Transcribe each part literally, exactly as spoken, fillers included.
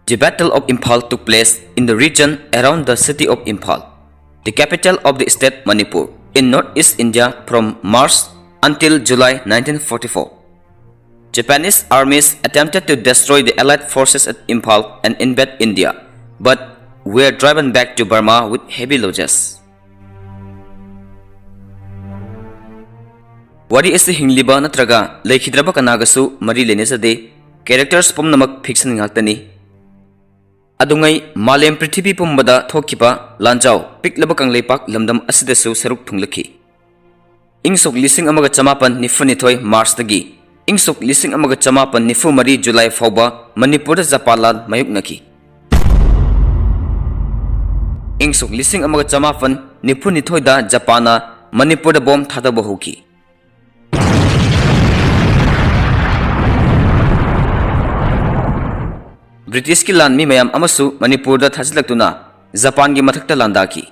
The Battle of Imphal took place in the region around the city of Imphal, the capital of the state Manipur, in northeast India from March until July nineteen forty-four. Japanese armies attempted to destroy the allied forces at Imphal and invade India, but were driven back to Burma with heavy losses. ꯋꯥꯔꯤ ꯑꯁꯤ ꯍꯤꯡꯂꯤꯕ ꯅꯠꯇ꯭ꯔꯒ ꯂꯩꯈꯤꯗ꯭ꯔꯕ ꯀꯅꯥꯒꯁꯨ ꯃꯔꯤ ꯂꯩꯅꯖꯗꯦ꯫ Characters ꯄꯨꯝꯅꯃꯛ fiction ꯉꯥꯛꯇꯅꯤ꯫ ꯑꯗꯨꯉꯩ ꯃꯥꯂꯦꯝ ꯄ꯭ꯔꯤꯊꯤꯕꯤ ꯄꯨꯝꯕꯗ ꯊꯣꯛꯈꯤꯕ ꯂꯥꯟꯖꯥꯎ ꯄꯤꯛꯂꯕ ꯀꯪꯂꯩꯄꯥꯛ ꯂꯝꯗꯝ ꯑꯁꯤꯗꯁꯨ ꯁꯔꯨꯛ ꯊꯨꯡꯂꯈꯤ꯫ ꯏꯪ ꯁꯣꯛ ꯂꯤꯁꯤꯡ ꯑꯃꯒ ꯆꯃꯥꯄꯟ ꯅꯤꯐꯨ ꯅꯤꯊꯣꯏ Marchꯇꯒꯤ ꯏꯪ ꯁꯣꯛ ꯂꯤꯁꯤꯡ ꯑꯃꯒ ꯆꯃꯥꯄꯟ ꯅꯤꯐꯨ ꯃꯔꯤ July ꯐꯥꯎꯕ ꯃꯅꯤꯄꯨꯔꯗ ꯖꯄꯥꯟ ꯂꯥꯟ ꯃꯥꯌꯣꯛꯅꯈꯤ꯫ ꯏꯪ ꯁꯣꯛ ꯂꯤꯁꯤꯡ ꯑꯃꯒ ꯆꯃꯥꯄꯟ ꯅꯤꯐꯨ ꯅꯤꯊꯣꯏꯗ ꯖꯄꯥꯟꯅ ꯃꯅꯤꯄꯨꯔꯗ ꯕꯣꯝ ꯊꯥꯗꯕ ꯍꯧꯈꯤ꯫ ꯕ꯭ꯔꯤꯇꯤꯁꯀꯤ ꯂꯥꯟꯃꯤ ꯃꯌꯥꯝ ꯑꯃꯁꯨ ꯃꯅꯤꯄꯨꯔꯗ ꯊꯥꯖꯤꯜꯂꯛꯇꯨꯅ ꯖꯄꯥꯟꯒꯤ ꯃꯊꯛꯇ ꯂꯥꯟꯗꯥꯈꯤ꯫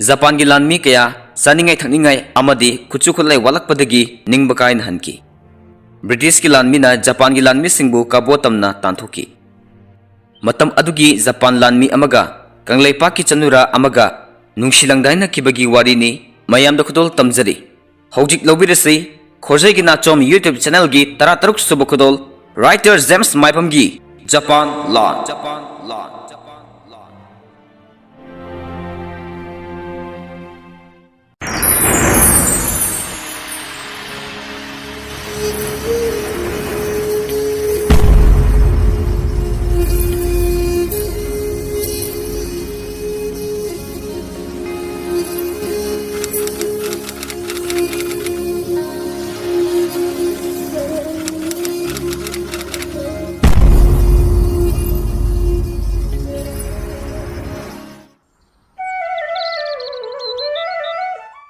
ꯖꯄꯥꯟꯒꯤ ꯂꯥꯟꯃꯤ ꯀꯌꯥ ꯆꯥꯅꯤꯡꯉꯥꯏ ꯊꯛꯅꯤꯡꯉꯥꯏ ꯑꯃꯗꯤ ꯈꯨꯠꯁꯨ ꯈꯨꯠꯂꯥꯏ ꯋꯥꯠꯂꯛꯄꯗꯒꯤ ꯅꯤꯡꯕ ꯀꯥꯏꯅ ꯍꯟꯈꯤ꯫ ꯕ꯭ꯔꯤꯇꯤꯁꯀꯤ ꯂꯥꯟꯃꯤꯅ ꯖꯄꯥꯟꯒꯤ ꯂꯥꯟꯃꯤꯁꯤꯡꯕꯨ ꯀꯕꯣ ꯇꯝꯅ ꯇꯥꯟꯊꯣꯛꯈꯤ꯫ ꯃꯇꯝ ꯑꯗꯨꯒꯤ ꯖꯄꯥꯟ ꯂꯥꯟꯃꯤ ꯑꯃꯒ ꯀꯪꯂꯩꯄꯥꯛꯀꯤ ꯆꯅꯨꯔꯥ ꯑꯃꯒ ꯅꯨꯡꯁꯤ ꯂꯪꯗꯥꯏꯅꯈꯤꯕꯒꯤ ꯋꯥꯔꯤꯅꯤ꯫ ꯃꯌꯥꯝꯗ ꯈꯨꯗꯣꯜ ꯇꯝꯖꯔꯤ꯫ ꯍꯧꯖꯤꯛ ꯂꯧꯕꯤꯔꯁꯤ ꯈꯣꯔꯖꯩꯒꯤ ꯅꯥꯆꯣꯝ YouTube channelꯒꯤ ꯇꯔꯥꯇꯔꯨꯛ ꯁꯨꯕ ꯈꯨꯗꯣꯜ, writer ꯖꯦꯝꯁ ꯃꯥꯏꯕꯝꯒꯤ ꯖꯄꯥꯟ ꯂꯥꯟ꯫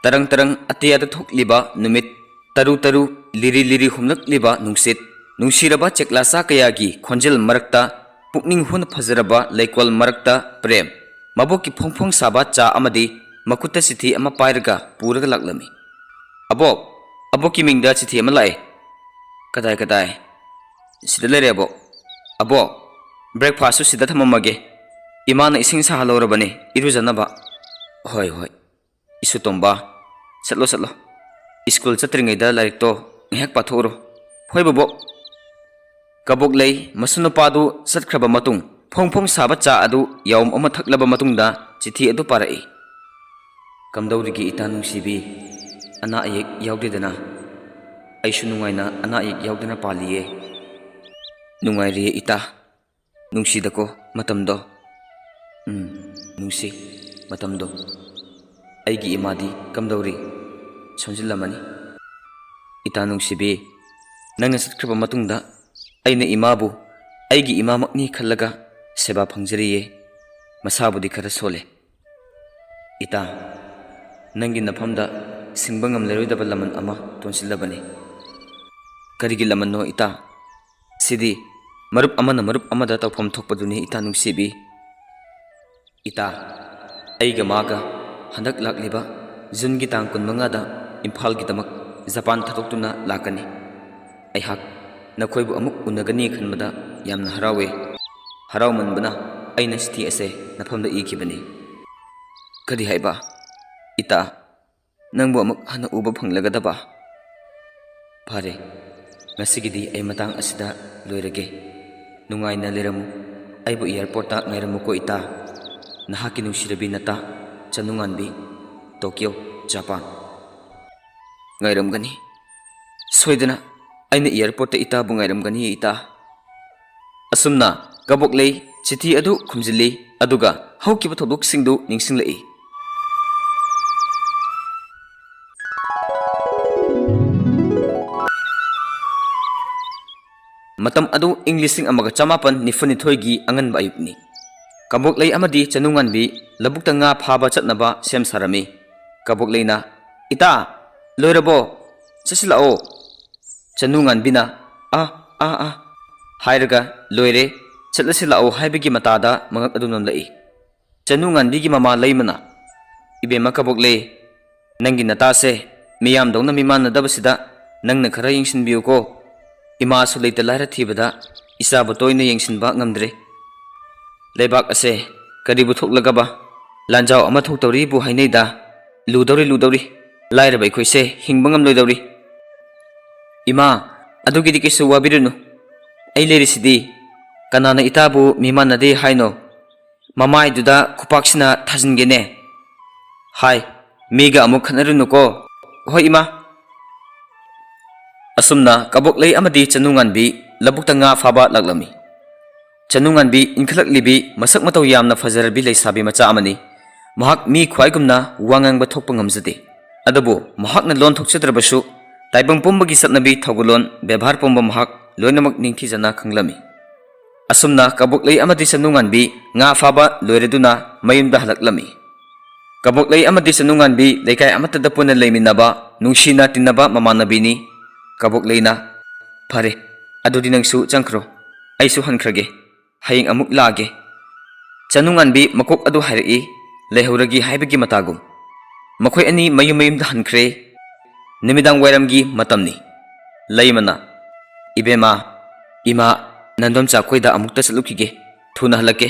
ꯇꯔꯪ ꯇꯔꯪ ꯑꯇꯤꯌꯥꯗ ꯊꯣꯛꯂꯤꯕ ꯅꯨꯃꯤꯠ, ꯇꯔꯨ ꯇꯔꯨ ꯂꯤꯔꯤ ꯂꯤꯔꯤ ꯍꯨꯝꯂꯛꯂꯤꯕ ꯅꯨꯡꯁꯤꯠ, ꯅꯨꯡꯁꯤꯔꯕ ꯆꯦꯛꯂꯥꯆꯥ ꯀꯌꯥꯒꯤ ꯈꯣꯟꯖꯦꯜ ꯃꯔꯛꯇ, ꯄꯨꯛꯅꯤꯡ ꯍꯨꯅ ꯐꯖꯔꯕ ꯂꯩꯀꯣꯜ ꯃꯔꯛꯇ ꯄ꯭ꯔꯦꯝ, ꯃꯕꯣꯛꯀꯤ ꯐꯣꯡ ꯐꯣꯡ ꯁꯥꯕ ꯆꯥ ꯑꯃꯗꯤ ꯃꯈꯨꯠꯇ ꯆꯤꯊꯤ ꯑꯃ ꯄꯥꯏꯔꯒ ꯄꯨꯔꯒ ꯂꯥꯛꯂꯝꯃꯤ꯫ "ꯑꯕꯣꯛ, ꯑꯕꯣꯛꯀꯤ ꯃꯤꯡꯗ ꯆꯤꯊꯤ ꯑꯃ ꯂꯥꯛꯑꯦ꯫" "ꯀꯗꯥꯏ, ꯀꯗꯥꯏ?" "ꯁꯤꯗ ꯂꯩꯔꯦ, ꯑꯕꯣꯛ꯫" "ꯑꯕꯣꯛ, Breakfastꯁꯨ ꯁꯤꯗ ꯊꯝꯃꯝꯃꯒꯦ꯫ ꯏꯃꯥꯅ ꯏꯁꯤꯡ ꯁꯥꯍꯜꯂꯧꯔꯕꯅꯦ ꯏꯔꯨꯖꯅꯕ꯫ ꯍꯣꯏ, ꯍꯣꯏ꯫ ꯏꯁꯨꯇꯣꯝꯕ, ꯆꯠꯂꯣ, ꯆꯠꯂꯣ꯫ ꯁ꯭ꯀꯨꯜ ꯆꯠꯇ꯭ꯔꯤꯉꯩꯗ ꯂꯥꯏꯔꯤꯛꯇꯣ ꯉꯥꯏꯍꯥꯛ ꯄꯥꯊꯣꯛꯎꯔꯣ꯫ ꯍꯣꯏ, ꯕꯣꯕꯣꯛ꯫ ꯀꯕꯣꯛꯂꯩ ꯃꯁꯨꯅꯨꯄꯥꯗꯨ ꯆꯠꯈ꯭ꯔꯕ ꯃꯇꯨꯡ, ꯐꯣꯡ ꯐꯣꯡ ꯁꯥꯕ ꯆꯥ ꯑꯗꯨ ꯌꯥꯎꯝ ꯑꯃ ꯊꯛꯂꯕ ꯃꯇꯨꯡꯗ ꯆꯤꯊꯤ ꯑꯗꯨ ꯄꯥꯔꯛꯏ꯫ "ꯀꯝꯗꯧꯔꯤꯒꯦ ꯏꯇꯥ ꯅꯨꯡꯁꯤꯕꯤ? ꯑꯅꯥ ꯑꯌꯦꯛ ꯌꯥꯎꯗꯦꯗꯅ?" "ꯑꯩꯁꯨ ꯅꯨꯡꯉꯥꯏꯅ ꯑꯅꯥ ꯑꯌꯦꯛ ꯌꯥꯎꯗꯅ ꯄꯥꯜꯂꯤꯌꯦ꯫" "ꯅꯨꯡꯉꯥꯏꯔꯤꯌꯦ ꯏꯇꯥ꯫ ꯅꯨꯡꯁꯤꯗꯀꯣ ꯃꯇꯝꯗꯣ?" "ꯎꯝ, ꯅꯨꯡꯁꯤ ꯃꯇꯝꯗꯣ꯫ ꯑꯩꯒꯤ ꯏꯃꯥꯗꯤ ꯀꯝꯗꯧꯔꯤ? ꯁꯣꯟꯖꯤꯜꯂꯝꯃꯅꯤ?" "ꯏꯇꯥ ꯅꯨꯡꯁꯤꯕꯤ, ꯅꯪꯅ ꯆꯠꯈ꯭ꯔꯕ ꯃꯇꯨꯡꯗ ꯑꯩꯅ ꯏꯃꯥꯕꯨ ꯑꯩꯒꯤ ꯏꯃꯥꯃꯛꯅꯤ ꯈꯜꯂꯒ ꯁꯦꯕꯥ ꯐꯪꯖꯔꯤꯌꯦ꯫ ꯃꯁꯥꯕꯨꯗꯤ ꯈꯔ ꯁꯣꯜꯂꯦ꯫ ꯏꯇꯥ, ꯅꯪꯒꯤ ꯅꯐꯝꯗ ꯁꯤꯡꯕ ꯉꯝꯂꯔꯣꯏꯗꯕ ꯂꯃꯟ ꯑꯃ ꯇꯣꯟꯁꯤꯜꯂꯕꯅꯤ꯫" "ꯀꯔꯤꯒꯤ ꯂꯃꯟꯅꯣ ꯏꯇꯥ?" "ꯁꯤꯗꯤ ꯃꯔꯨꯞ ꯑꯃꯅ ꯃꯔꯨꯞ ꯑꯃꯗ ꯇꯧꯐꯝ ꯊꯣꯛꯄꯗꯨꯅꯤ ꯏꯇꯥ ꯅꯨꯡꯁꯤꯕꯤ꯫ ꯏꯇꯥ, ꯑꯩꯒ ꯃꯥꯒ ꯍꯟꯗꯛ ꯂꯥꯛꯂꯤꯕ ꯖꯨꯟꯒꯤ ꯇꯥꯡ ꯀꯨꯟꯃꯉꯥꯗ ꯏꯝꯐꯥꯜꯒꯤꯗꯃꯛ ꯖꯄꯥꯟ ꯊꯥꯗꯣꯛꯇꯨꯅ ꯂꯥꯛꯀꯅꯤ꯫ ꯑꯩꯍꯥꯛ ꯅꯈꯣꯏꯕꯨ ꯑꯃꯨꯛ ꯎꯅꯒꯅꯤ ꯈꯟꯕꯗ ꯌꯥꯝꯅ ꯍꯔꯥꯎꯋꯦ꯫ ꯍꯔꯥꯎꯃꯟꯕꯅ ꯑꯩꯅ ꯆꯤꯊꯤ ꯑꯁꯦ ꯅꯐꯝꯗ ꯏꯈꯤꯕꯅꯤ꯫" "ꯀꯔꯤ ꯍꯥꯏꯕ? ꯏꯇꯥ, ꯅꯪꯕꯨ ꯑꯃꯨꯛ ꯍꯟꯅ ꯎꯕ ꯐꯪꯂꯒꯗꯕ? ꯐꯔꯦ, ꯉꯁꯤꯒꯤꯗꯤ ꯑꯩ ꯃꯇꯥꯡ ꯑꯁꯤꯗ ꯂꯣꯏꯔꯒꯦ꯫ ꯅꯨꯡꯉꯥꯏꯅ ꯂꯩꯔꯝꯃꯨ꯫ ꯑꯩꯕꯨ ꯑꯦꯌꯥꯔꯄꯣꯔꯠꯇ ꯉꯥꯏꯔꯝꯃꯨꯀꯣ ꯏꯇꯥ꯫ ꯅꯍꯥꯛꯀꯤ ꯅꯨꯡꯁꯤꯔꯕꯤ ꯅꯇꯥ, ꯆꯅꯨꯉꯥꯟꯕꯤ, ꯇꯣꯀꯤꯌꯣ, ꯖꯄꯥꯟ꯫" "ꯉꯥꯏꯔꯝꯒꯅꯤ꯫ ꯁꯣꯏꯗꯅ ꯑꯩꯅ ꯑꯦꯌꯥꯔꯄꯣꯔꯠꯇ ꯏꯇꯥꯕꯨ ꯉꯥꯏꯔꯝꯒꯅꯤ ꯏꯇꯥ꯫" ꯑꯁꯨꯝꯅ ꯀꯕꯣꯛꯂꯩ ꯆꯤꯊꯤ ꯑꯗꯨ ꯈꯨꯝꯖꯤꯜꯂꯤ, ꯑꯗꯨꯒ ꯍꯧꯈꯤꯕ ꯊꯧꯗꯣꯛꯁꯤꯡꯗꯨ ꯅꯤꯡꯁꯤꯡꯂꯛꯏ꯫ ꯃꯇꯝ ꯑꯗꯨ ꯏꯪ ꯂꯤꯁꯤꯡ ꯑꯃꯒ ꯆꯃꯥꯄꯟ ꯅꯤꯐꯨꯅꯤꯊꯣꯏꯒꯤ ꯑꯉꯟꯕ ꯑꯌꯨꯛꯅꯤ꯫ ꯀꯕꯣꯛꯂꯩ ꯑꯃꯗꯤ ꯆꯅꯨꯉꯥꯟꯕꯤ ꯂꯧꯕꯨꯛꯇ ꯉꯥ ꯐꯥꯕ ꯆꯠꯅꯕ ꯁꯦꯝ ꯁꯥꯔꯝꯃꯤ꯫ ꯀꯕꯣꯛꯂꯩꯅ, "ꯏꯇꯥ, ꯂꯣꯏꯔꯕꯣ? ꯆꯠꯁꯤꯜꯂꯛꯑꯣ꯫ ꯆꯅꯨ ꯉꯥꯟꯕꯤꯅ "ꯑꯥ, ꯑꯥ, ꯑꯥ" ꯍꯥꯏꯔꯒ "ꯂꯣꯏꯔꯦ, ꯆꯠꯂꯁꯤ ꯂꯥꯛꯑꯣ" ꯍꯥꯏꯕꯒꯤ ꯃꯇꯥꯗ ꯃꯉꯛ ꯑꯗꯨ ꯅꯣꯟꯂꯛꯏ꯫ ꯆꯅꯨ ꯉꯥꯟꯕꯤꯒꯤ ꯃꯃꯥ ꯂꯩꯃꯅ, "ꯏꯕꯦꯝꯃ ꯀꯕꯣꯛꯂꯩ, ꯅꯪꯒꯤ ꯅꯇꯥꯁꯦ ꯃꯤꯌꯥꯝꯗꯧꯅ ꯃꯤꯃꯥꯟꯅꯗꯕꯁꯤꯗ ꯅꯪꯅ ꯈꯔ ꯌꯦꯡꯁꯤꯟꯕꯤꯌꯨꯀꯣ꯫ ꯏꯃꯥꯁꯨ ꯂꯩꯇ ꯂꯥꯏꯔ ꯊꯤꯕꯗ ꯏꯆꯥꯕꯨ ꯇꯣꯏꯅ ꯌꯦꯡꯁꯤꯟꯕ ꯉꯝꯗ꯭ꯔꯦ꯫ "ꯂꯩꯕꯥꯛ ꯑꯁꯦ ꯀꯔꯤꯕꯨ ꯊꯣꯛꯂꯒꯕ ꯂꯥꯟꯖꯥꯎ ꯑꯃ ꯊꯣꯛꯇꯧꯔꯤꯕꯨ ꯍꯥꯏꯅꯩꯗ꯫ ꯂꯨꯗꯧꯔꯤ, ꯂꯨꯗꯧꯔꯤ꯫ ꯂꯥꯏꯔꯕ ꯑꯩꯈꯣꯏꯁꯦ ꯍꯤꯡꯕ ꯉꯝꯂꯣꯏꯗꯧꯔꯤ꯫" "ꯏꯃꯥ, ꯑꯗꯨꯒꯤꯗꯤ ꯀꯩꯁꯨ ꯋꯥꯕꯤꯔꯨꯅꯨ꯫ ꯑꯩ ꯂꯩꯔꯤꯁꯤꯗꯤ꯫ ꯀꯅꯥꯅ ꯏꯇꯥꯕꯨ ꯃꯤꯃꯥꯟꯅꯗꯦ ꯍꯥꯏꯅꯣ? ꯃꯃꯥꯏꯗꯨꯗ ꯈꯨꯄꯥꯛꯁꯤꯅ ꯊꯥꯖꯤꯟꯒꯦꯅꯦ꯫ ꯍꯥꯏ, ꯃꯤꯒ ꯑꯃꯨꯛ ꯈꯠꯅꯔꯨꯅꯨꯀꯣ꯫" "ꯍꯣꯏ, ꯏꯃꯥ꯫" ꯑꯁꯨꯝꯅ ꯀꯕꯣꯛꯂꯩ ꯑꯃꯗꯤ ꯆꯅꯨꯉꯥꯟꯕꯤ ꯂꯧꯕꯨꯛꯇ ꯉꯥ ꯐꯥꯕ ꯂꯥꯛꯂꯝꯃꯤ꯫ ꯆꯅꯨꯉꯥꯟꯕꯤ ꯏꯟꯈꯠꯂꯛꯂꯤꯕꯤ ꯃꯁꯛ ꯃꯇꯧ ꯌꯥꯝꯅ ꯐꯖꯔꯕꯤ ꯂꯩꯁꯥꯕꯤ ꯃꯆꯥ ꯑꯃꯅꯤ꯫ ꯃꯍꯥꯛ ꯃꯤ ꯈ꯭ꯋꯥꯏꯒꯨꯝꯅ ꯋꯥ ꯉꯥꯡꯕ ꯊꯣꯛꯄ ꯉꯝꯖꯗꯦ꯫ ꯑꯗꯨꯕꯨ ꯃꯍꯥꯛꯅ ꯂꯣꯟ ꯊꯣꯛꯆꯗ꯭ꯔꯕꯁꯨ ꯇꯥꯏꯕꯪ ꯄꯨꯝꯕꯒꯤ ꯆꯠꯅꯕꯤ ꯊꯧꯒꯜꯂꯣꯟ ꯕꯦꯕꯥꯔ ꯄꯨꯝꯕ ꯃꯍꯥꯛ ꯂꯣꯏꯅꯃꯛ ꯅꯤꯡꯊꯤꯖꯅ ꯈꯪꯂꯝꯃꯤ꯫ ꯑꯁꯨꯝꯅ ꯀꯕꯣꯛꯂꯩ ꯑꯃꯗꯤ ꯆꯅꯨꯉꯥꯟꯕꯤ ꯉꯥ ꯐꯥꯕ ꯂꯣꯏꯔꯗꯨꯅ ꯃꯌꯨꯝꯗ ꯍꯜꯂꯛꯂꯝꯃꯤ꯫ ꯀꯕꯣꯛꯂꯩ ꯑꯃꯗꯤ ꯆꯅꯨꯉꯥꯟꯕꯤ ꯂꯩꯀꯥꯏ ꯑꯃꯠꯇꯗ ꯄꯨꯟꯅ ꯂꯩꯃꯤꯟꯅꯕ, ꯅꯨꯡꯁꯤꯅ ꯇꯤꯟꯅꯕ ꯃꯃꯥꯟꯅꯕꯤꯅꯤ꯫ ꯀꯕꯣꯛꯂꯩꯅ, "ꯐꯔꯦ, ꯑꯗꯨꯗꯤ ꯅꯪꯁꯨ ꯆꯪꯈ꯭ꯔꯣ꯫ ꯑꯩꯁꯨ ꯍꯟꯈ꯭ꯔꯒꯦ꯫ ꯍꯌꯦꯡ ꯑꯃꯨꯛ ꯂꯥꯛꯑꯒꯦ꯫" ꯆꯅꯨꯉꯥꯟꯕꯤ ꯃꯀꯣꯛ ꯑꯗꯨ ꯍꯥꯏꯔꯛꯏ, ꯂꯩꯍꯧꯔꯒꯦ ꯍꯥꯏꯕꯒꯤ ꯃꯇꯥꯒꯨꯝ꯫ ꯃꯈꯣꯏ ꯑꯅꯤ ꯃꯌꯨꯝ ꯃꯌꯨꯝꯗ ꯍꯟꯈ꯭ꯔꯦ꯫ ꯅꯨꯃꯤꯗꯥꯡ ꯋꯥꯏꯔꯝꯒꯤ ꯃꯇꯝꯅꯤ꯫ ꯂꯩꯃꯅ, "ꯏꯕꯦꯝꯃ, ꯏꯃꯥ, ꯅꯟꯗꯣꯝꯆꯥ ꯈꯣꯏꯗ ꯑꯃꯨꯛꯇ ꯆꯠꯂꯨꯈꯤꯒꯦ꯫ ꯊꯨꯅ ꯍꯜꯂꯛꯀꯦ꯫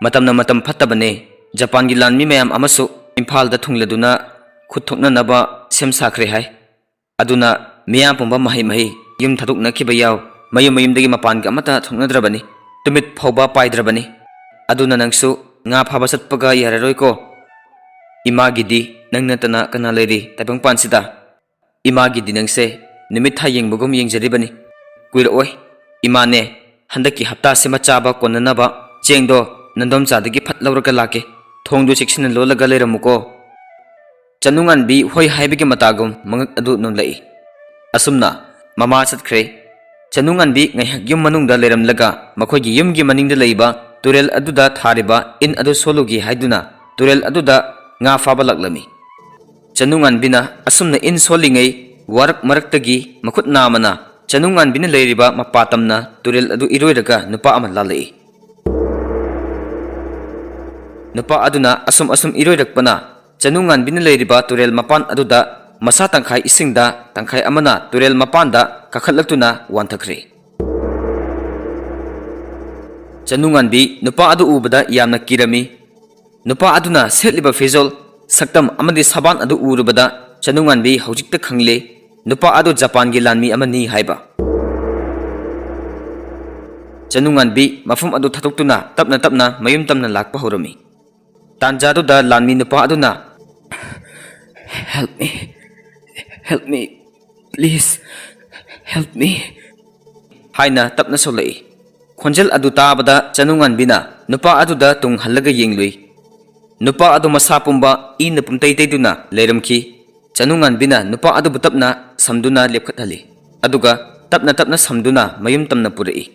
ꯃꯇꯝꯅ ꯃꯇꯝ ꯐꯠꯇꯕꯅꯦ꯫ ꯖꯄꯥꯟꯒꯤ ꯂꯥꯟꯃꯤ ꯃꯌꯥꯝ ꯑꯃꯁꯨ ꯏꯝꯐꯥꯜꯗ ꯊꯨꯡꯂꯗꯨꯅ ꯈꯨꯠ ꯊꯣꯛꯅꯅꯕ ꯁꯦꯝ ꯁꯥꯈ꯭ꯔꯦ ꯍꯥꯏ꯫ ꯑꯗꯨꯅ ꯃꯤꯌꯥꯝ ꯄꯨꯝꯕ ꯃꯍꯩ ꯃꯍꯩ ꯌꯨꯝ ꯊꯥꯗꯣꯛꯅꯈꯤꯕ ꯌꯥꯎ, ꯃꯌꯨꯝ ꯃꯌꯨꯝꯗꯒꯤ ꯃꯄꯥꯟꯒ ꯑꯃꯠꯇ ꯊꯣꯛꯅꯗ꯭ꯔꯕꯅꯤ꯫ ꯇꯨꯃꯤꯠ ꯐꯥꯎꯕ ꯄꯥꯏꯗ꯭ꯔꯕꯅꯤ꯫ ꯑꯗꯨꯅ ꯅꯪꯁꯨ ꯉꯥ ꯐꯥꯕ ꯆꯠꯄꯒ ꯌꯥꯔꯔꯣꯏꯀꯣ꯫ ꯏꯃꯥꯒꯤꯗꯤ ꯅꯪ ꯅꯠꯇꯅ ꯀꯅꯥ ꯂꯩꯔꯤ ꯇꯥꯏꯕꯪꯄꯥꯟꯁꯤꯗ? ꯏꯃꯥꯒꯤꯗꯤ ꯅꯪꯁꯦ ꯅꯨꯃꯤꯠ ꯊꯥ ꯌꯦꯡꯕꯒꯨꯝ ꯌꯦꯡꯖꯔꯤꯕꯅꯤ꯫ ꯀꯨꯏꯔꯛꯑꯣꯏ꯫ ꯏꯃꯥꯅꯦ, ꯍꯟꯗꯛꯀꯤ ꯍꯞꯇꯥꯁꯤꯃ ꯆꯥꯕ ꯀꯣꯟꯅꯅꯕ ꯆꯦꯡꯗꯣ ꯅꯟꯗꯣꯝꯆꯥꯗꯒꯤ ꯐꯠ ꯂꯧꯔꯒ ꯂꯥꯛꯀꯦ꯫ ꯊꯣꯡꯗꯨ ꯆꯦꯛꯁꯤꯟꯅ ꯂꯣꯜꯂꯒ ꯂꯩꯔꯝꯃꯨꯀꯣ꯫" ꯆꯅꯨꯉꯥꯟꯕꯤ ꯍꯣꯏ ꯍꯥꯏꯕꯒꯤ ꯃꯇꯥꯒꯨꯝ ꯃꯉꯛ ꯑꯗꯨ ꯅꯣꯝꯂꯛꯏ꯫ ꯑꯁꯨꯝꯅ ꯃꯃꯥ ꯆꯠꯈ꯭ꯔꯦ꯫ ꯆꯅꯨꯉꯥꯟꯕꯤ ꯉꯥꯏꯍꯥꯛ ꯌꯨꯝ ꯃꯅꯨꯡꯗ ꯂꯩꯔꯝꯂꯒ ꯃꯈꯣꯏꯒꯤ ꯌꯨꯝꯒꯤ ꯃꯅꯤꯡꯗ ꯂꯩꯕ ꯇꯨꯔꯦꯜ ꯑꯗꯨꯗ ꯊꯥꯔꯤꯕ ꯏꯟ ꯑꯗꯨ ꯁꯣꯜꯂꯨꯒꯦ ꯍꯥꯏꯗꯨꯅ ꯇꯨꯔꯦꯜ ꯑꯗꯨꯗ ꯉꯥ ꯐꯥꯕ ꯂꯥꯛꯂꯝꯃꯤ꯫ ꯆꯅꯨꯉꯥꯟꯕꯤꯅ ꯑꯁꯨꯝꯅ ꯏꯟ ꯁꯣꯜꯂꯤꯉꯩ ꯋꯥꯔꯛ ꯃꯔꯛꯇꯒꯤ ꯃꯈꯨꯠ ꯅꯥꯝꯃꯅ ꯆꯅꯨꯉꯥꯟꯕꯤꯅ ꯂꯩꯔꯤꯕ ꯃꯄꯥ ꯇꯝꯅ ꯇꯨꯔꯦꯜ ꯑꯗꯨ ꯏꯔꯣꯏꯔꯒ ꯅꯨꯄꯥ ꯑꯃ ꯂꯥꯜꯂꯛꯏ꯫ ꯅꯨꯄꯥ ꯑꯗꯨꯅ ꯑꯁꯨꯝ ꯑꯁꯨꯝ ꯏꯔꯣꯏꯔꯛꯄꯅ ꯆꯅꯨꯉꯥꯟꯕꯤꯅ ꯂꯩꯔꯤꯕ ꯇꯨꯔꯦꯜ ꯃꯄꯥꯟ ꯑꯗꯨꯗ ꯃꯁꯥ ꯇꯪꯈꯥꯏ ꯏꯁꯤꯡꯗ, ꯇꯪꯈꯥꯏ ꯑꯃꯅ ꯇꯨꯔꯦꯜ ꯃꯄꯥꯟꯗ ꯀꯥꯈꯠꯂꯛꯇꯨꯅ ꯋꯥꯟꯊꯈ꯭ꯔꯦ꯫ ꯆꯅꯨꯉꯥꯟꯕꯤ ꯅꯨꯄꯥ ꯑꯗꯨ ꯎꯕꯗ ꯌꯥꯝꯅ ꯀꯤꯔꯝꯃꯤ꯫ ꯅꯨꯄꯥ ꯑꯗꯨꯅ ꯁꯦꯠꯂꯤꯕ ꯐꯤꯖꯣꯜ, ꯁꯛꯇꯝ ꯑꯃꯗꯤ ꯁꯥꯕꯥꯟ ꯑꯗꯨ ꯎꯔꯨꯕꯗ ꯆꯅꯨꯉꯥꯟꯕꯤ ꯍꯧꯖꯤꯛꯇ ꯈꯪꯂꯦ, ꯅꯨꯄꯥ ꯑꯗꯨ ꯖꯄꯥꯟꯒꯤ ꯂꯥꯟꯃꯤ ꯑꯃꯅꯤ ꯍꯥꯏꯕ꯫ ꯆꯅꯨꯉꯥꯟꯕꯤ ꯃꯐꯝ ꯑꯗꯨ ꯊꯥꯗꯣꯛꯇꯨꯅ ꯇꯞꯅ ꯇꯞꯅ ꯃꯌꯨꯝ ꯇꯝꯅ ꯂꯥꯛꯄ ꯍꯧꯔꯝꯃꯤ꯫ ꯇꯥꯟꯖꯥꯗꯨꯗ ꯂꯥꯟꯃꯤ ꯅꯨꯄꯥ ꯑꯗꯨꯅ, "Help me, help me, please, help me," ꯍꯥꯏꯅ ꯇꯞꯅ ꯁꯣꯜꯂꯛꯏ꯫ ꯈꯣꯟꯖꯦꯜ ꯑꯗꯨ ꯇꯥꯕꯗ ꯆꯅꯨꯉꯥꯟꯕꯤꯅ ꯅꯨꯄꯥ ꯑꯗꯨꯗ ꯇꯨꯡ ꯍꯜꯂꯒ ꯌꯦꯡꯂꯨꯏ꯫ ꯅꯨꯄꯥ ꯑꯗꯨ ꯃꯁꯥ ꯄꯨꯝꯕ ꯏꯅ ꯄꯨꯝꯇꯩ ꯇꯩꯗꯨꯅ ꯂꯩꯔꯝꯈꯤ꯫ ꯆꯅꯨꯉꯥꯟꯕꯤꯅ ꯅꯨꯄꯥ ꯑꯗꯨꯕꯨ ꯇꯞꯅ ꯁꯝꯗꯨꯅ ꯂꯦꯞꯈꯠꯍꯜꯂꯤ, ꯑꯗꯨꯒ ꯇꯞꯅ ꯇꯞꯅ ꯁꯝꯗꯨꯅ ꯃꯌꯨꯝ ꯇꯝꯅ ꯄꯨꯔꯛꯏ꯫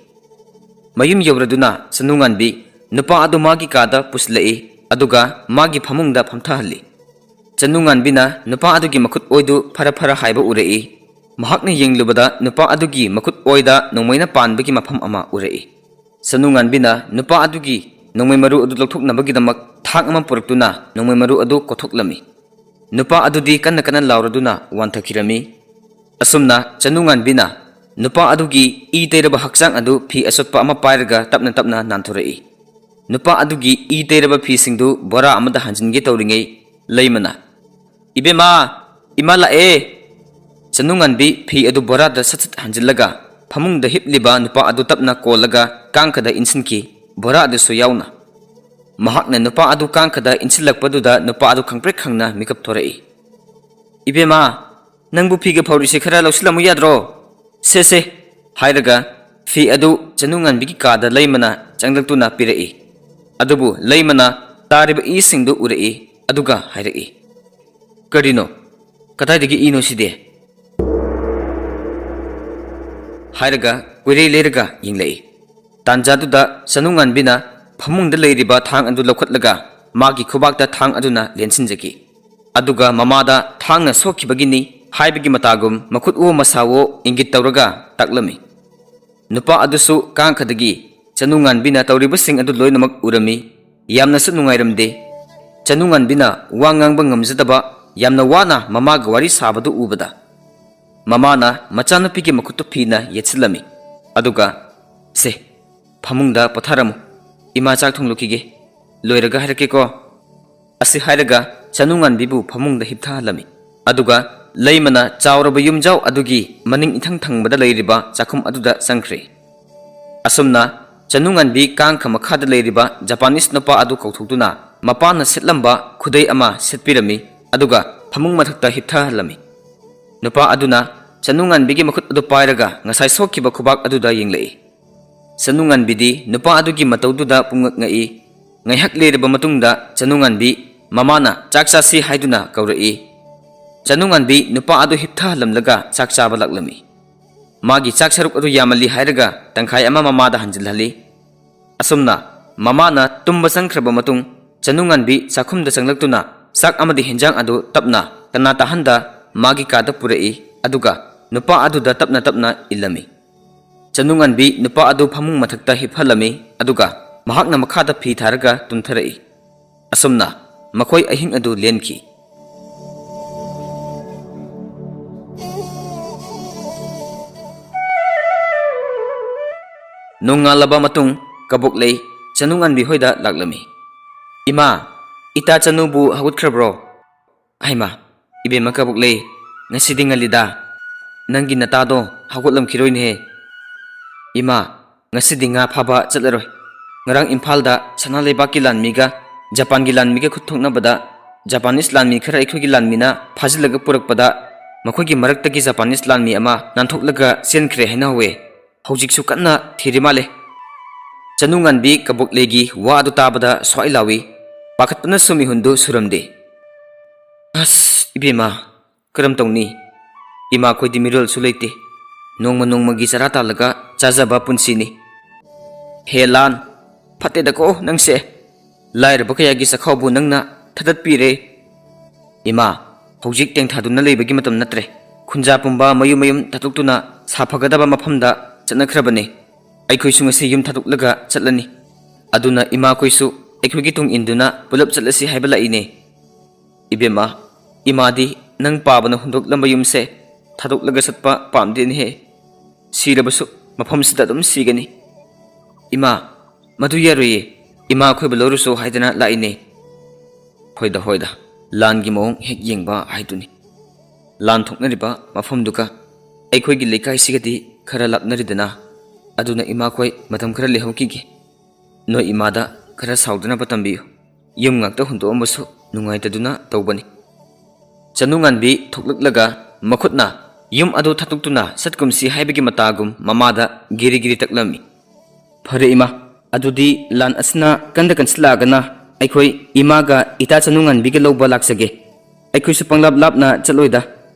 ꯃꯌꯨꯝ ꯌꯧꯔꯗꯨꯅ ꯆꯅꯨꯉꯥꯟꯕꯤ ꯅꯨꯄꯥ ꯑꯗꯨ ꯃꯥꯒꯤ ꯀꯥꯗ ꯄꯨꯁꯤꯜꯂꯛꯏ, ꯑꯗꯨꯒ ꯃꯥꯒꯤ ꯐꯃꯨꯡꯗ ꯐꯝꯊꯍꯜꯂꯤ꯫ ꯆꯅꯨꯉꯥꯟꯕꯤꯅ ꯅꯨꯄꯥ ꯑꯗꯨꯒꯤ ꯃꯈꯨꯠ ꯑꯣꯏꯗꯨ ꯐꯔ ꯐꯔ ꯍꯥꯏꯕ ꯎꯔꯛꯏ꯫ ꯃꯍꯥꯛꯅ ꯌꯦꯡꯂꯨꯕꯗ ꯅꯨꯄꯥ ꯑꯗꯨꯒꯤ ꯃꯈꯨꯠ ꯑꯣꯏꯗ ꯅꯣꯡꯃꯩꯅ ꯄꯥꯟꯕꯒꯤ ꯃꯐꯝ ꯑꯃ ꯎꯔꯛꯏ꯫ ꯆꯅꯨꯉꯥꯟꯕꯤꯅ ꯅꯨꯄꯥ ꯑꯗꯨꯒꯤ ꯅꯣꯡꯃꯩ ꯃꯔꯨ ꯑꯗꯨ ꯂꯧꯊꯣꯛꯅꯕꯒꯤꯗꯃꯛ ꯊꯥꯡ ꯑꯃ ꯄꯨꯔꯛꯇꯨꯅ ꯅꯣꯡꯃꯩ ꯃꯔꯨ ꯑꯗꯨ ꯀꯣꯊꯣꯛꯂꯝꯃꯤ꯫ ꯅꯨꯄꯥ ꯑꯗꯨꯗꯤ ꯀꯟꯅ ꯀꯟꯅ ꯂꯥꯎꯔꯗꯨꯅ ꯋꯥꯟꯊꯈꯤꯔꯝꯃꯤ꯫ ꯑꯁꯨꯝꯅ ꯆꯅꯨꯉꯥꯟꯕꯤꯅ ꯅꯨꯄꯥ ꯑꯗꯨꯒꯤ ꯏ ꯇꯩꯔꯕ ꯍꯛꯆꯥꯡ ꯑꯗꯨ ꯐꯤ ꯑꯆꯣꯠꯄ ꯑꯃ ꯄꯥꯏꯔꯒ ꯇꯞꯅ ꯇꯞꯅ ꯅꯥꯟꯊꯣꯔꯛꯏ꯫ ꯅꯨꯄꯥ ꯑꯗꯨꯒꯤ ꯏ ꯇꯩꯔꯕ ꯐꯤꯁꯤꯡꯗꯨ ꯕꯣꯔꯥ ꯑꯃꯗ ꯍꯥꯟꯖꯤꯟꯒꯦ ꯇꯧꯔꯤꯉꯩ ꯂꯩꯃꯅ, "ꯏꯕꯦꯝꯃ, ꯏꯃꯥ ꯂꯥꯛꯑꯦ!" ꯆꯅꯨꯉꯥꯟꯕꯤ ꯐꯤ ꯑꯗꯨ ꯕꯣꯔꯥꯗ ꯁꯠ ꯁꯠ ꯍꯥꯟꯖꯤꯜꯂꯒ ꯐꯃꯨꯡꯗ ꯍꯤꯞꯂꯤꯕ ꯅꯨꯄꯥ ꯑꯗꯨ ꯇꯞꯅ ꯀꯣꯜꯂꯒ ꯀꯥꯡꯈꯗ ꯏꯟꯁꯤꯟꯈꯤ, ꯕꯣꯔꯥ ꯑꯗꯨꯁꯨ ꯌꯥꯎꯅ꯫ ꯃꯍꯥꯛꯅ ꯅꯨꯄꯥ ꯑꯗꯨ ꯀꯥꯡꯈꯗ ꯏꯟꯁꯤꯜꯂꯛꯄꯗꯨꯗ ꯅꯨꯄꯥ ꯑꯗꯨ ꯈꯪꯄ꯭ꯔꯦꯛ ꯈꯪꯅ ꯃꯤꯀꯞ ꯊꯣꯔꯛꯏ꯫ "ꯏꯕꯦꯝꯃ, ꯅꯪꯕꯨ ꯐꯤꯒ ꯐꯧꯔꯤꯁꯦ ꯈꯔ ꯂꯧꯁꯤꯜꯂꯝꯃꯨ ꯌꯥꯗ꯭ꯔꯣ? ꯁꯦ, ꯁꯦ," ꯍꯥꯏꯔꯒ ꯐꯤ ꯑꯗꯨ ꯆꯅꯨꯉꯥꯟꯕꯤꯒꯤ ꯀꯥꯗ ꯂꯩꯃꯅ ꯆꯪꯂꯛꯇꯨꯅ ꯄꯤꯔꯛꯏ꯫ ꯑꯗꯨꯕꯨ ꯂꯩꯃꯅ ꯇꯥꯔꯤꯕ ꯏꯁꯤꯡꯗꯨ ꯎꯔꯛꯏ, ꯑꯗꯨꯒ ꯍꯥꯏꯔꯛꯏ, "ꯀꯔꯤꯅꯣ? ꯀꯗꯥꯏꯗꯒꯤ ꯏꯅꯣ ꯁꯤꯗꯤ?" ꯍꯥꯏꯔꯒ ꯀꯨꯏꯔꯩ ꯂꯩꯔꯒ ꯌꯦꯡꯂꯛꯏ꯫ ꯇꯥꯟꯖꯥꯗꯨꯗ ꯆꯅꯨꯉꯥꯟꯕꯤꯅ ꯐꯃꯨꯡꯗ ꯂꯩꯔꯤꯕ ꯊꯥꯡ ꯑꯗꯨ ꯂꯧꯈꯠꯂꯒ ꯃꯥꯒꯤ ꯈꯨꯕꯥꯛꯇ ꯊꯥꯡ ꯑꯗꯨꯅ ꯂꯦꯟꯁꯤꯟꯖꯈꯤ꯫ ꯑꯗꯨꯒ ꯃꯃꯥꯗ ꯊꯥꯡꯅ ꯁꯣꯛꯈꯤꯕꯒꯤꯅꯤ ꯍꯥꯏꯕꯒꯤ ꯃꯇꯥꯒꯨꯝ ꯃꯈꯨꯠꯋꯣ ꯃꯁꯥꯋꯣ ꯏꯪꯒꯤꯠ ꯇꯧꯔꯒ ꯇꯥꯛꯂꯝꯃꯤ꯫ ꯅꯨꯄꯥ ꯑꯗꯨꯁꯨ ꯀꯥꯡꯈꯗꯒꯤ ꯆꯅꯨꯉꯥꯟꯕꯤꯅ ꯇꯧꯔꯤꯕꯁꯤꯡ ꯑꯗꯨ ꯂꯣꯏꯅꯃꯛ ꯎꯔꯝꯃꯤ꯫ ꯌꯥꯝꯅꯁꯨ ꯅꯨꯡꯉꯥꯏꯔꯝꯗꯦ꯫ ꯆꯅꯨꯉꯥꯟꯕꯤꯅ ꯋꯥ ꯉꯥꯡꯕ ꯉꯝꯖꯗꯕ, ꯌꯥꯝꯅ ꯋꯥꯅ ꯃꯃꯥꯒ ꯋꯥꯔꯤ ꯁꯥꯕꯗꯨ ꯎꯕꯗ, ꯃꯃꯥꯅ ꯃꯆꯥꯅꯨꯄꯤꯒꯤ ꯃꯈꯨꯠꯇꯨ ꯐꯤꯅ ꯌꯦꯠꯁꯤꯜꯂꯝꯃꯤ꯫ ꯑꯗꯨꯒ, "ꯁꯦ, "ꯐꯃꯨꯡꯗ ꯄꯣꯊꯥꯔꯝꯃꯨ꯫ ꯏꯃꯥ ꯆꯥꯛ ꯊꯣꯡꯂꯨꯈꯤꯒꯦ꯫ ꯂꯣꯏꯔꯒ ꯍꯥꯏꯔꯛꯀꯦꯀꯣ?" ꯑꯁꯤ ꯍꯥꯏꯔꯒ ꯆꯅꯨꯉꯥꯟꯕꯤꯕꯨ ꯐꯃꯨꯡꯗ ꯍꯤꯞꯊꯍꯜꯂꯝꯃꯤ꯫ ꯑꯗꯨꯒ ꯂꯩꯃꯅ ꯆꯥꯎꯔꯕ ꯌꯨꯝꯖꯥꯎ ꯑꯗꯨꯒꯤ ꯃꯅꯤꯡ ꯏꯊꯪ ꯊꯪꯕꯗ ꯂꯩꯔꯤꯕ ꯆꯥꯛꯈꯨꯝ ꯑꯗꯨꯗ ꯆꯪꯈ꯭ꯔꯦ꯫ ꯑꯁꯨꯝꯅ ꯆꯅꯨꯉꯥꯟꯕꯤ ꯀꯥꯡꯈ ꯃꯈꯥꯗ ꯂꯩꯔꯤꯕ ꯖꯄꯥꯅꯤꯁ ꯅꯨꯄꯥ ꯑꯗꯨ ꯀꯧꯊꯣꯛꯇꯨꯅ ꯃꯄꯥꯅ ꯁꯦꯠꯂꯝꯕ ꯈꯨꯗꯩ ꯑꯃ ꯁꯦꯠꯄꯤꯔꯝꯃꯤ꯫ ꯑꯗꯨꯒ ꯐꯃꯨꯡ ꯃꯊꯛꯇ ꯍꯤꯞꯊꯍꯜꯂꯝꯃꯤ꯫ ꯅꯨꯄꯥ ꯑꯗꯨꯅ ꯆꯅꯨꯉꯥꯟꯕꯤꯒꯤ ꯃꯈꯨꯠ ꯑꯗꯨ ꯄꯥꯏꯔꯒ ꯉꯁꯥꯏ ꯁꯣꯛꯈꯤꯕ ꯈꯨꯕꯥꯛ ꯑꯗꯨꯗ ꯌꯦꯡꯂꯛꯏ꯫ ꯆꯅꯨꯉꯥꯟꯕꯤꯗꯤ ꯅꯨꯄꯥ ꯑꯗꯨꯒꯤ ꯃꯇꯧꯗꯨꯗ ꯄꯨꯡꯉꯛ ꯉꯛꯏ꯫ ꯉꯥꯏꯍꯥꯛ ꯂꯩꯔꯕ ꯃꯇꯨꯡꯗ ꯆꯅꯨꯉꯥꯟꯕꯤ ꯃꯃꯥꯅ ꯆꯥꯛ ꯆꯥꯁꯤ ꯍꯥꯏꯗꯨꯅ ꯀꯧꯔꯛꯏ꯫ ꯆꯅꯨꯉꯥꯟꯕꯤ ꯅꯨꯄꯥ ꯑꯗꯨ ꯍꯤꯞꯊꯍꯜꯂꯝꯂꯒ ꯆꯥꯛ ꯆꯥꯕ ꯂꯥꯛꯂꯝꯃꯤ꯫ ꯃꯥꯒꯤ ꯆꯥꯛ ꯁꯔꯨꯛ ꯑꯗꯨ ꯌꯥꯝꯃꯜꯂꯤ ꯍꯥꯏꯔꯒ ꯇꯪꯈꯥꯏ ꯑꯃ ꯃꯃꯥꯗ ꯍꯟꯖꯤꯜꯍꯜꯂꯤ꯫ ꯑꯁꯨꯝꯅ ꯃꯃꯥꯅ ꯇꯨꯝꯕ ꯆꯪꯈ꯭ꯔꯕ ꯃꯇꯨꯡ ꯆꯅꯨꯉꯥꯟꯕꯤ ꯆꯥꯛꯈꯨꯝꯗ ꯆꯪꯂꯛꯇꯨꯅ ꯆꯥꯛ ꯑꯃꯗꯤ ꯍꯦꯟꯖꯥꯡ ꯑꯗꯨ ꯇꯞꯅ ꯀꯅꯥ ꯇꯥꯍꯟꯗ ꯃꯥꯒꯤ ꯀꯥꯗ ꯄꯨꯔꯛꯏ꯫ ꯑꯗꯨꯒ ꯅꯨꯄꯥ ꯑꯗꯨꯗ ꯇꯞꯅ ꯇꯞꯅ ꯏꯜꯂꯝꯃꯤ꯫ ꯆꯅꯨꯉꯥꯟꯕꯤ ꯅꯨꯄꯥ ꯑꯗꯨ ꯐꯃꯨꯡ ꯃꯊꯛꯇ ꯍꯤꯞꯍꯜꯂꯝꯃꯤ꯫ ꯑꯗꯨꯒ ꯃꯍꯥꯛꯅ ꯃꯈꯥꯗ ꯐꯤ ꯊꯥꯔꯒ ꯇꯨꯝꯊꯔꯛꯏ꯫ ꯑꯁꯨꯝꯅ ꯃꯈꯣꯏ ꯑꯍꯤꯡ ꯑꯗꯨ ꯂꯦꯟꯈꯤ꯫ ꯅꯣꯡꯉꯥꯜꯂꯕ ꯃꯇꯨꯡ ꯀꯕꯣꯛꯂꯩ ꯆꯅꯨꯉꯥꯟꯕꯤ ꯍꯣꯏꯗ ꯂꯥꯛꯂꯝꯃꯤ꯫ "ꯏꯃꯥ, ꯏꯇꯥ ꯆꯅꯨꯕꯨ ꯍꯧꯒꯠꯈ꯭ꯔꯕ꯭ꯔꯣ?" "ꯍꯩꯃꯥ, ꯏꯕꯦꯝꯃ ꯀꯕꯣꯛꯂꯩ, ꯉꯁꯤꯗꯤ ꯉꯜꯂꯤꯗ꯫ ꯅꯪꯒꯤ ꯅꯇꯥꯗꯣ ꯍꯧꯒꯠꯂꯝꯈꯤꯔꯣꯏꯅꯦꯍꯦ꯫ ꯏꯃꯥ, ꯉꯁꯤꯗꯤ ꯉꯥ ꯐꯥꯕ ꯆꯠꯂꯔꯣꯏ꯫ ꯉꯔꯥꯡ ꯏꯝꯐꯥꯜꯗ ꯁꯅꯥ ꯂꯩꯕꯥꯛꯀꯤ ꯂꯥꯟꯃꯤꯒ ꯖꯄꯥꯟꯒꯤ ꯂꯥꯟꯃꯤꯒ ꯈꯨꯠ ꯊꯣꯛꯅꯕꯗ ꯖꯄꯥꯅꯤꯁ ꯂꯥꯟꯃꯤ ꯈꯔ ꯑꯩꯈꯣꯏꯒꯤ ꯂꯥꯟꯃꯤꯅ ꯐꯥꯖꯤꯜꯂꯒ ꯄꯨꯔꯛꯄꯗ ꯃꯈꯣꯏꯒꯤ ꯃꯔꯛꯇꯒꯤ ꯖꯄꯥꯅꯤꯁ ꯂꯥꯟꯃꯤ ꯑꯃ ꯅꯥꯟꯊꯣꯛꯂꯒ ꯆꯦꯟꯈ꯭ꯔꯦ ꯍꯥꯏꯅ ꯍꯧꯋꯦ꯫ ꯍꯧꯖꯤꯛꯁꯨ ꯀꯟꯅ ꯊꯤꯔꯤ ꯃꯥꯜꯂꯦ꯫" ꯆꯅꯨꯉꯥꯟꯕꯤ ꯀꯕꯣꯛꯂꯩꯒꯤ ꯋꯥ ꯑꯗꯨ ꯇꯥꯕꯗ ꯁ꯭ꯋꯥꯏ ꯂꯥꯎꯏ꯫ ꯄꯥꯈꯠꯄꯅꯁꯨ ꯃꯤꯍꯨꯟꯗꯨ ꯁꯨꯔꯝꯗꯦ꯫ "ꯑꯁ, ꯏꯕꯦꯝꯃ, ꯀꯔꯝ ꯇꯧꯅꯤ? ꯏꯃꯥꯈꯣꯏꯗꯤ ꯃꯤꯔꯣꯜꯁꯨ ꯂꯩꯇꯦ꯫ ꯅꯣꯡꯃ ꯅꯣꯡꯃꯒꯤ ꯆꯔꯥ ꯇꯥꯜꯂꯒ ꯆꯥꯖꯕ ꯄꯨꯟꯁꯤꯅꯤ꯫ ꯍꯦ ꯂꯥꯟ, ꯐꯠꯇꯦꯗꯀꯣ ꯅꯪꯁꯦ꯫ ꯂꯥꯏꯔꯕ ꯀꯌꯥꯒꯤ ꯆꯈꯥꯎꯕꯨ ꯅꯪꯅ ꯊꯗꯠꯄꯤꯔꯦ꯫" "ꯏꯃꯥ, ꯍꯧꯖꯤꯛ ꯇꯦꯡꯊꯥꯗꯨꯅ ꯂꯩꯕꯒꯤ ꯃꯇꯝ ꯅꯠꯇ꯭ꯔꯦ꯫ ꯈꯨꯟꯖꯥ ꯄꯨꯝꯕ ꯃꯌꯨꯝ ꯃꯌꯨꯝ ꯊꯥꯗꯣꯛꯇꯨꯅ ꯁꯥꯐꯒꯗꯕ ꯃꯐꯝꯗ ꯆꯠꯅꯈ꯭ꯔꯕꯅꯤ꯫ ꯑꯩꯈꯣꯏꯁꯨ ꯉꯁꯤ ꯌꯨꯝ ꯊꯥꯗꯣꯛꯂꯒ ꯆꯠꯂꯅꯤ꯫ ꯑꯗꯨꯅ ꯏꯃꯥꯈꯣꯏꯁꯨ ꯑꯩꯈꯣꯏꯒꯤ ꯇꯨꯡ ꯏꯟꯗꯨꯅ ꯄꯨꯂꯞ ꯆꯠꯂꯁꯤ ꯍꯥꯏꯕ ꯂꯥꯛꯏꯅꯦ꯫" "ꯏꯕꯦꯝꯃ, ꯏꯃꯥꯗꯤ ꯅꯪ ꯄꯥꯕꯅ ꯍꯨꯟꯗꯣꯛꯂꯝꯕ ꯌꯨꯝꯁꯦ ꯊꯥꯗꯣꯛꯂꯒ ꯆꯠꯄ ꯄꯥꯝꯗꯦꯅꯦꯍꯦ꯫ ꯁꯤꯔꯕꯁꯨ ꯃꯐꯝꯁꯤꯗ ꯑꯗꯨꯝ ꯁꯤꯒꯅꯤ꯫" "ꯏꯃꯥ, ꯃꯗꯨ ꯌꯥꯔꯣꯏꯌꯦ꯫ ꯏꯃꯥ ꯑꯩꯈꯣꯏꯕꯨ ꯂꯧꯔꯨꯁꯣ ꯍꯥꯏꯗꯅ ꯂꯥꯛꯏꯅꯦ꯫" "ꯍꯣꯏꯗ, ꯍꯣꯏꯗ, ꯂꯥꯟꯒꯤ ꯃꯑꯣꯡ ꯍꯦꯛ ꯌꯦꯡꯕ ꯍꯥꯏꯗꯨꯅꯤ꯫ ꯂꯥꯟ ꯊꯣꯛꯅꯔꯤꯕ ꯃꯐꯝꯗꯨꯒ ꯑꯩꯈꯣꯏꯒꯤ ꯂꯩꯀꯥꯏꯁꯤꯒꯗꯤ ꯈꯔ ꯂꯥꯞꯅꯔꯤꯗꯅ꯫ ꯑꯗꯨꯅ ꯏꯃꯥꯈꯣꯏ ꯃꯇꯝ ꯈꯔ ꯂꯩꯍꯧꯈꯤꯒꯦ꯫ ꯅꯣꯏ ꯏꯃꯥꯗ ꯈꯔ ꯁꯥꯎꯗꯅꯕ ꯇꯝꯕꯤꯌꯨ꯫ ꯌꯨꯝ ꯉꯥꯛꯇ ꯍꯨꯟꯗꯣꯛꯑꯝꯕꯁꯨ ꯅꯨꯡꯉꯥꯏꯇꯗꯨꯅ ꯇꯧꯕꯅꯤ꯫" ꯆꯅꯨꯉꯥꯟꯕꯤ ꯊꯣꯛꯂꯛꯂꯒ ꯃꯈꯨꯠꯅ ꯌꯨꯝ ꯑꯗꯨ ꯊꯥꯗꯣꯛꯇꯨꯅ ꯆꯠꯀꯨꯝꯁꯤ ꯍꯥꯏꯕꯒꯤ ꯃꯇꯥꯒꯨꯝ ꯃꯃꯥꯗ ꯒꯤꯔꯤ ꯒꯤꯔꯤ ꯇꯛꯂꯝꯃꯤ꯫ "ꯐꯔꯦ ꯏꯃꯥ, ꯑꯗꯨꯗꯤ ꯂꯥꯟ ꯑꯁꯤꯅ ꯀꯟꯗ ꯀꯟꯁꯤꯜꯂꯛꯑꯒꯅ ꯑꯩꯈꯣꯏ ꯏꯃꯥꯒ ꯏꯇꯥ ꯆꯅꯨꯉꯥꯟꯕꯤꯒ ꯂꯧꯕ ꯂꯥꯛꯆꯒꯦ꯫ ꯑꯩꯈꯣꯏꯁꯨ ꯄꯪꯂꯥꯞ ꯂꯥꯞꯅ ꯆꯠꯂꯣꯏꯗ꯫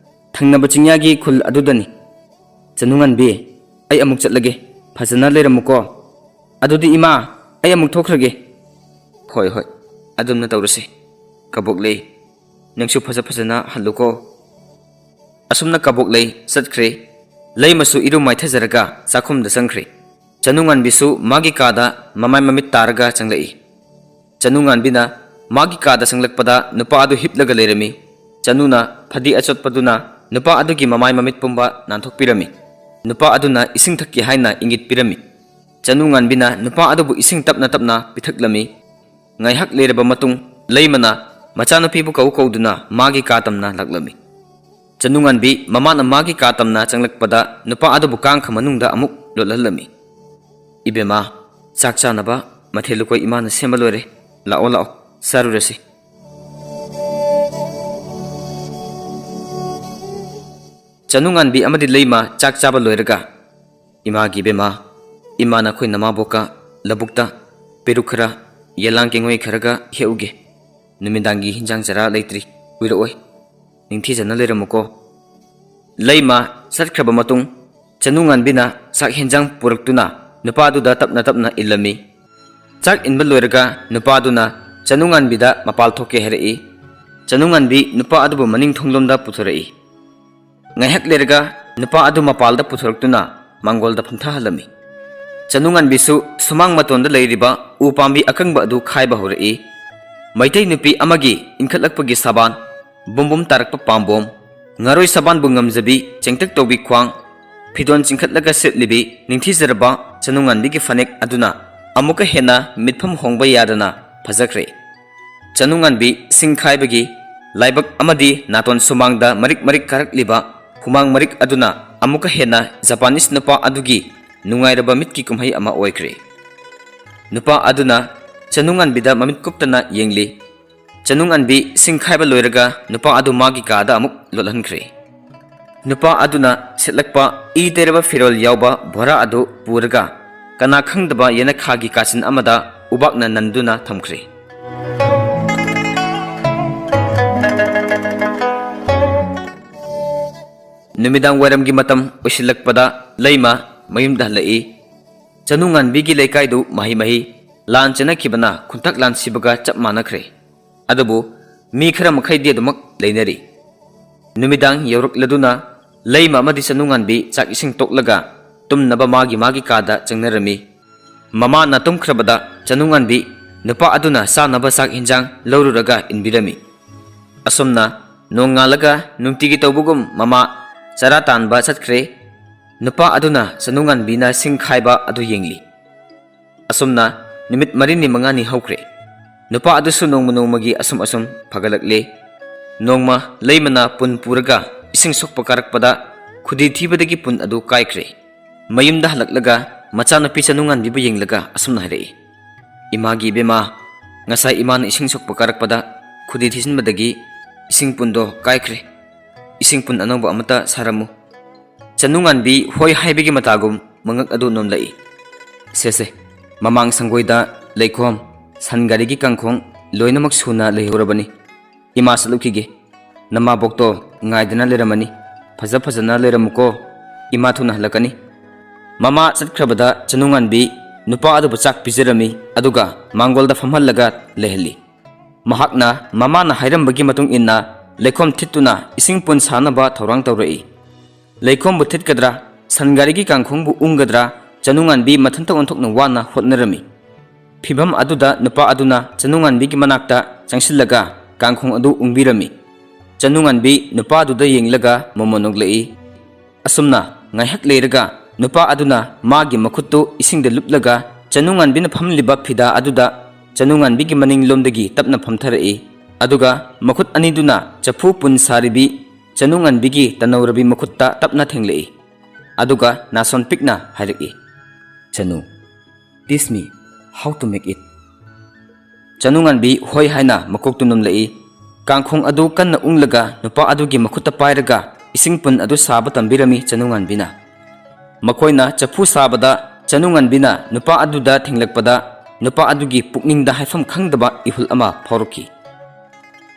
ꯊꯪꯅꯕ ꯆꯤꯡꯌꯥꯒꯤ ꯈꯨꯜ ꯑꯗꯨꯗꯅꯤ꯫ ꯆꯅꯨꯉꯥꯟꯕꯤ, ꯑꯩ ꯑꯃꯨꯛ ꯆꯠꯂꯒꯦ꯫ ꯐꯖꯅ ꯂꯩꯔꯝꯃꯨꯀꯣ꯫ ꯑꯗꯨꯗꯤ ꯏꯃꯥ, ꯑꯩ ꯑꯃꯨꯛ ꯊꯣꯛꯈ꯭ꯔꯒꯦ꯫" "ꯍꯣꯏ, ꯍꯣꯏ, ꯑꯗꯨꯝꯅ ꯇꯧꯔꯁꯤ꯫ ꯀꯕꯣꯛꯂꯩ, ꯅꯪꯁꯨ ꯐꯖ ꯐꯖꯅ ꯍꯜꯂꯨꯀꯣ꯫" ꯑꯁꯨꯝꯅ ꯀꯕꯣꯛꯂꯩ ꯆꯠꯈ꯭ꯔꯦ꯫ ꯂꯩꯃꯁꯨ ꯏꯔꯨ ꯃꯥꯏꯊꯖꯔꯒ ꯆꯥꯛꯈꯨꯝꯗ ꯆꯪꯈ꯭ꯔꯦ꯫ ꯆꯅꯨꯉꯥꯟꯕꯤꯁꯨ ꯃꯥꯒꯤ ꯀꯥꯗ ꯃꯃꯥꯏ ꯃꯃꯤꯠ ꯇꯥꯔꯒ ꯆꯪꯂꯛꯏ꯫ ꯆꯅꯨꯉꯥꯟꯕꯤꯅ ꯃꯥꯒꯤ ꯀꯥꯗ ꯆꯪꯂꯛꯄꯗ ꯅꯨꯄꯥ ꯑꯗꯨ ꯍꯤꯞꯂꯒ ꯂꯩꯔꯝꯃꯤ꯫ ꯆꯅꯨꯅ ꯐꯗꯤ ꯑꯆꯣꯠꯄꯗꯨꯅ ꯅꯨꯄꯥ ꯑꯗꯨꯒꯤ ꯃꯃꯥꯏ ꯃꯃꯤꯠ ꯄꯨꯝꯕ ꯅꯥꯟꯊꯣꯛꯄꯤꯔꯝꯃꯤ꯫ ꯅꯨꯄꯥ ꯑꯗꯨꯅ ꯏꯁꯤꯡ ꯊꯛꯀꯦ ꯍꯥꯏꯅ ꯏꯪꯒꯤꯠ ꯄꯤꯔꯝꯃꯤ꯫ ꯆꯅꯨꯉꯥꯟꯕꯤꯅ ꯅꯨꯄꯥ ꯑꯗꯨꯕꯨ ꯏꯁꯤꯡ ꯇꯞꯅ ꯇꯞꯅ ꯄꯤꯊꯛꯂꯝꯃꯤ꯫ ꯉꯥꯏꯍꯥꯛ ꯂꯩꯔꯕ ꯃꯇꯨꯡ ꯂꯩꯃꯅ ꯃꯆꯥꯅꯨꯄꯤꯕꯨ ꯀꯧ ꯀꯧꯗꯨꯅ ꯃꯥꯒꯤ ꯀꯥ ꯇꯝꯅ ꯂꯥꯛꯂꯝꯃꯤ꯫ ꯆꯅꯨꯉꯥꯟꯕꯤ ꯃꯃꯥꯅ ꯃꯥꯒꯤ ꯀꯥ ꯇꯝꯅ ꯆꯪꯂꯛꯄꯗ ꯅꯨꯄꯥ ꯑꯗꯨꯕꯨ ꯀꯥꯡꯈ ꯃꯅꯨꯡꯗ ꯑꯃꯨꯛ ꯂꯣꯠꯍꯜꯂꯝꯃꯤ꯫ "ꯏꯕꯦꯝꯃ, ꯆꯥꯛ ꯆꯥꯅꯕ ꯃꯊꯦꯜ ꯂꯨꯀꯣꯏ ꯏꯃꯥꯅ ꯁꯦꯝꯕ ꯂꯣꯏꯔꯦ꯫ ꯂꯥꯛꯑꯣ, ꯂꯥꯛꯑꯣ, ꯆꯥꯔꯨꯔꯁꯤ꯫" ꯆꯅꯨꯉꯥꯟꯕꯤ ꯑꯃꯗꯤ ꯂꯩꯃ ꯆꯥꯛ ꯆꯥꯕ ꯂꯣꯏꯔꯒ, "ꯏꯃꯥꯒꯤ ꯏꯕꯦꯝꯃ, ꯏꯃꯥꯅ ꯑꯩꯈꯣꯏ ꯅꯃꯥꯕꯣꯛꯀ ꯂꯧꯕꯨꯛꯇ ꯄꯦꯔꯨꯛ ꯈꯔ, ꯌꯦꯂꯥꯡ ꯀꯦꯡꯉꯣꯏ ꯈꯔꯒ ꯍꯦꯛꯎꯒꯦ꯫ ꯅꯨꯃꯤꯗꯥꯡꯒꯤ ꯍꯤꯟꯖꯥꯡ ꯆꯔꯥ ꯂꯩꯇ꯭ꯔꯤ, ꯀꯨꯏꯔꯛꯑꯣꯏ꯫ ꯅꯤꯡꯊꯤꯖꯅ ꯂꯩꯔꯝꯃꯨꯀꯣ꯫" ꯂꯩꯃ ꯆꯠꯈ꯭ꯔꯕ ꯃꯇꯨꯡ, ꯆꯅꯨꯉꯥꯟꯕꯤꯅ ꯆꯥꯛ ꯍꯦꯟꯖꯥꯡ ꯄꯨꯔꯛꯇꯨꯅ ꯅꯨꯄꯥꯗꯨꯗ ꯇꯞꯅ ꯇꯞꯅ ꯏꯜꯂꯝꯃꯤ꯫ ꯆꯥꯛ ꯏꯟꯕ ꯂꯣꯏꯔꯒ ꯅꯨꯄꯥꯗꯨꯅ ꯆꯅꯨꯉꯥꯟꯕꯤꯗ ꯃꯄꯥꯜ ꯊꯣꯛꯀꯦ ꯍꯥꯏꯔꯛꯏ꯫ ꯆꯅꯨꯉꯥꯟꯕꯤ ꯅꯨꯄꯥ ꯑꯗꯨꯕꯨ ꯃꯅꯤꯡ ꯊꯣꯡꯂꯣꯝꯗ ꯄꯨꯊꯣꯔꯛꯏ꯫ ꯉꯥꯏꯍꯥꯛ ꯂꯩꯔꯒ ꯅꯨꯄꯥ ꯑꯗꯨ ꯃꯄꯥꯜꯗ ꯄꯨꯊꯣꯔꯛꯇꯨꯅ ꯃꯥꯡꯒꯣꯜꯗ ꯐꯝꯊꯍꯜꯂꯝꯃꯤ꯫ ꯆꯅꯨꯉꯥꯟꯕꯤꯁꯨ ꯁꯨꯃꯥꯡ ꯃꯇꯣꯟꯗ ꯂꯩꯔꯤꯕ ꯎ ꯄꯥꯝꯕꯤ ꯑꯀꯪꯕ ꯑꯗꯨ ꯈꯥꯏꯕ ꯍꯧꯔꯛꯏ꯫ ꯃꯩꯇꯩ ꯅꯨꯄꯤ ꯑꯃꯒꯤ ꯏꯟꯈꯠꯂꯛꯄꯒꯤ ꯁꯥꯕꯥꯟ, ꯕꯨꯝ ꯕꯨꯝ ꯇꯥꯔꯛꯄ ꯄꯥꯝꯕꯣꯝ, ꯉꯥꯔꯣꯏ ꯁꯥꯕꯥꯟꯕꯨ ꯉꯝꯖꯕꯤ ꯆꯦꯡꯇꯛ ꯇꯧꯕꯤ ꯈ꯭ꯋꯥꯡ, ꯐꯤꯗꯣꯟ ꯆꯤꯡꯈꯠꯂꯒ ꯁꯦꯠꯂꯤꯕꯤ ꯅꯤꯡꯊꯤꯖꯔꯕ ꯆꯅꯨꯉꯥꯟꯕꯤꯒꯤ ꯐꯅꯦꯛ ꯑꯗꯨꯅ ꯑꯃꯨꯛꯀ ꯍꯦꯟꯅ ꯃꯤꯠꯐꯝ ꯍꯣꯡꯕ ꯌꯥꯗꯅ ꯐꯖꯈ꯭ꯔꯦ꯫ ꯆꯅꯨꯉꯥꯟꯕꯤ ꯁꯤꯡ ꯈꯥꯏꯕꯒꯤ ꯂꯥꯏꯕꯛ ꯑꯃꯗꯤ ꯅꯥꯇꯣꯟ ꯁꯨꯃꯥꯡꯗ ꯃꯔꯤꯛ ꯃꯔꯤꯛ ꯀꯥꯔꯛꯂꯤꯕ ꯍꯨꯃꯥꯡ ꯃꯔꯤꯛ ꯑꯗꯨꯅ ꯑꯃꯨꯛꯀ ꯍꯦꯟꯅ ꯖꯄꯥꯅꯤꯁ ꯅꯨꯄꯥ ꯑꯗꯨꯒꯤ ꯅꯨꯡꯉꯥꯏꯔꯕ ꯃꯤꯠꯀꯤ ꯀꯨꯝꯍꯩ ꯑꯃ ꯑꯣꯏꯈ꯭ꯔꯦ꯫ ꯅꯨꯄꯥ ꯑꯗꯨꯅ ꯆꯅꯨꯉꯥꯟꯕꯤꯗ ꯃꯃꯤꯠ ꯀꯨꯞꯇꯅ ꯌꯦꯡꯂꯤ꯫ ꯆꯅꯨꯉꯥꯟꯕꯤ ꯁꯤꯡ ꯈꯥꯏꯕ ꯂꯣꯏꯔꯒ ꯅꯨꯄꯥ ꯑꯗꯨ ꯃꯥꯒꯤ ꯀꯥꯗ ꯑꯃꯨꯛ ꯂꯣꯠꯍꯟꯈ꯭ꯔꯦ꯫ ꯅꯨꯄꯥ ꯑꯗꯨꯅ ꯁꯦꯠꯂꯛꯄ ꯏ ꯇꯩꯔꯕ ꯐꯤꯔꯣꯜ ꯌꯥꯎꯕ ꯚꯣꯔꯥ ꯑꯗꯨ ꯄꯨꯔꯒ ꯀꯅꯥ ꯈꯪꯗꯕ ꯌꯦꯅꯈꯥꯒꯤ ꯀꯥꯆꯤꯟ ꯑꯃꯗ ꯎꯕꯥꯛꯅ ꯅꯟꯗꯨꯅ ꯊꯝꯈ꯭ꯔꯦ꯫ ꯅꯨꯃꯤꯗꯥꯡ ꯋꯥꯏꯔꯝꯒꯤ ꯃꯇꯝ ꯑꯣꯏꯁꯤꯜꯂꯛꯄꯗ ꯂꯩꯃ ꯃꯌꯨꯝꯗ ꯍꯜꯂꯛꯏ꯫ ꯆꯅꯨꯉꯥꯟꯕꯤꯒꯤ ꯂꯩꯀꯥꯏꯗꯨ ꯃꯍꯩ ꯃꯍꯩ ꯂꯥꯟ ꯆꯦꯟꯅꯈꯤꯕꯅ ꯈꯨꯟꯇꯛ ꯂꯥꯟ ꯁꯤꯕꯒ ꯆꯞ ꯃꯥꯟꯅꯈ꯭ꯔꯦ꯫ ꯑꯗꯨꯕꯨ ꯃꯤ ꯈꯔ ꯃꯈꯩꯗꯤ ꯑꯗꯨꯃꯛ ꯂꯩꯅꯔꯤ꯫ ꯅꯨꯃꯤꯗꯥꯡ ꯌꯧꯔꯛꯂꯗꯨꯅ ꯂꯩꯃ ꯑꯃꯗꯤ ꯆꯅꯨꯉꯥꯟꯕꯤ ꯆꯥꯛ ꯏꯁꯤꯡ ꯇꯣꯛꯂꯒ ꯇꯨꯝꯅꯕ ꯃꯥꯒꯤ ꯃꯥꯒꯤ ꯀꯥꯗ ꯆꯪꯅꯔꯝꯃꯤ꯫ ꯃꯃꯥꯅ ꯇꯨꯝꯈ꯭ꯔꯕꯗ ꯆꯅꯨꯉꯥꯟꯕꯤ ꯅꯨꯄꯥ ꯑꯗꯨꯅ ꯆꯥꯅꯕ ꯆꯥꯛ ꯍꯤꯟꯖꯥꯡ ꯂꯧꯔꯨꯔꯒ ꯏꯟꯕꯤꯔꯝꯃꯤ꯫ ꯑꯁꯨꯝꯅ ꯅꯣꯡꯉꯥꯜꯂꯒ ꯅꯨꯡꯇꯤꯒꯤ ꯇꯧꯕꯒꯨꯝ ꯃꯃꯥ ꯆꯔꯥ ꯇꯥꯟꯕ ꯆꯠꯈ꯭ꯔꯦ꯫ ꯅꯨꯄꯥ ꯑꯗꯨꯅ ꯆꯅꯨꯉꯥꯟꯕꯤꯅ ꯁꯤꯡ ꯈꯥꯏꯕ ꯑꯗꯨ ꯌꯦꯡꯂꯤ꯫ ꯑꯁꯨꯝꯅ ꯅꯨꯃꯤꯠ ꯃꯔꯤꯅꯤ ꯃꯉꯥꯅꯤ ꯍꯧꯈ꯭ꯔꯦ꯫ ꯅꯨꯄꯥ ꯑꯗꯨꯁꯨ ꯅꯣꯡꯃ ꯅꯣꯡꯃꯒꯤ ꯑꯁꯨꯝ ꯑꯁꯨꯝ ꯐꯒꯠꯂꯛꯂꯦ꯫ ꯅꯣꯡꯃ ꯂꯩꯃꯅ ꯄꯨꯟ ꯄꯨꯔꯒ ꯏꯁꯤꯡ ꯁꯣꯛꯄ ꯀꯥꯔꯛꯄꯗ ꯈꯨꯗꯤ ꯊꯤꯕꯗꯒꯤ ꯄꯨꯟ ꯑꯗꯨ ꯀꯥꯏꯈ꯭ꯔꯦ꯫ ꯃꯌꯨꯝꯗ ꯍꯜꯂꯛꯂꯒ ꯃꯆꯥꯅꯨꯄꯤ ꯆꯅꯨꯉꯥꯟꯕꯤꯕꯨ ꯌꯦꯡꯂꯒ ꯑꯁꯨꯝꯅ ꯍꯥꯏꯔꯛꯏ, "ꯏꯃꯥꯒꯤ ꯏꯕꯦꯝꯃ, ꯉꯁꯥꯏ ꯏꯃꯥꯅ ꯏꯁꯤꯡ ꯁꯣꯛꯄ ꯀꯥꯔꯛꯄꯗ ꯈꯨꯗꯤ ꯊꯤꯖꯤꯟꯕꯗꯒꯤ ꯏꯁꯤꯡ ꯄꯨꯟꯗꯣ ꯀꯥꯏꯈ꯭ꯔꯦ꯫ ꯏꯁꯤꯡ ꯄꯨꯟ ꯑꯅꯧꯕ ꯑꯃꯠꯇ ꯁꯥꯔꯝꯃꯨ꯫" ꯆꯅꯨꯉꯥꯟꯕꯤ ꯍꯣꯏ ꯍꯥꯏꯕꯒꯤ ꯃꯇꯥꯒꯨꯝ ꯃꯉꯛ ꯑꯗꯨ ꯅꯣꯝꯂꯛꯏ꯫ "ꯁꯦ ꯁꯦ, ꯃꯃꯥꯡ ꯁꯪꯒꯣꯏꯗ ꯂꯩꯈꯣꯝ, ꯁꯟ ꯒꯥꯔꯤꯒꯤ ꯀꯥꯡꯈꯣꯡ ꯂꯣꯏꯅꯃꯛ ꯁꯨꯅ ꯂꯩꯍꯧꯔꯕꯅꯤ꯫ ꯏꯃꯥ ꯆꯠꯂꯨꯈꯤꯒꯦ꯫ ꯅꯃꯥꯕꯣꯛꯇꯣ ꯉꯥꯏꯗꯅ ꯂꯩꯔꯝꯃꯅꯤ꯫ ꯐꯖ ꯐꯖꯅ ꯂꯩꯔꯝꯃꯨꯀꯣ꯫ ꯏꯃꯥ ꯊꯨꯅ ꯍꯜꯂꯛꯀꯅꯤ꯫" ꯃꯃꯥ ꯆꯠꯈ꯭ꯔꯕꯗ ꯆꯅꯨꯉꯥꯟꯕꯤ ꯅꯨꯄꯥ ꯑꯗꯨꯕꯨ ꯆꯥꯛ ꯄꯤꯖꯔꯝꯃꯤ, ꯑꯗꯨꯒ ꯃꯥꯡꯒꯣꯜꯗ ꯐꯝꯍꯜꯂꯒ ꯂꯩꯍꯜꯂꯤ꯫ ꯃꯍꯥꯛꯅ ꯃꯃꯥꯅ ꯍꯥꯏꯔꯝꯕꯒꯤ ꯃꯇꯨꯡ ꯏꯟꯅ ꯂꯩꯈꯣꯝ ꯊꯤꯠꯇꯨꯅ ꯏꯁꯤꯡ ꯄꯨꯟ ꯁꯥꯅꯕ ꯊꯧꯔꯥꯡ ꯇꯧꯔꯛꯏ꯫ ꯂꯩꯈꯣꯝꯕꯨ ꯊꯤꯠꯀꯗ꯭ꯔꯥ, ꯁꯟ ꯒꯥꯔꯤꯒꯤ ꯀꯥꯡꯈꯣꯡꯕꯨ ꯎꯪꯒꯗ꯭ꯔꯥ, ꯆꯅꯨꯉꯥꯟꯕꯤ ꯃꯊꯟꯇ ꯑꯣꯟꯊꯣꯛꯅ ꯋꯥꯅ ꯍꯣꯠꯅꯔꯝꯃꯤ꯫ ꯐꯤꯚꯝ ꯑꯗꯨꯗ ꯅꯨꯄꯥ ꯑꯗꯨꯅ ꯆꯅꯨꯉꯥꯟꯕꯤꯒꯤ ꯃꯅꯥꯛꯇ ꯆꯪꯁꯤꯜꯂꯒ ꯀꯥꯡꯈꯣꯡ ꯑꯗꯨ ꯎꯪꯕꯤꯔꯝꯃꯤ꯫ ꯆꯅꯨꯉꯥꯟꯕꯤ ꯅꯨꯄꯥꯗꯨꯗ ꯌꯦꯡꯂꯒ ꯃꯣꯃꯣꯟ ꯅꯣꯛꯂꯛꯏ꯫ ꯑꯁꯨꯝꯅ ꯉꯥꯏꯍꯥꯛ ꯂꯩꯔꯒ ꯅꯨꯄꯥ ꯑꯗꯨꯅ ꯃꯥꯒꯤ ꯃꯈꯨꯠꯇꯨ ꯏꯁꯤꯡꯗ ꯂꯨꯞꯂꯒ ꯆꯅꯨꯉꯥꯟꯕꯤꯅ ꯐꯝꯂꯤꯕ ꯐꯤꯗꯥ ꯑꯗꯨꯗ ꯆꯅꯨꯉꯥꯟꯕꯤꯒꯤ ꯃꯅꯤꯡꯂꯣꯝꯗꯒꯤ ꯇꯞꯅ ꯐꯝꯊꯔꯛꯏ꯫ ꯑꯗꯨꯒ ꯃꯈꯨꯠ ꯑꯅꯤꯗꯨꯅ ꯆꯐꯨ ꯄꯨꯟ ꯁꯥꯔꯤꯕꯤ ꯆꯅꯨꯉꯥꯟꯕꯤꯒꯤ ꯇꯅꯧꯔꯕꯤ ꯃꯈꯨꯠꯇ ꯇꯞꯅ ꯊꯦꯡꯂꯛꯏ꯫ ꯑꯗꯨꯒ ꯅꯥꯁꯣꯟ ꯄꯤꯛꯅ ꯍꯥꯏꯔꯛꯏ, "ꯆꯅꯨ, teach me how to make it." ꯆꯅꯨꯉꯥꯟꯕꯤ ꯍꯣꯏ ꯍꯥꯏꯅ ꯃꯀꯣꯛꯇꯨ ꯅꯨꯝꯂꯛꯏ꯫ ꯀꯥꯡꯈꯣꯡ ꯑꯗꯨ ꯀꯟꯅ ꯎꯪꯂꯒ ꯅꯨꯄꯥ ꯑꯗꯨꯒꯤ ꯃꯈꯨꯠꯇ ꯄꯥꯏꯔꯒ ꯏꯁꯤꯡ ꯄꯨꯟ ꯑꯗꯨ ꯁꯥꯕ ꯇꯝꯕꯤꯔꯝꯃꯤ ꯆꯅꯨꯉꯥꯟꯕꯤꯅ꯫ ꯃꯈꯣꯏꯅ ꯆꯐꯨ ꯁꯥꯕꯗ ꯆꯅꯨꯉꯥꯟꯕꯤꯅ ꯅꯨꯄꯥ ꯑꯗꯨꯗ ꯊꯦꯡꯂꯛꯄꯗ ꯅꯨꯄꯥ ꯑꯗꯨꯒꯤ ꯄꯨꯛꯅꯤꯡꯗ ꯍꯥꯏꯐꯝ ꯈꯪꯗꯕ ꯏꯍꯨꯜ ꯑꯃ ꯐꯥꯎꯔꯛꯈꯤ꯫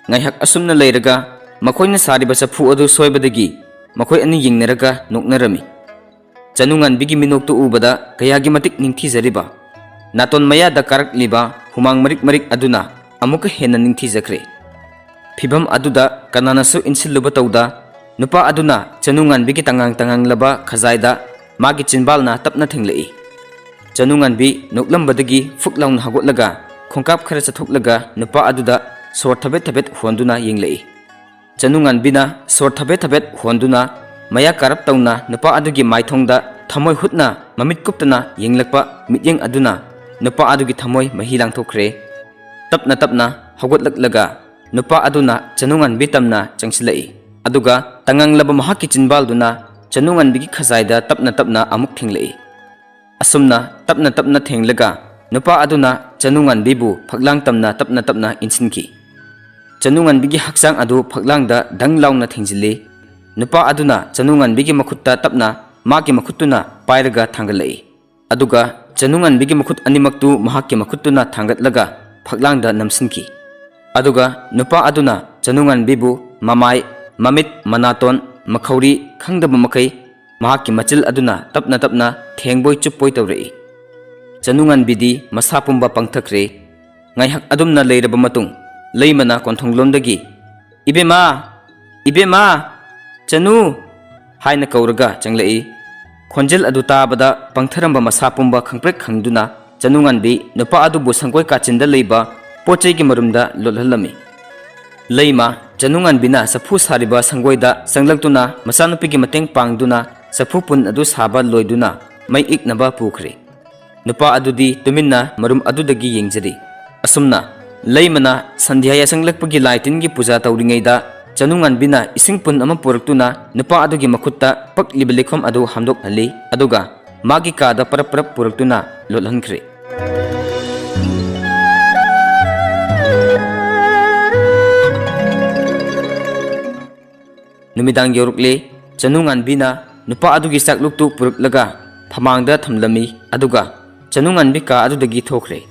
ꯉꯥꯏꯍꯥꯛ ꯑꯁꯨꯝꯅ ꯂꯩꯔꯒ ꯃꯈꯣꯏꯅ ꯁꯥꯔꯤꯕ ꯆꯐꯨ ꯑꯗꯨ ꯁꯣꯏꯕꯗꯒꯤ ꯃꯈꯣꯏ ꯑꯅꯤ ꯌꯦꯡꯅꯔꯒ ꯅꯣꯛꯅꯔꯝꯃꯤ꯫ ꯆꯅꯨꯉꯥꯟꯕꯤꯒꯤ ꯃꯤꯅꯣꯛꯇꯨ ꯎꯕꯗ ꯀꯌꯥꯒꯤ ꯃꯇꯤꯛ ꯅꯤꯡꯊꯤꯖꯔꯤꯕ! ꯅꯥꯇꯣꯟ ꯃꯌꯥꯗ ꯀꯥꯔꯛꯂꯤꯕ ꯍꯨꯃꯥꯡ ꯃꯔꯤꯛ ꯃꯔꯤꯛ ꯑꯗꯨꯅ ꯑꯃꯨꯛꯀ ꯍꯦꯟꯅ ꯅꯤꯡꯊꯤꯖꯈ꯭ꯔꯦ꯫ ꯐꯤꯚꯝ ꯑꯗꯨꯗ ꯀꯅꯥꯅꯁꯨ ꯏꯟꯁꯤꯜꯂꯨꯕ ꯇꯧꯗ, ꯅꯨꯄꯥ ꯑꯗꯨꯅ ꯆꯅꯨꯉꯥꯟꯕꯤꯒꯤ ꯇꯉꯥꯡ ꯇꯉꯥꯡꯂꯕ ꯈꯖꯥꯏꯗ ꯃꯥꯒꯤ ꯆꯤꯟꯕꯥꯜꯅ ꯇꯞꯅ ꯊꯦꯡꯂꯛꯏ꯫ ꯆꯅꯨꯉꯥꯟꯕꯤ ꯅꯣꯛꯂꯝꯕꯗꯒꯤ ꯐꯨꯛ ꯂꯥꯎꯅ ꯍꯧꯒꯠꯂꯒ ꯈꯣꯡꯀꯥꯞ ꯈꯔ ꯆꯠꯊꯣꯛꯂꯒ ꯅꯨꯄꯥ ꯑꯗꯨꯗ ꯁꯣꯔ ꯊꯕꯦꯠ ꯊꯕꯦꯠ ꯍꯣꯟꯗꯨꯅ ꯌꯦꯡꯂꯛꯏ꯫ ꯆꯅꯨꯉꯥꯟꯕꯤꯅ ꯁꯣꯔ ꯊꯕꯦꯠ ꯊꯕꯦꯠ ꯍꯣꯟꯗꯨꯅ ꯃꯌꯥ ꯀꯥꯔꯞ ꯇꯧꯅ ꯅꯨꯄꯥ ꯑꯗꯨꯒꯤ ꯃꯥꯏꯊꯣꯡꯗ ꯊꯃꯣꯏ ꯍꯨꯠꯅ ꯃꯃꯤꯠ ꯀꯨꯞꯇꯅ ꯌꯦꯡꯂꯛꯄ ꯃꯤꯠꯌꯦꯡ ꯑꯗꯨꯅ ꯅꯨꯄꯥ ꯑꯗꯨꯒꯤ ꯊꯃꯣꯏ ꯃꯍꯤ ꯂꯥꯡꯊꯣꯛꯈ꯭ꯔꯦ꯫ ꯇꯞꯅ ꯇꯞꯅ ꯍꯧꯒꯠꯂꯛꯂꯒ ꯅꯨꯄꯥ ꯑꯗꯨꯅ ꯆꯅꯨꯉꯥꯟꯕꯤ ꯇꯝꯅ ꯆꯪꯁꯤꯜꯂꯛꯏ꯫ ꯑꯗꯨꯒ ꯇꯉꯥꯡꯂꯕ ꯃꯍꯥꯛꯀꯤ ꯆꯤꯟꯕꯥꯜꯗꯨꯅ ꯆꯅꯨꯉꯥꯟꯕꯤꯒꯤ ꯈꯖꯥꯏꯗ ꯇꯞꯅ ꯇꯞꯅ ꯑꯃꯨꯛ ꯊꯦꯡꯂꯛꯏ꯫ ꯑꯁꯨꯝꯅ ꯇꯞꯅ ꯇꯞꯅ ꯊꯦꯡꯂꯒ ꯅꯨꯄꯥ ꯑꯗꯨꯅ ꯆꯅꯨꯉꯥꯟꯕꯤꯕꯨ ꯐꯛꯂꯥꯡ ꯇꯝꯅ ꯇꯞꯅ ꯇꯞꯅ ꯏꯟꯁꯤꯟꯈꯤ꯫ ꯆꯅꯨꯉꯥꯟꯕꯤꯒꯤ ꯍꯛꯆꯥꯡ ꯑꯗꯨ ꯐꯛꯂꯥꯡꯗ ꯗꯪ ꯂꯥꯎꯅ ꯊꯦꯡꯖꯤꯜꯂꯤ꯫ ꯅꯨꯄꯥ ꯑꯗꯨꯅ ꯆꯅꯨꯉꯥꯟꯕꯤꯒꯤ ꯃꯈꯨꯠꯇ ꯇꯞꯅ ꯃꯥꯒꯤ ꯃꯈꯨꯠꯇꯨꯅ ꯄꯥꯏꯔꯒ ꯊꯥꯡꯒꯠꯂꯛꯏ꯫ ꯑꯗꯨꯒ ꯆꯅꯨꯉꯥꯟꯕꯤꯒꯤ ꯃꯈꯨꯠ ꯑꯅꯤꯃꯛꯇꯨ ꯃꯍꯥꯛꯀꯤ ꯃꯈꯨꯠꯇꯨꯅ ꯊꯥꯡꯒꯠꯂꯒ ꯐꯛꯂꯥꯡꯗ ꯅꯝꯁꯤꯟꯈꯤ꯫ ꯑꯗꯨꯒ ꯅꯨꯄꯥ ꯑꯗꯨꯅ ꯆꯅꯨꯉꯥꯟꯕꯤꯕꯨ ꯃꯃꯥꯏ, ꯃꯃꯤꯠ, ꯃꯅꯥꯇꯣꯟ, ꯃꯈꯧꯔꯤ ꯈꯪꯗꯕ ꯃꯈꯩ ꯃꯍꯥꯛꯀꯤ ꯃꯆꯤꯜ ꯑꯗꯨꯅ ꯇꯞꯅ ꯇꯞꯅ ꯊꯦꯡꯕꯣꯏ ꯆꯨꯞꯄꯣꯏ ꯇꯧꯔꯛꯏ꯫ ꯆꯅꯨꯉꯥꯟꯕꯤꯗꯤ ꯃꯁꯥ ꯄꯨꯝꯕ ꯄꯪꯊꯈ꯭ꯔꯦ꯫ ꯉꯥꯏꯍꯥꯛ ꯑꯗꯨꯝꯅ ꯂꯩꯔꯕ ꯃꯇꯨꯡ, ꯂꯩꯃꯅ ꯀꯣꯟꯊꯣꯡꯂꯣꯝꯗꯒꯤ, "ꯏꯕꯦꯝꯃ! ꯏꯕꯦꯝꯃ! ꯆꯅꯨ!" ꯍꯥꯏꯅ ꯀꯧꯔꯒ ꯆꯪꯂꯛꯏ꯫ ꯈꯣꯟꯖꯦꯜ ꯑꯗꯨ ꯇꯥꯕꯗ ꯄꯪꯊꯔꯝꯕ ꯃꯁꯥ ꯄꯨꯝꯕ ꯈꯪꯄ꯭ꯔꯦꯛ ꯈꯪꯗꯨꯅ ꯆꯅꯨꯉꯥꯟꯕꯤ ꯅꯨꯄꯥ ꯑꯗꯨꯕꯨ ꯁꯪꯒꯣꯏ ꯀꯥꯆꯤꯟꯗ ꯂꯩꯕ ꯄꯣꯠ ꯆꯩꯒꯤ ꯃꯔꯨꯝꯗ ꯂꯣꯠꯍꯜꯂꯝꯃꯤ꯫ ꯂꯩꯃ ꯆꯅꯨꯉꯥꯟꯕꯤꯅ ꯆꯐꯨ ꯁꯥꯔꯤꯕ ꯁꯪꯒꯣꯏꯗ ꯆꯪꯂꯛꯇꯨꯅ ꯃꯆꯥꯅꯨꯄꯤꯒꯤ ꯃꯇꯦꯡ ꯄꯥꯡꯗꯨꯅ ꯆꯐꯨ ꯄꯨꯟ ꯑꯗꯨ ꯁꯥꯕ ꯂꯣꯏꯗꯨꯅ ꯃꯩ ꯏꯛꯅꯕ ꯄꯨꯈ꯭ꯔꯦ꯫ ꯅꯨꯄꯥ ꯑꯗꯨꯗꯤ ꯇꯨꯃꯤꯟꯅ ꯃꯔꯨꯝ ꯑꯗꯨꯗꯒꯤ ꯌꯦꯡꯖꯔꯤ꯫ ꯑꯁꯨꯝꯅ ꯂꯩꯃꯅ ꯁꯟꯙ꯭ꯌꯥ ꯌꯥꯆꯪꯂꯛꯄꯒꯤ ꯂꯥꯏ ꯇꯤꯟꯒꯤ ꯄꯨꯖꯥ ꯇꯧꯔꯤꯉꯩꯗ, ꯆꯅꯨꯉꯥꯟꯕꯤꯅ ꯏꯁꯤꯡ ꯄꯨꯟ ꯑꯃ ꯄꯨꯔꯛꯇꯨꯅ ꯅꯨꯄꯥ ꯑꯗꯨꯒꯤ ꯃꯈꯨꯠꯇ ꯄꯛꯂꯤꯕ ꯂꯩꯈꯣꯝ ꯑꯗꯨ ꯍꯥꯝꯗꯣꯛꯍꯜꯂꯤ, ꯑꯗꯨꯒ ꯃꯥꯒꯤ ꯀꯥꯗ ꯄꯔꯞ ꯄꯔꯞ ꯄꯨꯔꯛꯇꯨꯅ ꯂꯣꯠꯍꯟꯈ꯭ꯔꯦ꯫ ꯅꯨꯃꯤꯗꯥꯡ ꯌꯧꯔꯛꯂꯦ꯫ ꯆꯅꯨꯉꯥꯟꯕꯤꯅ ꯅꯨꯄꯥ ꯑꯗꯨꯒꯤ ꯆꯥꯛꯂꯨꯛꯇꯨ ꯄꯨꯔꯛꯂꯒ ꯐꯃꯥꯡꯗ ꯊꯝꯂꯝꯃꯤ, ꯑꯗꯨꯒ ꯆꯅꯨꯉꯥꯟꯕꯤ ꯀꯥ ꯑꯗꯨꯗꯒꯤ ꯊꯣꯛꯈ꯭ꯔꯦ꯫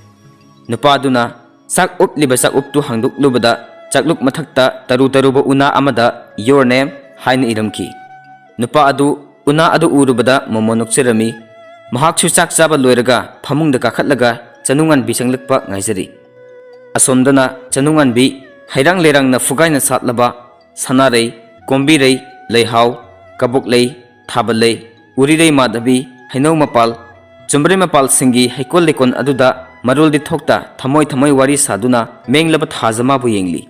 ꯅꯨꯄꯥ ꯑꯗꯨꯅ ꯆꯥꯛ ꯎꯞꯂꯤꯕ ꯆꯥꯛꯎꯞꯇꯨ ꯍꯥꯡꯗꯣꯛꯂꯨꯕꯗ, ꯆꯥꯛꯂꯨꯛ ꯃꯊꯛꯇ ꯇꯔꯨ ꯇꯔꯨꯕ ꯎꯅꯥ ꯑꯃꯗ "Your name" ꯍꯥꯏꯅ ꯏꯔꯝꯈꯤ꯫ ꯅꯨꯄꯥ ꯑꯗꯨ ꯎꯅꯥ ꯑꯗꯨ ꯎꯔꯨꯕꯗ ꯃꯣꯃꯣꯟ ꯅꯣꯛꯆꯔꯝꯃꯤ꯫ ꯃꯍꯥꯛꯁꯨ ꯆꯥꯛ ꯆꯥꯕ ꯂꯣꯏꯔꯒ ꯐꯃꯨꯡꯗ ꯀꯥꯈꯠꯂꯒ ꯆꯅꯨꯉꯥꯟꯕꯤ ꯆꯪꯂꯛꯄ ꯉꯥꯏꯖꯔꯤ꯫ ꯑꯁꯣꯝꯗꯅ ꯆꯅꯨꯉꯥꯟꯕꯤ ꯍꯩꯔꯥꯡ ꯂꯩꯔꯥꯡꯅ ꯐꯨꯒꯥꯏꯅ ꯁꯥꯠꯂꯕ ꯁꯅꯥꯔꯩ, ꯀꯣꯝꯕꯤꯔꯩ, ꯂꯩꯍꯥꯎ, ꯀꯕꯣꯛꯂꯩ, ꯊꯥꯕꯜꯂꯩ, ꯎꯔꯤꯔꯩ ꯃꯥꯙꯕꯤ, ꯍꯩꯅꯧ ꯃꯄꯥꯜ, ꯆꯨꯝꯕ꯭ꯔꯩ ꯃꯄꯥꯜꯁꯤꯡꯒꯤ ꯍꯩꯀꯣꯜ ꯂꯩꯀꯣꯜ ꯑꯗꯨꯗ ꯃꯔꯣꯜꯗꯤ ꯊꯣꯛꯇ ꯊꯃꯣꯏ ꯊꯃꯣꯏ ꯋꯥꯔꯤ ꯁꯥꯗꯨꯅ ꯃꯦꯡꯂꯕ ꯊꯥꯖ ꯃꯥꯕꯨ ꯌꯦꯡꯂꯤ꯫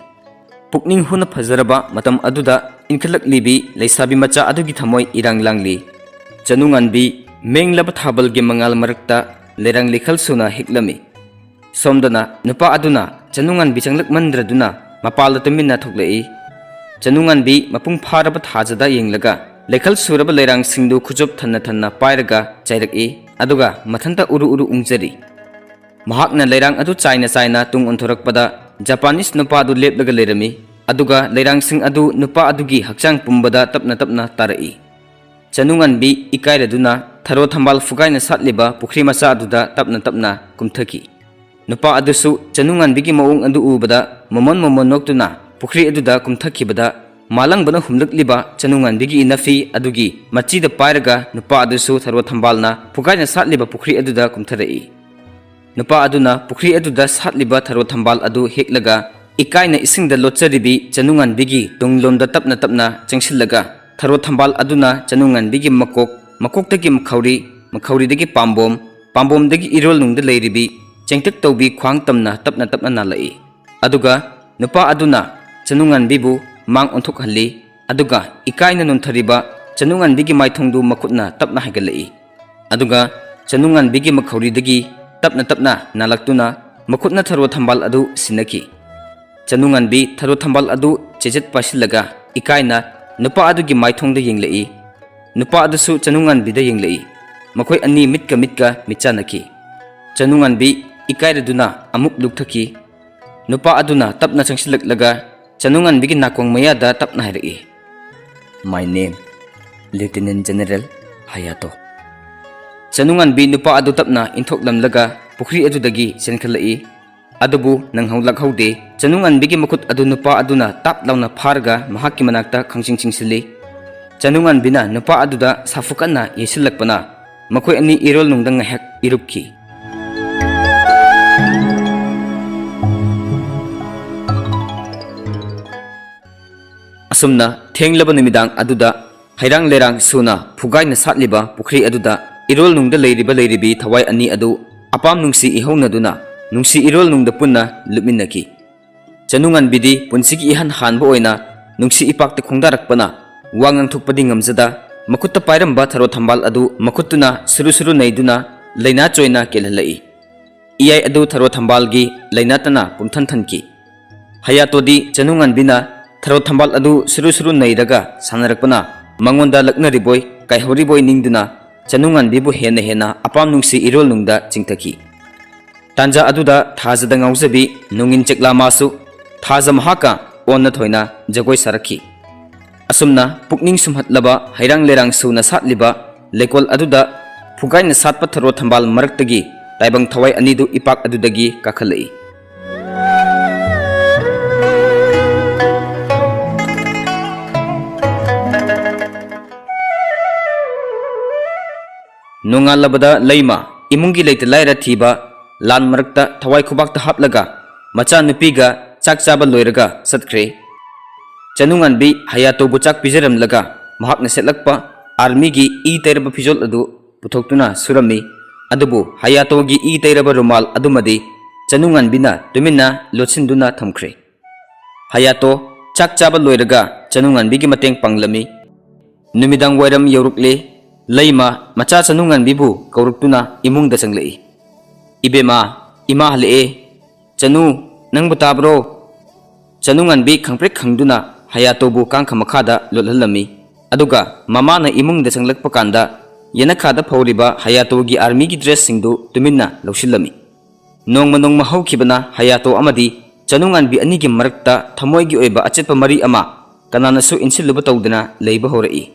ꯄꯨꯛꯅꯤꯡ ꯍꯨꯅ ꯐꯖꯔꯕ ꯃꯇꯝ ꯑꯗꯨꯗ ꯏꯟꯈꯠꯂꯛꯂꯤꯕꯤ ꯂꯩꯁꯥꯕꯤ ꯃꯆꯥ ꯑꯗꯨꯒꯤ ꯊꯃꯣꯏ ꯏꯔꯥꯡ ꯂꯥꯡꯂꯤ꯫ ꯆꯅꯨꯉꯥꯟꯕꯤ ꯃꯦꯡꯂꯕ ꯊꯥꯕꯜꯒꯤ ꯃꯉꯥꯜ ꯃꯔꯛꯇ ꯂꯩꯔꯥꯡ ꯂꯩꯈꯜ ꯁꯨꯅ ꯍꯤꯛꯂꯝꯃꯤ꯫ ꯁꯣꯝꯗꯅ ꯅꯨꯄꯥ ꯑꯗꯨꯅ ꯆꯅꯨꯉꯥꯟꯕꯤ ꯆꯪꯂꯛꯃꯟꯗ꯭ꯔꯗꯨꯅ ꯃꯄꯥꯜꯗ ꯇꯨꯃꯤꯟꯅ ꯊꯣꯛꯂꯛꯏ꯫ ꯆꯅꯨꯉꯥꯟꯕꯤ ꯃꯄꯨꯡ ꯐꯥꯔꯕ ꯊꯥꯖꯗ ꯌꯦꯡꯂꯒ ꯂꯩꯈꯜ ꯁꯨꯔꯕ ꯂꯩꯔꯥꯡꯁꯤꯡꯗꯨ ꯈꯨꯆꯨꯞ ꯊꯟꯅ ꯊꯟꯅ ꯄꯥꯏꯔꯒ ꯆꯥꯏꯔꯛꯏ, ꯑꯗꯨꯒ ꯃꯊꯟꯇ ꯎꯔꯨ ꯎꯔꯨ ꯎꯪꯖꯔꯤ꯫ ꯃꯍꯥꯛꯅ ꯂꯩꯔꯥꯡ ꯑꯗꯨ ꯆꯥꯏꯅ ꯆꯥꯏꯅ ꯇꯨꯡ ꯑꯣꯟꯊꯣꯔꯛꯄꯗ ꯖꯄꯥꯅꯤꯁ ꯅꯨꯄꯥ ꯑꯗꯨ ꯂꯦꯞꯂꯒ ꯂꯩꯔꯝꯃꯤ, ꯑꯗꯨꯒ ꯂꯩꯔꯥꯡꯁꯤꯡ ꯑꯗꯨ ꯅꯨꯄꯥ ꯑꯗꯨꯒꯤ ꯍꯛꯆꯥꯡ ꯄꯨꯝꯕꯗ ꯇꯞꯅ ꯇꯞꯅ ꯇꯥꯔꯛꯏ꯫ ꯆꯅꯨꯉꯥꯟꯕꯤ ꯏꯀꯥꯏꯔꯗꯨꯅ ꯊꯔꯣ ꯊꯝꯕꯥꯜ ꯐꯨꯒꯥꯏꯅ ꯁꯥꯠꯂꯤꯕ ꯄꯨꯈ꯭ꯔꯤ ꯃꯆꯥ ꯑꯗꯨꯗ ꯇꯞꯅ ꯇꯞꯅ ꯀꯨꯝꯊꯈꯤ꯫ ꯅꯨꯄꯥ ꯑꯗꯨꯁꯨ ꯆꯅꯨꯉꯥꯟꯕꯤꯒꯤ ꯃꯑꯣꯡ ꯑꯗꯨ ꯎꯕꯗ ꯃꯣꯃꯣꯟ ꯃꯣꯃꯣꯟ ꯅꯣꯛꯇꯨꯅ ꯄꯨꯈ꯭ꯔꯤ ꯑꯗꯨꯗ ꯀꯨꯝꯊꯈꯤꯕꯗ, ꯃꯥꯂꯪꯕꯅ ꯍꯨꯝꯂꯛꯂꯤꯕ ꯆꯅꯨꯉꯥꯟꯕꯤꯒꯤ ꯏꯅꯐꯤ ꯑꯗꯨꯒꯤ ꯃꯆꯤꯗ ꯄꯥꯏꯔꯒ ꯅꯨꯄꯥ ꯑꯗꯨꯁꯨ ꯊꯔꯣ ꯊꯝꯕꯥꯜꯅ ꯐꯨꯒꯥꯏꯅ ꯁꯥꯠꯂꯤꯕ ꯄꯨꯈ꯭ꯔꯤ ꯑꯗꯨꯗ ꯀꯨꯝꯊꯔꯛꯏ꯫ ꯅꯨꯄꯥ ꯑꯗꯨꯅ ꯄꯨꯈ꯭ꯔꯤ ꯑꯗꯨꯗ ꯁꯥꯠꯂꯤꯕ ꯊꯔꯣ ꯊꯝꯕꯥꯜ ꯑꯗꯨ ꯍꯦꯛꯂꯒ ꯏꯀꯥꯏꯅ ꯏꯁꯤꯡꯗ ꯂꯣꯠꯆꯔꯤꯕꯤ ꯆꯅꯨꯉꯥꯟꯕꯤꯒꯤ ꯇꯨꯡꯂꯣꯝꯗ ꯇꯞꯅ ꯇꯞꯅ ꯆꯪꯁꯤꯜꯂꯒ, ꯊꯔꯣ ꯊꯝꯕꯥꯜ ꯑꯗꯨꯅ ꯆꯅꯨꯉꯥꯟꯕꯤꯒꯤ ꯃꯀꯣꯛ, ꯃꯀꯣꯛꯇꯒꯤ ꯃꯈꯧꯔꯤ, ꯃꯈꯧꯔꯤꯗꯒꯤ ꯄꯥꯝꯕꯣꯝ, ꯄꯥꯝꯕꯣꯝꯗꯒꯤ ꯏꯔꯣꯜ ꯅꯨꯡꯗ ꯂꯩꯔꯤꯕꯤ ꯆꯦꯡꯇꯛ ꯇꯧꯕꯤ ꯈ꯭ꯋꯥꯡ ꯇꯝꯅ ꯇꯞꯅ ꯇꯞꯅ ꯅꯥꯜꯂꯛꯏ꯫ ꯑꯗꯨꯒ ꯅꯨꯄꯥ ꯑꯗꯨꯅ ꯆꯅꯨꯉꯥꯟꯕꯤꯕꯨ ꯃꯥꯡ ꯑꯣꯟꯊꯣꯛꯍꯜꯂꯤ꯫ ꯑꯗꯨꯒ ꯏꯀꯥꯏꯅ ꯅꯣꯟꯊꯔꯤꯕ ꯆꯅꯨꯉꯥꯟꯕꯤꯒꯤ ꯃꯥꯏꯊꯣꯡꯗꯨ ꯃꯈꯨꯠꯅ ꯇꯞꯅ ꯍꯥꯏꯒꯠꯂꯛꯏ꯫ ꯑꯗꯨꯒ ꯆꯅꯨꯉꯥꯟꯕꯤꯒꯤ ꯃꯈꯧꯔꯤꯗꯒꯤ ꯇꯞꯅ ꯇꯞꯅ ꯅꯥꯜꯂꯛꯇꯨꯅ ꯃꯈꯨꯠꯅ ꯊꯔꯣ ꯊꯝꯕꯥꯜ ꯑꯗꯨ ꯁꯤꯟꯅꯈꯤ꯫ ꯆꯅꯨꯉꯥꯟꯕꯤ ꯊꯔꯣ ꯊꯝꯕꯥꯜ ꯑꯗꯨ ꯆꯦꯖꯠ ꯄꯥꯏꯁꯤꯜꯂꯒ ꯏꯀꯥꯏꯅ ꯅꯨꯄꯥ ꯑꯗꯨꯒꯤ ꯃꯥꯏꯊꯣꯡꯗ ꯌꯦꯡꯂꯛꯏ꯫ ꯅꯨꯄꯥ ꯑꯗꯨꯁꯨ ꯆꯅꯨꯉꯥꯟꯕꯤꯗ ꯌꯦꯡꯂꯛꯏ꯫ ꯃꯈꯣꯏ ꯑꯅꯤ ꯃꯤꯠꯀ ꯃꯤꯠꯀ ꯃꯤꯠꯆꯥꯟꯅꯈꯤ꯫ ꯆꯅꯨꯉꯥꯟꯕꯤ ꯏꯀꯥꯏꯔꯗꯨꯅ ꯑꯃꯨꯛ ꯂꯨꯞꯊꯈꯤ꯫ ꯅꯨꯄꯥ ꯑꯗꯨꯅ ꯇꯞꯅ ꯆꯪꯁꯤꯜꯂꯛꯂꯒ ꯆꯅꯨꯉꯥꯟꯕꯤꯒꯤ ꯅꯥꯀꯣꯡ ꯃꯌꯥꯗ ꯇꯞꯅ ꯍꯥꯏꯔꯛꯏ, "My name, Lieutenant General Hayato." ꯆꯅꯨꯉꯥꯟꯕꯤ ꯅꯨꯄꯥ ꯑꯗꯨ ꯇꯞꯅ ꯏꯟꯊꯣꯛꯂꯝꯂꯒ ꯄꯨꯈ꯭ꯔꯤ ꯑꯗꯨꯗꯒꯤ ꯆꯦꯟꯈꯠꯂꯛꯏ꯫ ꯑꯗꯨꯕꯨ ꯅꯪꯍꯧꯂꯛꯍꯧꯗꯦ꯫ ꯆꯅꯨꯉꯥꯟꯕꯤꯒꯤ ꯃꯈꯨꯠ ꯑꯗꯨ ꯅꯨꯄꯥ ꯑꯗꯨꯅ ꯇꯥꯞ ꯂꯥꯎꯅ ꯐꯥꯔꯒ ꯃꯍꯥꯛꯀꯤ ꯃꯅꯥꯛꯇ ꯈꯪꯆꯤꯡ ꯆꯤꯡꯁꯤꯜꯂꯤ꯫ ꯆꯅꯨꯉꯥꯟꯕꯤꯅ ꯅꯨꯄꯥ ꯑꯗꯨꯗ ꯁꯥꯐꯨ ꯀꯟꯅ ꯌꯩꯁꯤꯜꯂꯛꯄꯅ ꯃꯈꯣꯏ ꯑꯅꯤ ꯏꯔꯣꯜꯅꯨꯡꯗ ꯉꯥꯏꯍꯥꯛ ꯏꯔꯨꯞꯈꯤ꯫ ꯑꯁꯨꯝꯅ ꯊꯦꯡꯂꯕ ꯅꯨꯃꯤꯗꯥꯡ ꯑꯗꯨꯗ ꯍꯩꯔꯥꯡ ꯂꯩꯔꯥꯡ ꯁꯨꯅ ꯐꯨꯒꯥꯏꯅ ꯁꯥꯠꯂꯤꯕ ꯄꯨꯈ꯭ꯔꯤ ꯑꯗꯨꯗ ꯏꯔꯣꯜꯅꯨꯡꯗ ꯂꯩꯔꯤꯕ ꯂꯩꯔꯤꯕꯤ ꯊꯋꯥꯏ ꯑꯅꯤ ꯑꯗꯨ ꯑꯄꯥꯝ ꯅꯨꯡꯁꯤ ꯏꯍꯧꯅꯗꯨꯅ ꯅꯨꯡꯁꯤ ꯏꯔꯣꯜꯅꯨꯡꯗ ꯄꯨꯟꯅ ꯂꯨꯞꯃꯤꯟꯅꯈꯤ꯫ ꯆꯅꯨꯉꯥꯟꯕꯤꯗꯤ ꯄꯨꯟꯁꯤꯒꯤ ꯏꯍꯥꯟ ꯍꯥꯟꯕ ꯑꯣꯏꯅ ꯅꯨꯡꯁꯤ ꯏꯄꯥꯛꯇ ꯈꯣꯡꯗꯥꯔꯛꯄꯅ ꯋꯥ ꯉꯥꯡꯊꯣꯛꯄꯗꯤ ꯉꯝꯖꯗ, ꯃꯈꯨꯠꯇ ꯄꯥꯏꯔꯝꯕ ꯊꯔꯣ ꯊꯝꯕꯥꯜ ꯑꯗꯨ ꯃꯈꯨꯠꯇꯨꯅ ꯁꯨꯔꯨ ꯁꯨꯔꯨ ꯅꯩꯗꯨꯅ ꯂꯩꯅꯥ ꯆꯣꯏꯅ ꯀꯦꯜꯍꯜꯂꯛꯏ꯫ ꯏꯌꯥꯏ ꯑꯗꯨ ꯊꯔꯣ ꯊꯝꯕꯥꯜꯒꯤ ꯂꯩꯅꯥꯇꯅ ꯄꯨꯝꯊꯟ ꯊꯟꯈꯤ꯫ ꯍꯌꯥꯇꯣꯗꯤ ꯆꯅꯨꯉꯥꯟꯕꯤꯅ ꯊꯔꯣ ꯊꯝꯕꯥꯜ ꯑꯗꯨ ꯁꯨꯔꯨ ꯁꯨꯔꯨ ꯅꯩꯔꯒ ꯁꯥꯟꯅꯔꯛꯄꯅ ꯃꯉꯣꯟꯗ ꯂꯛꯅꯔꯤꯕꯣꯏ ꯀꯥꯏꯍꯧꯔꯤꯕꯣꯏ ꯅꯤꯡꯗꯨꯅ ꯆꯅꯨꯉꯥꯟꯕꯤꯕꯨ ꯍꯦꯟꯅ ꯍꯦꯟꯅ ꯑꯄꯥꯝ ꯅꯨꯡꯁꯤ ꯏꯔꯣꯜꯅꯨꯡꯗ ꯆꯤꯡꯊꯈꯤ꯫ ꯇꯥꯟꯖꯥ ꯑꯗꯨꯗ ꯊꯥꯖꯗ ꯉꯥꯎꯖꯕꯤ ꯅꯣꯡꯏꯟ ꯆꯦꯛꯂꯥ ꯃꯥꯁꯨ ꯊꯥꯖ ꯃꯍꯥꯛꯀ ꯑꯣꯟꯅ ꯊꯣꯏꯅ ꯖꯒꯣꯏ ꯁꯥꯔꯛꯈꯤ꯫ ꯑꯁꯨꯝꯅ ꯄꯨꯛꯅꯤꯡ ꯁꯨꯝꯍꯠꯂꯕ ꯍꯩꯔꯥꯡ ꯂꯩꯔꯥꯡ ꯁꯨꯅ ꯁꯥꯠꯂꯤꯕ ꯂꯩꯀꯣꯜ ꯑꯗꯨꯗ ꯐꯨꯒꯥꯏꯅ ꯁꯥꯠꯄ ꯊꯔꯣ ꯊꯝꯕꯥꯜ ꯃꯔꯛꯇꯒꯤ ꯇꯥꯏꯕꯪ ꯊꯋꯥꯏ ꯑꯅꯤꯗꯨ ꯏꯄꯥꯛ ꯑꯗꯨꯗꯒꯤ ꯀꯥꯈꯠꯂꯛꯏ꯫ ꯅꯣꯡꯉꯥꯜꯂꯕꯗ ꯂꯩꯃ ꯏꯃꯨꯡꯒꯤ ꯂꯩꯇ ꯂꯥꯏꯔ ꯊꯤꯕ ꯂꯥꯟ ꯃꯔꯛꯇ ꯊꯋꯥꯏ ꯈꯨꯕꯥꯛꯇ ꯍꯥꯞꯂꯒ ꯃꯆꯥꯅꯨꯄꯤꯒ ꯆꯥꯛ ꯆꯥꯕ ꯂꯣꯏꯔꯒ ꯆꯠꯈ꯭ꯔꯦ꯫ ꯆꯅꯨꯉꯥꯟꯕꯤ ꯍꯌꯥꯇꯣꯕꯨ ꯆꯥꯛ ꯄꯤꯖꯔꯝꯂꯒ ꯃꯍꯥꯛꯅ ꯁꯦꯠꯂꯛꯄ ꯑꯥꯔꯃꯤꯒꯤ ꯏ ꯇꯩꯔꯕ ꯐꯤꯖꯣꯜ ꯑꯗꯨ ꯄꯨꯊꯣꯛꯇꯨꯅ ꯁꯨꯔꯝꯃꯤ꯫ ꯑꯗꯨꯕꯨ ꯍꯌꯥꯇꯣꯒꯤ ꯏ ꯇꯩꯔꯕ ꯔꯨꯃꯥꯜ ꯑꯗꯨꯃꯗꯤ ꯆꯅꯨꯉꯥꯟꯕꯤꯅ ꯇꯨꯃꯤꯟꯅ ꯂꯣꯠꯁꯤꯟꯗꯨꯅ ꯊꯝꯈ꯭ꯔꯦ꯫ ꯍꯌꯥꯇꯣ ꯆꯥꯛ ꯆꯥꯕ ꯂꯣꯏꯔꯒ ꯆꯅꯨꯉꯥꯟꯕꯤꯒꯤ ꯃꯇꯦꯡ ꯄꯥꯡꯂꯝꯃꯤ꯫ ꯅꯨꯃꯤꯗꯥꯡ ꯋꯥꯏꯔꯝ ꯌꯧꯔꯛꯂꯦ꯫ ꯂꯩꯃ ꯃꯆꯥ ꯆꯅꯨ ꯉꯥꯟꯕꯤꯕꯨ ꯀꯧꯔꯛꯇꯨꯅ ꯏꯃꯨꯡꯗ ꯆꯪꯂꯛꯏ꯫ "ꯏꯕꯦꯝꯃ, ꯏꯃꯥ ꯍꯜꯂꯛꯑꯦ꯫ ꯆꯅꯨ, ꯅꯪꯕꯨ ꯇꯥꯕ꯭ꯔꯣ?" ꯆꯅꯨ ꯉꯥꯟꯕꯤ ꯈꯪꯄ꯭ꯔꯦꯛ ꯈꯪꯗꯨꯅ ꯍꯌꯥꯇꯣꯕꯨ ꯀꯥꯡꯈ ꯃꯈꯥꯗ ꯂꯣꯠꯍꯜꯂꯝꯃꯤ꯫ ꯑꯗꯨꯒ ꯃꯃꯥꯅ ꯏꯃꯨꯡꯗ ꯆꯪꯂꯛꯄ ꯀꯥꯟꯗ ꯌꯦꯅꯈꯥꯗ ꯐꯧꯔꯤꯕ ꯍꯌꯥꯇꯣꯒꯤ ꯑꯥꯔꯃꯤꯒꯤ ꯗ꯭ꯔꯦꯁꯁꯤꯡꯗꯨ ꯇꯨꯃꯤꯟꯅ ꯂꯧꯁꯤꯜꯂꯝꯃꯤ꯫ ꯅꯣꯡꯃ ꯅꯣꯡꯃ ꯍꯧꯈꯤꯕꯅ ꯍꯌꯥꯇꯣ ꯑꯃꯗꯤ ꯆꯅꯨ ꯉꯥꯟꯕꯤ ꯑꯅꯤꯒꯤ ꯃꯔꯛꯇ ꯊꯃꯣꯏꯒꯤ ꯑꯣꯏꯕ ꯑꯆꯦꯠꯄ ꯃꯔꯤ ꯑꯃ ꯀꯅꯥꯅꯁꯨ ꯏꯟꯁꯤꯜꯂꯨꯕ ꯇꯧꯗꯅ ꯂꯩꯕ ꯍꯧꯔꯛꯏ꯫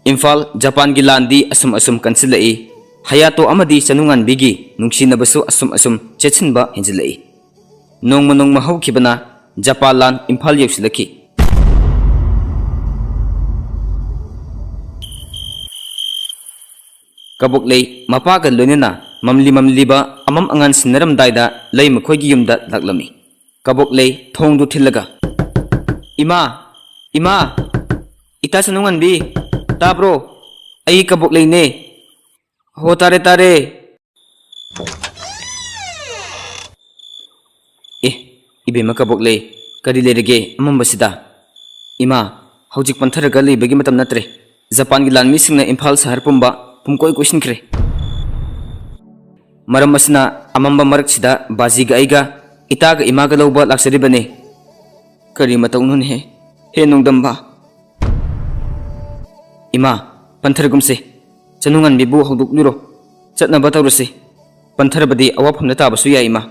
ꯏꯝꯐꯥꯜ, ꯖꯄꯥꯟꯒꯤ ꯂꯥꯟꯗꯤ ꯑꯁꯨꯝ ꯑꯁꯨꯝ ꯀꯟꯁꯤꯜꯂꯛꯏ꯫ ꯍꯌꯥꯇꯣ ꯑꯃꯗꯤ ꯆꯅꯨ ꯉꯥꯟꯕꯤꯒꯤ ꯅꯨꯡꯁꯤꯅꯕꯁꯨ ꯑꯁꯨꯝ ꯑꯁꯨꯝ ꯆꯦꯠꯁꯤꯟꯕ ꯍꯦꯟꯖꯤꯜꯂꯛꯏ꯫ ꯅꯣꯡꯃ ꯅꯣꯡꯃ ꯍꯧꯈꯤꯕꯅ ꯖꯄꯥꯟ ꯂꯥꯟ ꯏꯝꯐꯥꯜ ꯌꯧꯁꯤꯜꯂꯛꯈꯤ꯫ ꯀꯕꯣꯛꯂꯩ ꯃꯄꯥꯒ ꯂꯣꯏꯅꯅ ꯃꯝꯂꯤ ꯃꯝꯂꯤꯕ ꯑꯃꯝ ꯑꯉꯥꯟ ꯁꯤꯟꯅꯔꯝꯗꯥꯏꯗ ꯂꯩ ꯃꯈꯣꯏꯒꯤ ꯌꯨꯝꯗ ꯂꯥꯛꯂꯝꯃꯤ꯫ ꯀꯕꯣꯛꯂꯩ ꯊꯣꯡꯗꯨ ꯊꯤꯜꯂꯒ, "ꯏꯃꯥ! ꯏꯃꯥ! ꯏꯇꯥ ꯆꯅꯨꯉꯥꯟꯕꯤ! ꯇꯥꯕ꯭ꯔꯣ? ꯑꯩ ꯀꯕꯣꯛꯂꯩꯅꯦ꯫ ꯍꯣ, ꯇꯥꯔꯦ, ꯇꯥꯔꯦ꯫" "ꯑꯦ, ꯏꯕꯦꯝꯃ ꯀꯕꯣꯛꯂꯩ, ꯀꯔꯤ ꯂꯩꯔꯒꯦ ꯑꯃꯝꯕꯁꯤꯗ?" "ꯏꯃꯥ, ꯍꯧꯖꯤꯛ ꯄꯟꯊꯔꯒ ꯂꯩꯕꯒꯤ ꯃꯇꯝ ꯅꯠꯇ꯭ꯔꯦ꯫ ꯖꯄꯥꯟꯒꯤ ꯂꯥꯟꯃꯤꯁꯤꯡꯅ ꯏꯝꯐꯥꯜ ꯁꯍꯔ ꯄꯨꯝꯕ ꯄꯨꯝꯀꯣꯏ ꯀꯣꯏꯁꯤꯟꯈ꯭ꯔꯦ꯫ ꯃꯔꯝ ꯑꯁꯤꯅ ꯑꯃꯝꯕ ꯃꯔꯛꯁꯤꯗ ꯕꯥꯖꯤꯒ ꯑꯩꯒ, ꯏꯇꯥꯒ ꯏꯃꯥꯒ ꯂꯧꯕ ꯂꯥꯛꯆꯔꯤꯕꯅꯦ꯫" "ꯀꯔꯤ ꯃꯇꯧꯅꯣꯅꯦꯍꯦ, ꯍꯦ ꯅꯣꯡꯗꯝꯕ?" "ꯏꯃꯥ, ꯄꯟꯊꯔꯒꯨꯝꯁꯦ꯫ ꯆꯅꯨꯉꯥꯟꯕꯤꯕꯨ ꯍꯧꯗꯣꯛꯂꯨꯔꯣ꯫ ꯆꯠꯅꯕ ꯇꯧꯔꯁꯤ꯫ ꯄꯟꯊꯔꯕꯗꯤ ꯑꯋꯥꯐꯝꯗ ꯇꯥꯕꯁꯨ ꯌꯥꯏ, ꯏꯃꯥ꯫"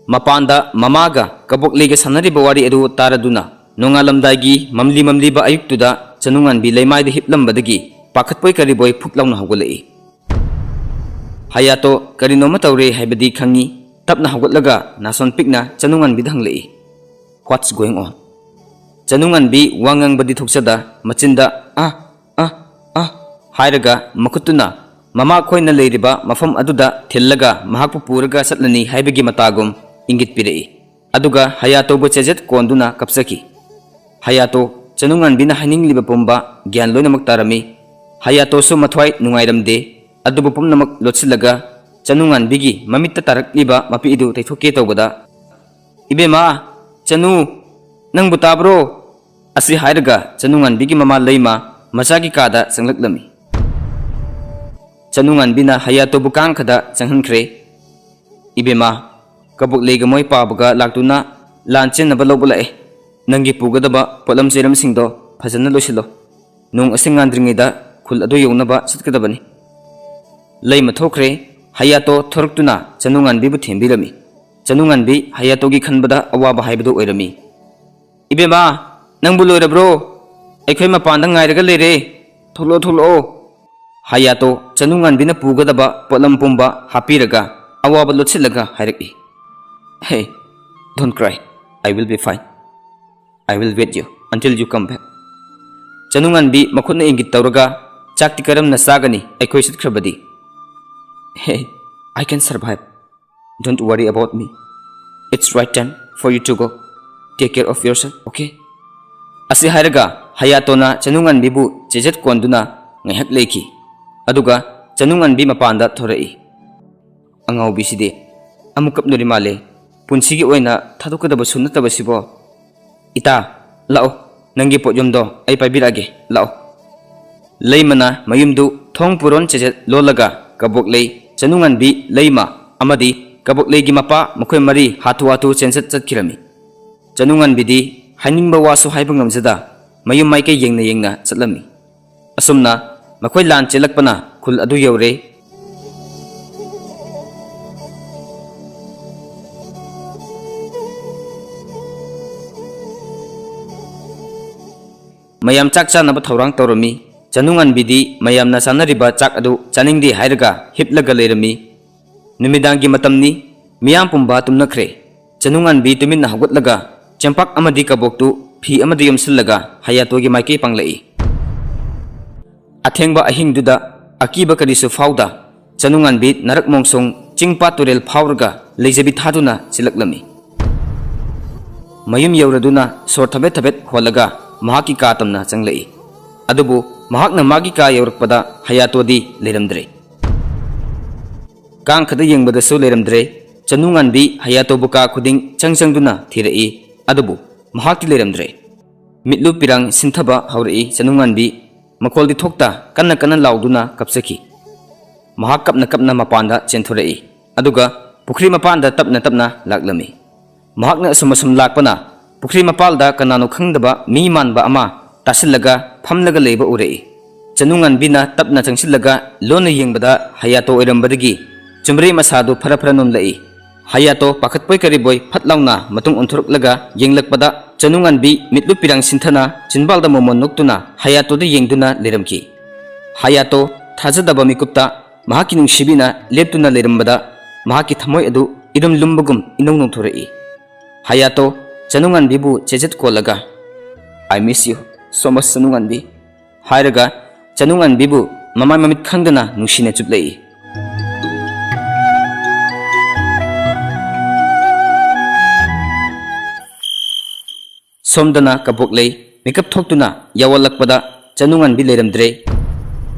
ꯃꯄꯥꯟꯗ ꯃꯃꯥꯒ ꯀꯕꯣꯛꯂꯩꯒ ꯁꯥꯟꯅꯔꯤꯕ ꯋꯥꯔꯤ ꯑꯗꯨ ꯇꯥꯔꯗꯨꯅ ꯅꯣꯡꯉꯥꯜꯂꯝꯗꯥꯏꯒꯤ ꯃꯝꯂꯤ ꯃꯝꯂꯤꯕ ꯑꯌꯨꯛꯇꯨꯗ ꯆꯅꯨꯉꯥꯟꯕꯤ ꯂꯩꯃꯥꯏꯗ ꯍꯤꯞꯂꯝꯕꯗꯒꯤ ꯄꯥꯈꯠꯄꯣꯏ ꯀꯔꯤꯕꯣꯏ ꯐꯨꯛ ꯂꯥꯎꯅ ꯍꯧꯒꯠꯂꯛꯏ꯫ ꯍꯌꯥꯇꯣ ꯀꯔꯤꯅꯣꯃ ꯇꯧꯔꯦ ꯍꯥꯏꯕꯗꯤ ꯈꯪꯉꯤ꯫ ꯇꯞꯅ ꯍꯧꯒꯠꯂꯒ ꯅꯥꯁꯣꯟ ꯄꯤꯛꯅ ꯆꯅꯨꯉꯥꯟꯕꯤꯗ ꯍꯪꯂꯛꯏ, "What's going on?" ꯆꯅꯨꯉꯥꯟꯕꯤ ꯋꯥ ꯉꯥꯡꯕꯗꯤ ꯊꯣꯛꯆꯗ ꯃꯆꯤꯟꯗ "ꯑ, ꯑ, ꯑ" ꯍꯥꯏꯔꯒ ꯃꯈꯨꯠꯇꯨꯅ ꯃꯃꯥ ꯈꯣꯏꯅ ꯂꯩꯔꯤꯕ ꯃꯐꯝ ꯑꯗꯨꯗ ꯊꯤꯜꯂꯒ ꯃꯍꯥꯛꯄꯨ ꯄꯨꯔꯒ ꯆꯠꯂꯅꯤ ꯍꯥꯏꯕꯒꯤ ꯃꯇꯥꯒꯨꯝ ꯏꯪꯒꯤꯠ ꯄꯤꯔꯛꯏ꯫ ꯑꯗꯨꯒ ꯍꯌꯥꯇꯣꯕꯨ ꯆꯦꯖꯦꯠ ꯀꯣꯟꯗꯨꯅ ꯀꯞꯆꯈꯤ꯫ ꯍꯌꯥꯇꯣ, ꯆꯅꯨꯉꯥꯟꯕꯤꯅ ꯍꯥꯏꯅꯤꯡꯂꯤꯕ ꯄꯨꯝꯕ ꯒ꯭ꯌꯥꯟ ꯂꯣꯏꯅꯃꯛ ꯇꯥꯔꯝꯃꯤ꯫ ꯍꯌꯥꯇꯣꯁꯨ ꯃꯊ꯭ꯋꯥꯏ ꯅꯨꯡꯉꯥꯏꯔꯝꯗꯦ꯫ ꯑꯗꯨꯕꯨ ꯄꯨꯝꯅꯃꯛ ꯂꯣꯠꯁꯤꯜꯂꯒ ꯆꯅꯨꯉꯥꯟꯕꯤꯒꯤ ꯃꯃꯤꯠꯇ ꯇꯥꯔꯛꯂꯤꯕ ꯃꯄꯤꯗꯨ ꯇꯩꯊꯣꯛꯀꯦ ꯇꯧꯕꯗ, "ꯏꯕꯦꯝꯃ, ꯆꯅꯨ, ꯅꯪꯕꯨ ꯇꯥꯕ꯭ꯔꯣ?" ꯑꯁꯤ ꯍꯥꯏꯔꯒ ꯆꯅꯨꯉꯥꯟꯕꯤꯒꯤ ꯃꯃꯥ ꯂꯩꯃ ꯃꯆꯥꯒꯤ ꯀꯥꯗ ꯆꯪꯂꯛꯂꯝꯃꯤ꯫ ꯆꯅꯨꯉꯥꯟꯕꯤꯅ ꯍꯌꯥꯇꯣꯕꯨ ꯀꯥꯡꯈꯗ ꯆꯪꯍꯟꯈ꯭ꯔꯦ꯫ "ꯏꯕꯦꯝꯃ, ꯀꯕꯣꯛꯂꯩꯒ ꯃꯣꯏ ꯄꯥꯕꯒ ꯂꯥꯛꯇꯨꯅ ꯂꯥꯟ ꯆꯦꯟꯅꯕ ꯂꯧꯕ ꯂꯥꯛꯑꯦ꯫ ꯅꯪꯒꯤ ꯄꯨꯒꯗꯕ ꯄꯣꯠꯂꯝ ꯆꯩꯔꯝꯁꯤꯡꯗꯣ ꯐꯖꯅ ꯂꯣꯏꯁꯤꯜꯂꯣ꯫ ꯅꯣꯡ ꯑꯁꯤꯡ ꯉꯥꯟꯗ꯭ꯔꯤꯉꯩꯗ ꯈꯨꯜ ꯑꯗꯨ ꯌꯧꯅꯕ ꯆꯠꯀꯗꯕꯅꯤ꯫" ꯂꯩꯃ ꯊꯣꯛꯈ꯭ꯔꯦ꯫ ꯍꯌꯥꯇꯣ ꯊꯣꯔꯛꯇꯨꯅ ꯆꯅꯨꯉꯥꯟꯕꯤꯕꯨ ꯊꯦꯝꯕꯤꯔꯝꯃꯤ꯫ ꯆꯅꯨꯉꯥꯟꯕꯤ ꯍꯌꯥꯇꯣꯒꯤ ꯈꯟꯕꯗ ꯑꯋꯥꯕ ꯍꯥꯏꯕꯗꯨ ꯑꯣꯏꯔꯝꯃꯤ꯫ "ꯏꯕꯦꯝꯃ, ꯅꯪꯕꯨ ꯂꯣꯏꯔꯕ꯭ꯔꯣ? ꯑꯩꯈꯣꯏ ꯃꯄꯥꯟꯗ ꯉꯥꯏꯔꯒ ꯂꯩꯔꯦ꯫ ꯊꯣꯛꯂꯛꯑꯣ, ꯊꯣꯛꯂꯛꯑꯣ꯫" ꯍꯌꯥꯇꯣ ꯆꯅꯨꯉꯥꯟꯕꯤꯅ ꯄꯨꯒꯗꯕ ꯄꯣꯠꯂꯝ ꯄꯨꯝꯕ ꯍꯥꯞꯄꯤꯔꯒ ꯑꯋꯥꯕ ꯂꯣꯠꯁꯤꯜꯂꯒ ꯍꯥꯏꯔꯛꯏ꯫ "Hey, don't cry. I will be fine. I will wait you until you come back." ꯆꯅꯨꯉꯥꯟꯕꯤ ꯃꯈꯨꯠꯅ ꯏꯪꯒꯤꯠ ꯇꯧꯔꯒ, "ꯆꯥꯛꯇꯤ ꯀꯔꯝꯅ ꯆꯥꯒꯅꯤ ꯑꯩꯈꯣꯏ ꯆꯠꯈ꯭ꯔꯕꯗꯤ?" "Hey, I can survive. Don't worry about me. It's right time for you to go. Take care of yourself, okay?" ꯑꯁꯤ ꯍꯥꯏꯔꯒ ꯍꯌꯥꯇꯣꯅ ꯆꯅꯨꯉꯥꯟꯕꯤꯕꯨ ꯆꯦꯖꯠ ꯀꯣꯟꯗꯨꯅ ꯉꯥꯏꯍꯥꯛ ꯂꯩꯈꯤ꯫ ꯑꯗꯨꯒ ꯆꯅꯨꯉꯥꯟꯕꯤ ꯃꯄꯥꯟꯗ ꯊꯣꯔꯛꯏ꯫ "ꯑꯉꯥꯎꯕꯤꯁꯤꯗꯤ ꯑꯃꯨꯛ ꯀꯞꯅꯔꯤ ꯃꯥꯜꯂꯦ꯫ ꯄꯨꯟꯁꯤꯒꯤ ꯑꯣꯏꯅ ꯊꯥꯗꯣꯛꯀꯗꯕꯁꯨ ꯅꯠꯇꯕꯁꯤꯕꯣ꯫ ꯏꯇꯥ, ꯂꯥꯛꯑꯣ, ꯅꯪꯒꯤ ꯄꯣꯠꯌꯣꯝꯗꯣ ꯑꯩ ꯄꯥꯏꯕꯤꯔꯛꯑꯒꯦ, ꯂꯥꯛꯑꯣ꯫" ꯂꯩꯃꯅ ꯃꯌꯨꯝꯗꯨ ꯊꯣꯡ ꯄꯨꯔꯣꯟ ꯆꯦꯖꯠ ꯂꯣꯜꯂꯒ ꯀꯕꯣꯛꯂꯩ, ꯆꯅꯨꯉꯥꯟꯕꯤ, ꯂꯩꯃ ꯑꯃꯗꯤ ꯀꯕꯣꯛꯂꯩꯒꯤ ꯃꯄꯥ, ꯃꯈꯣꯏ ꯃꯔꯤ ꯍꯥꯊꯨ ꯍꯥꯊꯨ ꯆꯦꯟꯆꯠ ꯆꯠꯈꯤꯔꯝꯃꯤ꯫ ꯆꯅꯨꯉꯥꯟꯕꯤꯗꯤ ꯍꯥꯏꯅꯤꯡꯕ ꯋꯥꯁꯨ ꯍꯥꯏꯕ ꯉꯝꯖꯗ ꯃꯌꯨꯝ ꯃꯥꯏꯀꯩ ꯌꯦꯡꯅ ꯌꯦꯡꯅ ꯆꯠꯂꯝꯃꯤ꯫ ꯑꯁꯨꯝꯅ ꯃꯈꯣꯏ ꯂꯥꯟ ꯆꯦꯜꯂꯛꯄꯅ ꯈꯨꯜ ꯑꯗꯨ ꯌꯧꯔꯦ꯫ ꯃꯌꯥꯝ ꯆꯥꯛ ꯆꯥꯅꯕ ꯊꯧꯔꯥꯡ ꯇꯧꯔꯝꯃꯤ꯫ ꯆꯅꯨꯉꯥꯟꯕꯤꯗꯤ ꯃꯌꯥꯝꯅ ꯆꯥꯅꯔꯤꯕ ꯆꯥꯛ ꯑꯗꯨ ꯆꯥꯅꯤꯡꯗꯦ ꯍꯥꯏꯔꯒ ꯍꯤꯞꯂꯒ ꯂꯩꯔꯝꯃꯤ꯫ ꯅꯨꯃꯤꯗꯥꯡꯒꯤ ꯃꯇꯝꯅꯤ꯫ ꯃꯤꯌꯥꯝ ꯄꯨꯝꯕ ꯇꯨꯝꯅꯈ꯭ꯔꯦ꯫ ꯆꯅꯨꯉꯥꯟꯕꯤ ꯇꯨꯃꯤꯟꯅ ꯍꯧꯒꯠꯂꯒ ꯆꯦꯡꯄꯥꯛ ꯑꯃꯗꯤ ꯀꯕꯣꯛꯇꯨ ꯐꯤ ꯑꯃꯗ ꯌꯣꯝꯁꯤꯜꯂꯒ ꯍꯌꯥꯇꯣꯒꯤ ꯃꯥꯏꯀꯩ ꯄꯥꯡꯂꯛꯏ꯫ ꯑꯊꯦꯡꯕ ꯑꯍꯤꯡꯗꯨꯗ ꯑꯀꯤꯕ ꯀꯔꯤꯁꯨ ꯐꯥꯎꯗ ꯆꯅꯨꯉꯥꯟꯕꯤ ꯅꯔꯛ ꯃꯣꯡꯁꯣꯡ ꯆꯤꯡ ꯄꯥꯠ ꯇꯨꯔꯦꯜ ꯐꯥꯎꯔꯒ ꯂꯩꯖꯕꯤ ꯊꯥꯗꯨꯅ ꯆꯦꯜꯂꯛꯂꯝꯃꯤ꯫ ꯃꯌꯨꯝ ꯌꯧꯔꯗꯨꯅ ꯁꯣꯔ ꯊꯕꯦꯠ ꯊꯕꯦꯠ ꯍꯣꯜꯂꯒ ꯃꯍꯥꯛꯀꯤ ꯀꯥ ꯇꯝꯅ ꯆꯪꯂꯛꯏ꯫ ꯑꯗꯨꯕꯨ ꯃꯍꯥꯛꯅ ꯃꯥꯒꯤ ꯀꯥ ꯌꯧꯔꯛꯄꯗ ꯍꯌꯥꯇꯣꯗꯤ ꯂꯩꯔꯝꯗ꯭ꯔꯦ꯫ ꯀꯥꯡꯈꯗ ꯌꯦꯡꯕꯗꯁꯨ ꯂꯩꯔꯝꯗ꯭ꯔꯦ꯫ ꯆꯅꯨꯉꯥꯟꯕꯤ ꯍꯌꯥꯇꯣꯕꯨ ꯀꯥ ꯈꯨꯗꯤꯡ ꯆꯪ ꯆꯪꯗꯨꯅ ꯊꯤꯔꯛꯏ꯫ ꯑꯗꯨꯕꯨ ꯃꯍꯥꯛꯇꯤ ꯂꯩꯔꯝꯗ꯭ꯔꯦ꯫ ꯃꯤꯠꯂꯨ ꯄꯤꯔꯥꯡ ꯁꯤꯟꯊꯕ ꯍꯧꯔꯛꯏ ꯆꯅꯨꯉꯥꯟꯕꯤ꯫ ꯃꯈꯣꯜꯗꯤ ꯊꯣꯛꯇ ꯀꯟꯅ ꯀꯟꯅ ꯂꯥꯎꯗꯨꯅ ꯀꯞꯆꯈꯤ꯫ ꯃꯍꯥꯛ ꯀꯞꯅ ꯀꯞꯅ ꯃꯄꯥꯟꯗ ꯆꯦꯟꯊꯣꯔꯛꯏ꯫ ꯑꯗꯨꯒ ꯄꯨꯈ꯭ꯔꯤ ꯃꯄꯥꯟꯗ ꯇꯞꯅ ꯇꯞꯅ ꯂꯥꯛꯂꯝꯃꯤ꯫ ꯃꯍꯥꯛꯅ ꯑꯁꯨꯝ ꯑꯁꯨꯝ ꯂꯥꯛꯄꯅ ꯄꯨꯈ꯭ꯔꯤ ꯃꯄꯥꯜꯗ ꯀꯅꯥꯅꯣ ꯈꯪꯗꯕ ꯃꯤ ꯃꯥꯟꯕ ꯑꯃ ꯇꯥꯁꯤꯜꯂꯒ ꯐꯝꯂꯒ ꯂꯩꯕ ꯎꯔꯛꯏ꯫ ꯆꯅꯨꯉꯥꯟꯕꯤꯅ ꯇꯞꯅ ꯆꯪꯁꯤꯜꯂꯒ ꯂꯣꯟꯅ ꯌꯦꯡꯕꯗ ꯍꯌꯥꯇꯣ ꯑꯣꯏꯔꯝꯕꯗꯒꯤ ꯆꯨꯝꯔꯦ ꯃꯁꯥꯗꯨ ꯐꯔ ꯐꯔ ꯅꯣꯝꯂꯛꯏ꯫ ꯍꯌꯥꯇꯣ ꯄꯥꯈꯠꯄꯣꯏ ꯀꯔꯤꯕꯣꯏ ꯐꯠ ꯂꯥꯎꯅ ꯃꯇꯨꯡ ꯑꯣꯟꯊꯣꯔꯛꯂꯒ ꯌꯦꯡꯂꯛꯄꯗ ꯆꯅꯨꯉꯥꯟꯕꯤ ꯃꯤꯠꯂꯨ ꯄꯤꯔꯥꯡ ꯁꯤꯟꯊꯅ ꯆꯤꯟꯕꯥꯜꯗ ꯃꯣꯃꯣꯟ ꯅꯣꯛꯇꯨꯅ ꯍꯌꯥꯇꯣꯗ ꯌꯦꯡꯗꯨꯅ ꯂꯩꯔꯝꯈꯤ꯫ ꯍꯌꯥꯇꯣ ꯊꯥꯖꯗꯕ ꯃꯤꯀꯨꯞꯇ ꯃꯍꯥꯛꯀꯤ ꯅꯨꯡꯁꯤꯕꯤꯅ ꯂꯦꯞꯇꯨꯅ ꯂꯩꯔꯝꯕꯗ ꯃꯍꯥꯛꯀꯤ ꯊꯃꯣꯏ ꯑꯗꯨ ꯏꯔꯨꯝ ꯂꯨꯝꯕꯒꯨꯝ ꯏꯅꯧ ꯅꯧꯊꯣꯔꯛꯏ꯫ ꯍꯌꯥꯇꯣ ꯆꯅꯨꯉꯥꯟꯕꯤꯕꯨ ꯆꯦꯖꯦꯠ ꯀꯣꯜꯂꯒ, "I miss you so much, ꯆꯅꯨꯉꯥꯟꯕꯤ," ꯍꯥꯏꯔꯒ ꯆꯅꯨꯉꯥꯟꯕꯤꯕꯨ ꯃꯃꯥꯏ ꯃꯃꯤꯠ ꯈꯪꯗꯅ ꯅꯨꯡꯁꯤꯅ ꯆꯨꯞꯂꯛꯏ꯫ ꯁꯣꯝꯗꯅ ꯀꯕꯣꯛꯂꯩ ꯃꯤꯀꯞ ꯊꯣꯛꯇꯨꯅ ꯌꯥꯋꯜꯂꯛꯄꯗ ꯆꯅꯨꯉꯥꯟꯕꯤ ꯂꯩꯔꯝꯗ꯭ꯔꯦ꯫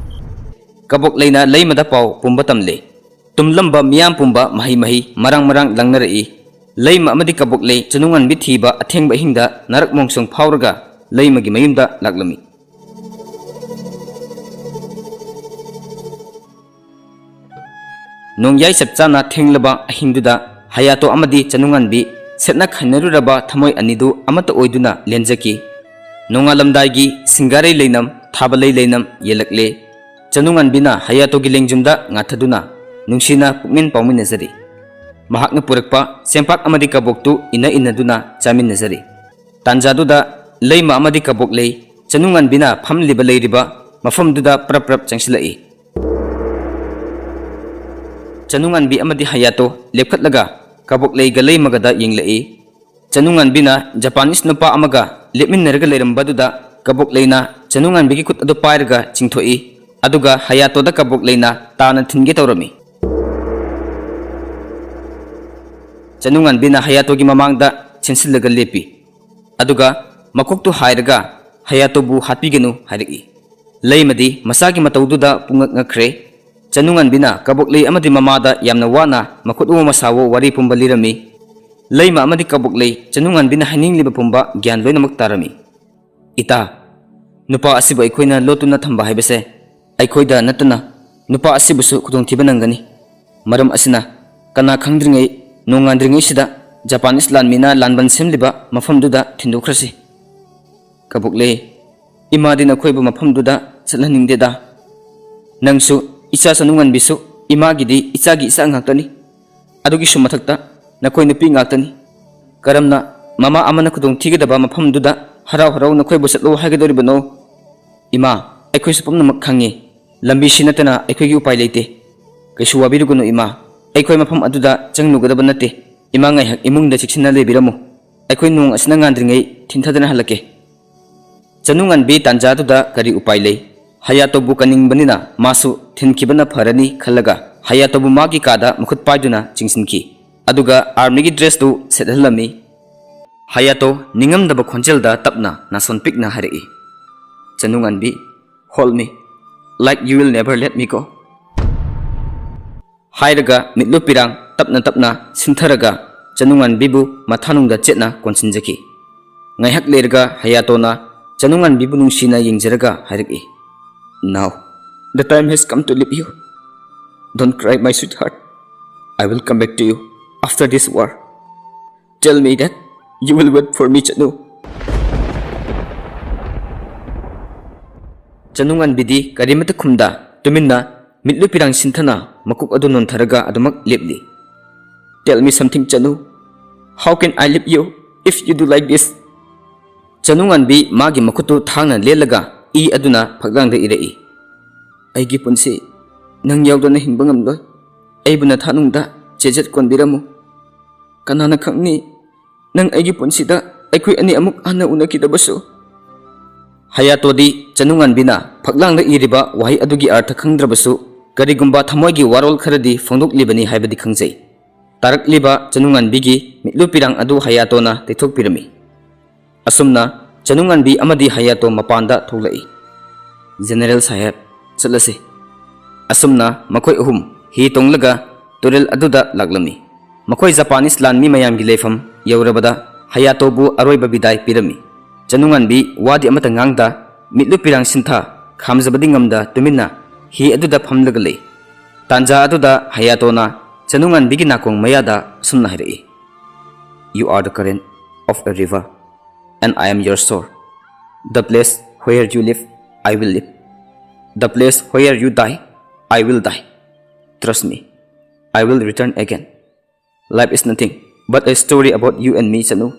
ꯀꯕꯣꯛꯂꯩꯅ ꯂꯩꯃꯗ ꯄꯥꯎ ꯄꯨꯝꯕ ꯇꯝꯂꯦ꯫ ꯇꯨꯝꯂꯝꯕ ꯃꯤꯌꯥꯝ ꯄꯨꯝꯕ ꯃꯍꯩ ꯃꯍꯩ ꯃꯔꯥꯡ ꯃꯔꯥꯡ ꯂꯪꯅꯔꯛꯏ꯫ ꯂꯩꯃ ꯑꯃꯗꯤ ꯀꯕꯣꯛꯂꯩ ꯆꯅꯨꯉꯥꯟꯕꯤ ꯊꯤꯕ ꯑꯊꯦꯡꯕ ꯑꯍꯤꯡꯗ ꯅꯥꯔꯛ ꯃꯣꯡꯁꯣꯡ ꯐꯥꯎꯔꯒ ꯂꯩꯃꯒꯤ ꯃꯌꯨꯝꯗ ꯂꯥꯛꯂꯝꯃꯤ꯫ ꯅꯣꯡꯌꯥꯏ ꯆꯞ ꯆꯥꯅ ꯊꯦꯡꯂꯕ ꯑꯍꯤꯡꯗꯨꯗ ꯍꯌꯥꯇꯣ ꯑꯃꯗꯤ ꯆꯅꯨꯉꯥꯟꯕꯤ ꯁꯦꯠꯅ ꯈꯥꯏꯅꯔꯨꯔꯕ ꯊꯃꯣꯏ ꯑꯅꯤꯗꯨ ꯑꯃꯠꯇ ꯑꯣꯏꯗꯨꯅ ꯂꯦꯟꯖꯈꯤ꯫ ꯅꯣꯡꯉꯥꯜꯂꯝꯗꯥꯏꯒꯤ ꯁꯤꯡꯒꯥꯔꯩ ꯂꯩꯅꯝ, ꯊꯥꯕꯂꯩ ꯂꯩꯅꯝ ꯌꯦꯜꯂꯛꯂꯦ꯫ ꯆꯅꯨꯉꯥꯟꯕꯤꯅ ꯍꯌꯥꯇꯣꯒꯤ ꯂꯦꯡꯖꯨꯝꯗ ꯉꯥꯊꯗꯨꯅ ꯅꯨꯡꯁꯤꯅ ꯄꯨꯛꯃꯤꯟ ꯄꯥꯎꯃꯤꯟꯅꯖꯔꯤ꯫ ꯃꯍꯥꯛꯅ ꯄꯨꯔꯛꯄ ꯆꯦꯡꯄꯥꯛ ꯑꯃꯗꯤ ꯀꯕꯣꯛꯇꯨ ꯏꯟꯅ ꯏꯟꯅꯗꯨꯅ ꯆꯥꯃꯤꯟꯅꯖꯔꯤ꯫ ꯇꯥꯟꯖꯥꯗꯨꯗ ꯂꯩꯃ ꯑꯃꯗꯤ ꯀꯕꯣꯛꯂꯩ ꯆꯅꯨꯉꯥꯟꯕꯤꯅ ꯐꯝꯂꯤꯕ ꯂꯩꯔꯤꯕ ꯃꯐꯝꯗꯨꯗ ꯄ꯭ꯔꯞ ꯄ꯭ꯔꯞ ꯆꯪꯁꯤꯜꯂꯛꯏ꯫ ꯆꯅꯨꯉꯥꯟꯕꯤ ꯑꯃꯗꯤ ꯍꯌꯥꯇꯣ ꯂꯦꯞꯈꯠꯂꯒ ꯀꯕꯣꯛꯂꯩꯒ ꯂꯩꯃꯒꯗ ꯌꯦꯡꯂꯛꯏ꯫ ꯆꯅꯨꯉꯥꯟꯕꯤꯅ ꯖꯄꯥꯅꯤꯁ ꯅꯨꯄꯥ ꯑꯃꯒ ꯂꯦꯞꯃꯤꯟꯅꯔꯒ ꯂꯩꯔꯝꯕꯗꯨꯗ ꯀꯕꯣꯛꯂꯩꯅ ꯆꯅꯨꯉꯥꯟꯕꯤꯒꯤ ꯈꯨꯠ ꯑꯗꯨ ꯄꯥꯏꯔꯒ ꯆꯤꯡꯊꯣꯛꯏ꯫ ꯑꯗꯨꯒ ꯍꯌꯥꯇꯣꯗ ꯀꯕꯣꯛꯂꯩꯅ ꯇꯥꯅ ꯊꯤꯟꯒꯦ ꯇꯧꯔꯝꯃꯤ꯫ ꯆꯅꯨꯉꯥꯟꯕꯤꯅ ꯍꯌꯥꯇꯣꯒꯤ ꯃꯃꯥꯡꯗ ꯆꯦꯟꯁꯤꯜꯂꯒ ꯂꯦꯞꯄꯤ꯫ ꯑꯗꯨꯒ ꯃꯀꯣꯛꯇꯨ ꯍꯥꯏꯔꯒ ꯍꯌꯥꯇꯣꯕꯨ ꯍꯥꯠꯄꯤꯒꯅꯨ ꯍꯥꯏꯔꯛꯏ꯫ ꯂꯩꯃꯗꯤ ꯃꯆꯥꯒꯤ ꯃꯇꯧꯗꯨꯗ ꯄꯨꯡꯉꯛ ꯉꯛꯈ꯭ꯔꯦ꯫ ꯆꯅꯨꯉꯥꯟꯕꯤꯅ ꯀꯕꯣꯛꯂꯩ ꯑꯃꯗꯤ ꯃꯃꯥꯗ ꯌꯥꯝꯅ ꯋꯥꯅ ꯃꯈꯨꯠ ꯋꯣ ꯃꯁꯥ ꯋꯣ ꯋꯥꯔꯤ ꯄꯨꯝꯕ ꯂꯤꯔꯝꯃꯤ꯫ ꯂꯩꯃ ꯑꯃꯗꯤ ꯀꯕꯣꯛꯂꯩ ꯆꯅꯨꯉꯥꯟꯕꯤꯅ ꯍꯥꯏꯅꯤꯡꯂꯤꯕ ꯄꯨꯝꯕ ꯒ꯭ꯌꯥꯟ ꯂꯣꯏꯅꯃꯛ ꯇꯥꯔꯝꯃꯤ꯫ "ꯏꯇꯥ, ꯅꯨꯄꯥ ꯑꯁꯤꯕꯨ ꯑꯩꯈꯣꯏꯅ ꯂꯣꯠꯇꯨꯅ ꯊꯝꯕ ꯍꯥꯏꯕꯁꯦ ꯑꯩꯈꯣꯏꯗ ꯅꯠꯇꯅ ꯅꯨꯄꯥ ꯑꯁꯤꯕꯨꯁꯨ ꯈꯨꯗꯣꯡꯊꯤꯕ ꯅꯪꯒꯅꯤ꯫ ꯃꯔꯝ ꯑꯁꯤꯅ ꯀꯅꯥ ꯈꯪꯗ꯭ꯔꯤꯉꯩ, ꯅꯣꯡꯉꯥꯟꯗ꯭ꯔꯤꯉꯩꯁꯤꯗ ꯖꯄꯥꯅꯤꯁ ꯂꯥꯟꯃꯤꯅ ꯂꯥꯟꯕꯟ ꯁꯦꯝꯂꯤꯕ ꯃꯐꯝꯗꯨꯗ ꯊꯤꯟꯗꯣꯛꯈ꯭ꯔꯁꯤ꯫ ꯀꯕꯣꯛꯂꯦ, ꯏꯃꯥꯗꯤ ꯅꯈꯣꯏꯕꯨ ꯃꯐꯝꯗꯨꯗ ꯆꯠꯍꯟꯅꯤꯡꯗꯦꯗ꯫ ꯅꯪꯁꯨ, ꯏꯆꯥ ꯆꯅꯨꯉꯟꯕꯤꯁꯨ ꯏꯃꯥꯒꯤꯗꯤ ꯏꯆꯥꯒꯤ ꯏꯆꯥ ꯉꯥꯛꯇꯅꯤ꯫ ꯑꯗꯨꯒꯤꯁꯨ ꯃꯊꯛꯇ ꯅꯈꯣꯏ ꯅꯨꯄꯤ ꯉꯥꯛꯇꯅꯤ꯫ ꯀꯔꯝꯅ ꯃꯃꯥ ꯑꯃꯅ ꯈꯨꯗꯣꯡꯊꯤꯒꯗꯕ ꯃꯐꯝꯗꯨꯗ ꯍꯔꯥꯎ ꯍꯔꯥꯎ ꯅꯈꯣꯏꯕꯨ ꯆꯠꯂꯣ ꯍꯥꯏꯒꯗꯧꯔꯤꯕꯅꯣ? ꯏꯃꯥ, ꯑꯩꯈꯣꯏꯁꯨ ꯄꯨꯝꯅꯃꯛ ꯈꯪꯉꯤ꯫ ꯂꯝꯕꯤꯁꯤ ꯅꯠꯇꯅ ꯑꯩꯈꯣꯏꯒꯤ ꯎꯄꯥꯏ ꯂꯩꯇꯦ꯫ ꯀꯩꯁꯨ ꯋꯥꯕꯤꯔꯨꯒꯅꯨ ꯏꯃꯥ, ꯑꯩꯈꯣꯏ ꯃꯐꯝ ꯑꯗꯨꯗ ꯆꯪꯂꯨꯒꯗꯕ ꯅꯠꯇꯦ꯫ ꯏꯃꯥ ꯉꯥꯏꯍꯥꯛ ꯏꯃꯨꯡꯗ ꯆꯦꯛꯁꯤꯟꯅ ꯂꯩꯕꯤꯔꯝꯃꯨ꯫ ꯑꯩꯈꯣꯏ ꯅꯣꯡ ꯑꯁꯤꯅ ꯉꯥꯟꯗ꯭ꯔꯤꯉꯩ ꯊꯤꯟꯊꯗꯅ ꯍꯜꯂꯛꯀꯦ꯫ ꯆꯅꯨꯉꯥꯟꯕꯤ ꯇꯥꯟꯖꯥꯗꯨꯗ ꯀꯔꯤ ꯎꯄꯥꯏ ꯂꯩ? ꯍꯌꯥꯇꯣꯕꯨ ꯀꯟꯅꯤꯡꯕꯅꯤꯅ ꯃꯥꯁꯨ ꯊꯤꯟꯈꯤꯕꯅ ꯐꯔꯅꯤ ꯈꯜꯂꯒ ꯍꯌꯥꯇꯣꯕꯨ ꯃꯥꯒꯤ ꯀꯥꯗ ꯃꯈꯨꯠ ꯄꯥꯏꯗꯨꯅ ꯆꯤꯡꯁꯤꯟꯈꯤ꯫ ꯑꯗꯨꯒ ꯑꯥꯔꯃꯤꯒꯤ ꯗ꯭ꯔꯦꯁꯇꯨ ꯁꯦꯠꯍꯜꯂꯝꯃꯤ꯫ ꯍꯌꯥꯇꯣ ꯅꯤꯡꯉꯝꯗꯕ ꯈꯣꯟꯖꯦꯜꯗ ꯇꯞꯅ ꯅꯥꯁꯣꯟ ꯄꯤꯛꯅ ꯍꯥꯏꯔꯛꯏ, "ꯆꯅꯨꯉꯥꯟꯕꯤ, hold me like you will never let me go." ꯍꯥꯏꯔꯒ ꯃꯤꯠꯂꯨ ꯄꯤꯔꯥꯡ ꯇꯞꯅ ꯇꯞꯅ ꯁꯤꯟꯊꯔꯒ ꯆꯅꯨꯉꯥꯟꯕꯤꯕꯨ ꯃꯊꯥꯅꯨꯡꯗ ꯆꯦꯠꯅ ꯀꯣꯟꯁꯤꯟꯖꯈꯤ꯫ ꯉꯥꯏꯍꯥꯛ ꯂꯩꯔꯒ ꯍꯌꯥꯇꯣꯅ ꯆꯅꯨꯉꯥꯟꯕꯤꯕꯨ ꯅꯨꯡꯁꯤꯅ ꯌꯦꯡꯖꯔꯒ ꯍꯥꯏꯔꯛꯏ, "Now the time has come to leave you. Don't cry, my sweetheart. I will come back to you after this war. Tell me that you will wait for me, Chanu." ꯆꯅꯨꯉꯥꯟꯕꯤꯗꯤ ꯀꯔꯤꯃꯠꯇ ꯈꯨꯝꯗ ꯇꯨꯃꯤꯟꯅ ꯃꯤꯠꯂꯨ ꯄꯤꯔꯥꯡ ꯁꯤꯟꯊꯅ ꯃꯀꯣꯛ ꯑꯗꯨ ꯅꯣꯟꯊꯔꯒ ꯑꯗꯨꯃꯛ ꯂꯦꯞꯂꯤ꯫ "Tell me something, Chanu. How can I leave you if you do like this?" ꯆꯅꯨꯉꯥꯟꯕꯤ ꯃꯥꯒꯤ ꯃꯈꯨꯠꯇꯨ ꯊꯥꯡꯅ ꯂꯦꯜꯂꯒ E ꯑꯗꯨꯅ ꯐꯛꯂꯥꯡꯗ ꯏꯔꯛꯏ꯫ "ꯑꯩꯒꯤ ꯄꯨꯟꯁꯤ ꯅꯪ ꯌꯥꯎꯗꯅ ꯍꯤꯡꯕ ꯉꯝꯂꯣꯏ꯫ ꯑꯩꯕꯨ ꯅꯊꯥꯅꯨꯡꯗ ꯆꯦꯖꯠ ꯀꯣꯟꯕꯤꯔꯝꯃꯨ꯫ ꯀꯅꯥꯅ ꯈꯪꯅꯤ, ꯅꯪ ꯑꯩꯒꯤ ꯄꯨꯟꯁꯤꯗ ꯑꯩꯈꯣꯏ ꯑꯅꯤ ꯑꯃꯨꯛ ꯍꯟꯅ ꯎꯅꯈꯤꯗꯕꯁꯨ?" ꯍꯌꯥꯇꯣꯗꯤ ꯆꯅꯨꯉꯥꯟꯕꯤꯅ ꯐꯛꯂꯥꯡꯗ ꯏꯔꯤꯕ ꯋꯥꯍꯩ ꯑꯗꯨꯒꯤ ꯑꯔꯊ ꯈꯪꯗ꯭ꯔꯕꯁꯨ, ꯀꯔꯤꯒꯨꯝꯕ ꯊꯃꯣꯏꯒꯤ ꯋꯥꯔꯣꯜ ꯈꯔꯗꯤ ꯐꯣꯡꯗꯣꯛꯂꯤꯕꯅꯤ ꯍꯥꯏꯕꯗꯤ ꯈꯪꯖꯩ꯫ ꯇꯥꯔꯛꯂꯤꯕ ꯆꯅꯨꯉꯥꯟꯕꯤꯒꯤ ꯃꯤꯠꯂꯨ ꯄꯤꯔꯥꯡ ꯑꯗꯨ ꯍꯌꯥꯇꯣꯅ ꯇꯩꯊꯣꯛꯄꯤꯔꯝꯃꯤ꯫ ꯑꯁꯨꯝꯅ ꯆꯅꯨꯉꯥꯟꯕꯤ ꯑꯃꯗꯤ ꯍꯌꯥꯇꯣ ꯃꯄꯥꯟꯗ ꯊꯣꯛꯂꯛꯏ꯫ "ꯖꯦꯅꯦꯔꯦꯜ ꯁꯥꯍꯦꯕ, ꯆꯠꯂꯁꯤ꯫" ꯑꯁꯨꯝꯅ ꯃꯈꯣꯏ ꯑꯍꯨꯝ ꯍꯤ ꯇꯣꯡꯂꯒ ꯇꯨꯔꯦꯜ ꯑꯗꯨꯗ ꯂꯥꯛꯂꯝꯃꯤ꯫ ꯃꯈꯣꯏ ꯖꯄꯥꯅꯤꯁ ꯂꯥꯟꯃꯤ ꯃꯌꯥꯝꯒꯤ ꯂꯩꯐꯝ ꯌꯧꯔꯕꯗ ꯍꯌꯥꯇꯣꯕꯨ ꯑꯔꯣꯏꯕ ꯕꯤꯗꯥꯏ ꯄꯤꯔꯝꯃꯤ꯫ ꯆꯅꯨꯉꯥꯟꯕꯤ ꯋꯥꯗꯤ ꯑꯃꯠꯇ ꯉꯥꯡꯗ ꯃꯤꯠꯂꯨ ꯄꯤꯔꯥꯡ ꯁꯤꯟꯊꯥ, ꯈꯥꯝꯖꯕꯗꯤ ꯉꯝꯗ ꯇꯨꯃꯤꯟꯅ ꯍꯤ ꯑꯗꯨꯗ ꯐꯝꯂꯒ ꯂꯩ꯫ ꯇꯥꯟꯖꯥ ꯑꯗꯨꯗ ꯍꯌꯥꯇꯣꯅ ꯆꯅꯨꯉꯥꯟꯕꯤꯒꯤ ꯅꯥꯀꯣꯡ ꯃꯌꯥꯗ ꯑꯁꯨꯝꯅ ꯍꯥꯏꯔꯛꯏ, "You are the current of a river, and I am your shore. The place where you live, I will live. The place where you die, I will die. Trust me, I will return again. Life is nothing but a story about you and me, Chanu."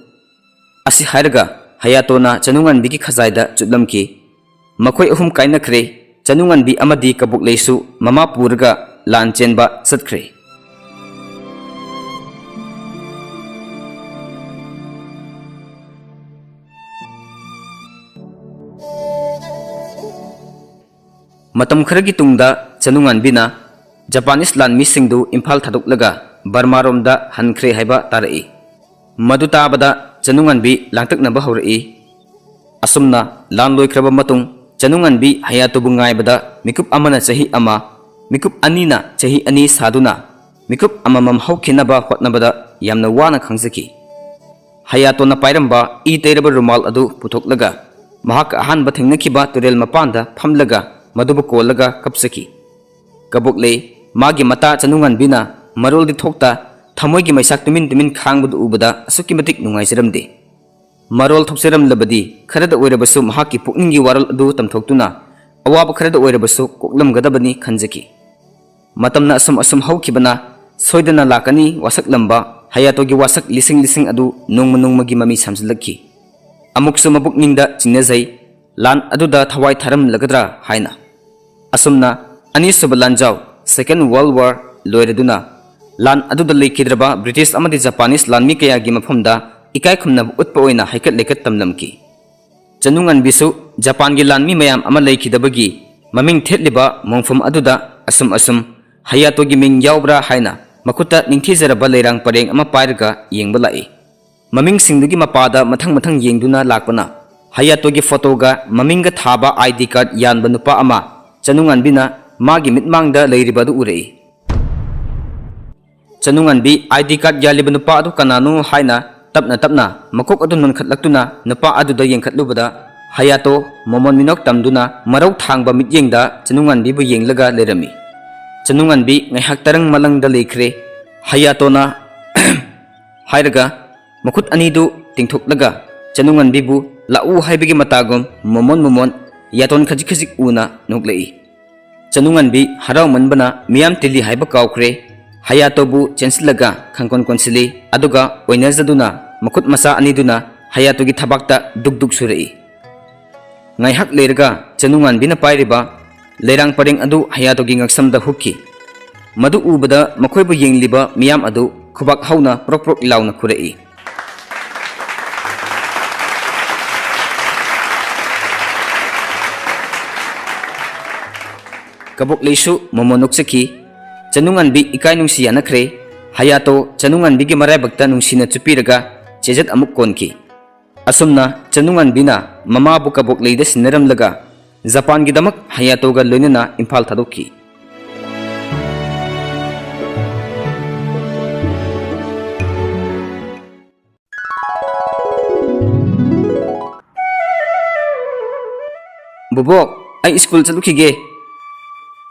ꯑꯁꯤ ꯍꯥꯏꯔꯒ ꯍꯌꯥꯇꯣꯅ ꯆꯅꯨꯉꯥꯟꯕꯤꯒꯤ ꯈꯖꯥꯏꯗ ꯆꯨꯞꯂꯝꯈꯤ꯫ ꯃꯈꯣꯏ ꯑꯍꯨꯝ ꯀꯥꯏꯅꯈ꯭ꯔꯦ꯫ ꯆꯅꯨꯉꯥꯟꯕꯤ ꯑꯃꯗꯤ ꯀꯕꯣꯛꯂꯩꯁꯨ ꯃꯃꯥ ꯄꯨꯔꯒ ꯂꯥꯟ ꯆꯦꯟꯕ ꯆꯠꯈ꯭ꯔꯦ꯫ ꯃꯇꯝ ꯈꯔꯒꯤ ꯇꯨꯡꯗ ꯆꯅꯨꯉꯥꯟꯕꯤꯅ ꯖꯄꯥꯅꯤꯁ ꯂꯥꯟꯃꯤꯁꯤꯡꯗꯨ ꯏꯝꯐꯥꯜ ꯊꯥꯗꯣꯛꯂꯒ ꯕꯔꯃꯥꯔꯣꯝꯗ ꯍꯟꯈ꯭ꯔꯦ ꯍꯥꯏꯕ ꯇꯥꯔꯛꯏ꯫ ꯃꯗꯨ ꯇꯥꯕꯗ ꯆꯅꯨꯉꯥꯟꯕꯤ ꯂꯥꯡꯇꯛꯅꯕ ꯍꯧꯔꯛꯏ꯫ ꯑꯁꯨꯝꯅ ꯂꯥꯟ ꯂꯣꯏꯈ꯭ꯔꯕ ꯃꯇꯨꯡ ꯆꯅꯨꯉꯥꯟꯕꯤ ꯍꯌꯥꯇꯣꯕꯨ ꯉꯥꯏꯕꯗ ꯃꯤꯀꯨꯞ ꯑꯃꯅ ꯆꯍꯤ ꯑꯃ, ꯃꯤꯀꯨꯞ ꯑꯅꯤꯅ ꯆꯍꯤ ꯑꯅꯤ ꯁꯥꯗꯨꯅ ꯃꯤꯀꯨꯞ ꯑꯃꯃꯝ ꯍꯧꯈꯤꯅꯕ ꯍꯣꯠꯅꯕꯗ ꯌꯥꯝꯅ ꯋꯥꯅ ꯈꯥꯡꯖꯈꯤ꯫ ꯍꯌꯥꯇꯣꯅ ꯄꯥꯏꯔꯝꯕ ꯏ ꯇꯩꯔꯕ ꯔꯨꯃꯥꯜ ꯑꯗꯨ ꯄꯨꯊꯣꯛꯂꯒ ꯃꯍꯥꯛꯀ ꯑꯍꯥꯟꯕ ꯊꯦꯡꯅꯈꯤꯕ ꯇꯨꯔꯦꯜ ꯃꯄꯥꯟꯗ ꯐꯝꯂꯒ ꯃꯗꯨꯕꯨ ꯀꯣꯜꯂꯒ ꯀꯞꯆꯈꯤ꯫ ꯀꯕꯣꯛꯂꯩ, ꯃꯥꯒꯤ ꯃꯇꯥ ꯆꯅꯨꯉꯥꯟꯕꯤꯅ ꯃꯔꯣꯜꯗꯤ ꯊꯣꯛꯇ ꯊꯃꯣꯏꯒꯤ ꯃꯩꯁꯥꯛ ꯇꯨꯃꯤꯟ ꯇꯨꯃꯤꯟ ꯈꯥꯡꯕꯗꯨ ꯎꯕꯗ ꯑꯁꯨꯛꯀꯤ ꯃꯇꯤꯛ ꯅꯨꯡꯉꯥꯏꯖꯔꯝꯗꯦ꯫ ꯃꯔꯣꯜ ꯊꯣꯛꯆꯔꯝꯂꯕꯗꯤ ꯈꯔꯗ ꯑꯣꯏꯔꯕꯁꯨ ꯃꯍꯥꯛꯀꯤ ꯄꯨꯛꯅꯤꯡꯒꯤ ꯋꯥꯔꯣꯜ ꯑꯗꯨ ꯇꯝꯊꯣꯛꯇꯨꯅ ꯑꯋꯥꯕ ꯈꯔꯗ ꯑꯣꯏꯔꯕꯁꯨ ꯀꯣꯛꯂꯝꯒꯗꯕꯅꯤ ꯈꯟꯖꯈꯤ꯫ ꯃꯇꯝꯅ ꯑꯁꯨꯝ ꯑꯁꯨꯝ ꯍꯧꯈꯤꯕꯅ ꯁꯣꯏꯗꯅ ꯂꯥꯛꯀꯅꯤ ꯋꯥꯁꯛꯂꯝꯕ ꯍꯌꯥꯇꯣꯒꯤ ꯋꯥꯁꯛ ꯂꯤꯁꯤꯡ ꯂꯤꯁꯤꯡ ꯑꯗꯨ ꯅꯣꯡꯃ ꯅꯣꯡꯃꯒꯤ ꯃꯃꯤ ꯁꯥꯝꯖꯤꯜꯂꯛꯈꯤ꯫ ꯑꯃꯨꯛꯁꯨ ꯃꯕꯨꯛꯅꯤꯡꯗ ꯆꯤꯡꯅꯖꯩ, ꯂꯥꯟ ꯑꯗꯨꯗ ꯊꯋꯥꯏ ꯊꯥꯔꯝꯂꯒꯗ꯭ꯔꯥ ꯍꯥꯏꯅ꯫ ꯑꯁꯨꯝꯅ ꯑꯅꯤꯁꯨꯕ ꯂꯥꯟꯖꯥꯎ, Second World War, ꯂꯣꯏꯔꯗꯨꯅ ꯂꯥꯟ ꯑꯗꯨꯗ ꯂꯩꯈꯤꯗ꯭ꯔꯕ ꯕ꯭ꯔꯤꯇꯤꯁ ꯑꯃꯗꯤ ꯖꯄꯥꯅꯤꯁ ꯂꯥꯟꯃꯤ ꯀꯌꯥꯒꯤ ꯃꯐꯝꯗ ꯏꯀꯥꯏ ꯈꯨꯝꯅꯕ ꯎꯠꯄ ꯑꯣꯏꯅ ꯍꯩꯀꯠ ꯂꯩꯀꯠ ꯇꯝꯂꯝꯈꯤ꯫ ꯆꯅꯨꯉꯥꯟꯕꯤꯁꯨ ꯖꯄꯥꯟꯒꯤ ꯂꯥꯟꯃꯤ ꯃꯌꯥꯝ ꯑꯃ ꯂꯩꯈꯤꯗꯕꯒꯤ ꯃꯃꯤꯡ ꯊꯦꯠꯂꯤꯕ ꯃꯣꯡꯐꯝ ꯑꯗꯨꯗ ꯑꯁꯨꯝ ꯑꯁꯨꯝ ꯍꯌꯥꯇꯣꯒꯤ ꯃꯤꯡ ꯌꯥꯎꯕ꯭ꯔꯥ ꯍꯥꯏꯅ ꯃꯈꯨꯠꯇ ꯅꯤꯡꯊꯤꯖꯔꯕ ꯂꯩꯔꯥꯡ ꯄꯔꯦꯡ ꯑꯃ ꯄꯥꯏꯔꯒ ꯌꯦꯡꯕ ꯂꯥꯛꯏ꯫ ꯃꯃꯤꯡꯁꯤꯡꯗꯨꯒꯤ ꯃꯄꯥꯗ ꯃꯊꯪ ꯃꯊꯪ ꯌꯦꯡꯗꯨꯅ ꯂꯥꯛꯄꯅ ꯍꯌꯥꯇꯣꯒꯤ ꯐꯣꯇꯣꯒ ꯃꯃꯤꯡꯒ ꯊꯥꯕ ID card ꯌꯥꯟꯕ ꯅꯨꯄꯥ ꯑꯃ ꯆꯅꯨꯉꯥꯟꯕꯤꯅ ꯃꯥꯒꯤ ꯃꯤꯠꯃꯥꯡꯗ ꯂꯩꯔꯤꯕ ꯑꯗꯨ ꯎꯔꯛꯏ꯫ ꯆꯅꯨꯉꯥꯟꯕꯤ ID card ꯌꯥꯜꯂꯤꯕ ꯅꯨꯄꯥ ꯑꯗꯨ ꯀꯅꯥꯅꯣ ꯍꯥꯏꯅ ꯇꯞꯅ ꯇꯞꯅ ꯃꯀꯣꯛ ꯑꯗꯨ ꯅꯣꯟꯈꯠꯂꯛꯇꯨꯅ ꯅꯨꯄꯥ ꯑꯗꯨꯗ ꯌꯦꯡꯈꯠꯂꯨꯕꯗ, ꯍꯌꯥꯇꯣ ꯃꯣꯃꯣꯟ ꯃꯤꯅꯣꯛ ꯇꯝꯗꯨꯅ ꯃꯔꯧ ꯊꯥꯡꯕ ꯃꯤꯠꯌꯦꯡꯗ ꯆꯅꯨꯉꯥꯟꯕꯤꯕꯨ ꯌꯦꯡꯂꯒ ꯂꯩꯔꯝꯃꯤ꯫ ꯆꯅꯨꯉꯥꯟꯕꯤ ꯉꯥꯏꯍꯥꯛ ꯇꯔꯪ ꯃꯂꯪꯗ ꯂꯩꯈ꯭ꯔꯦ꯫ ꯍꯌꯥꯇꯣꯅ ꯍꯥꯏꯔꯒ ꯃꯈꯨꯠ ꯑꯅꯤꯗꯨ ꯇꯤꯡꯊꯣꯛꯂꯒ ꯆꯅꯨꯉꯥꯟꯕꯤꯕꯨ "ꯂꯥꯛꯎ" ꯍꯥꯏꯕꯒꯤ ꯃꯇꯥꯒꯨꯝ ꯃꯣꯃꯣꯟ ꯃꯣꯃꯣꯟ ꯌꯥꯇꯣꯟ ꯈꯖꯤꯛ ꯈꯖꯤꯛ ꯎꯅ ꯅꯣꯛꯂꯛꯏ꯫ ꯆꯅꯨꯉꯥꯟꯕꯤ ꯍꯔꯥꯎꯃꯟꯕꯅ ꯃꯤꯌꯥꯝ ꯇꯤꯜꯂꯤ ꯍꯥꯏꯕ ꯀꯥꯎꯈ꯭ꯔꯦ꯫ ꯍꯌꯥꯇꯣꯕꯨ ꯆꯦꯟꯁꯤꯜꯂꯒ ꯈꯪꯀꯣꯟ ꯀꯣꯟꯁꯤꯜꯂꯤ, ꯑꯗꯨꯒ ꯑꯣꯏꯅꯖꯗꯨꯅ ꯃꯈꯨꯠ ꯃꯁꯥ ꯑꯅꯤꯗꯨꯅ ꯍꯌꯥꯇꯣꯒꯤ ꯊꯕꯥꯛꯇ ꯗꯨꯛ ꯗꯨꯛ ꯁꯨꯔꯛꯏ꯫ ꯉꯥꯏꯍꯥꯛ ꯂꯩꯔꯒ ꯆꯅꯨꯉꯥꯟꯕꯤꯅ ꯄꯥꯏꯔꯤꯕ ꯂꯩꯔꯥꯡ ꯄꯔꯦꯡ ꯑꯗꯨ ꯍꯌꯥꯇꯣꯒꯤ ꯉꯛꯁꯝꯗ ꯍꯨꯛꯈꯤ꯫ ꯃꯗꯨ ꯎꯕꯗ ꯃꯈꯣꯏꯕꯨ ꯌꯦꯡꯂꯤꯕ ꯃꯤꯌꯥꯝ ꯑꯗꯨ ꯈꯨꯕꯥꯛ ꯍꯧꯅ ꯄ꯭ꯔꯣꯛ ꯄ꯭ꯔꯣꯛ ꯂꯥꯎꯅ ꯈꯨꯔꯛꯏ꯫ ꯀꯕꯣꯛꯂꯩꯁꯨ ꯃꯣꯃꯣꯟ ꯅꯣꯛꯆꯈꯤ꯫ ꯆꯅꯨꯉꯥꯟꯕꯤ ꯏꯀꯥꯏ ꯅꯨꯡꯁꯤ ꯌꯥꯅꯈ꯭ꯔꯦ꯫ ꯍꯌꯥꯇꯣ ꯆꯅꯨꯉꯥꯟꯕꯤꯒꯤ ꯃꯔꯥꯏꯕꯛꯇ ꯅꯨꯡꯁꯤꯅ ꯆꯨꯞꯄꯤꯔꯒ ꯆꯦꯖꯠ ꯑꯃꯨꯛ ꯀꯣꯟꯈꯤ꯫ ꯑꯁꯨꯝꯅ ꯆꯅꯨꯉꯥꯟꯕꯤꯅ ꯃꯃꯥꯕꯨ ꯀꯕꯣꯛꯂꯩꯗ ꯁꯤꯟꯅꯔꯝꯂꯒ ꯖꯄꯥꯟꯒꯤꯗꯃꯛ ꯍꯌꯥꯇꯣꯒ ꯂꯣꯏꯅꯅ ꯏꯝꯐꯥꯜ ꯊꯥꯗꯣꯛꯈꯤ꯫ "ꯕꯣꯕꯣꯛ, ꯑꯩ ꯁ꯭ꯀꯨꯜ ꯆꯠꯂꯨꯈꯤꯒꯦ꯫"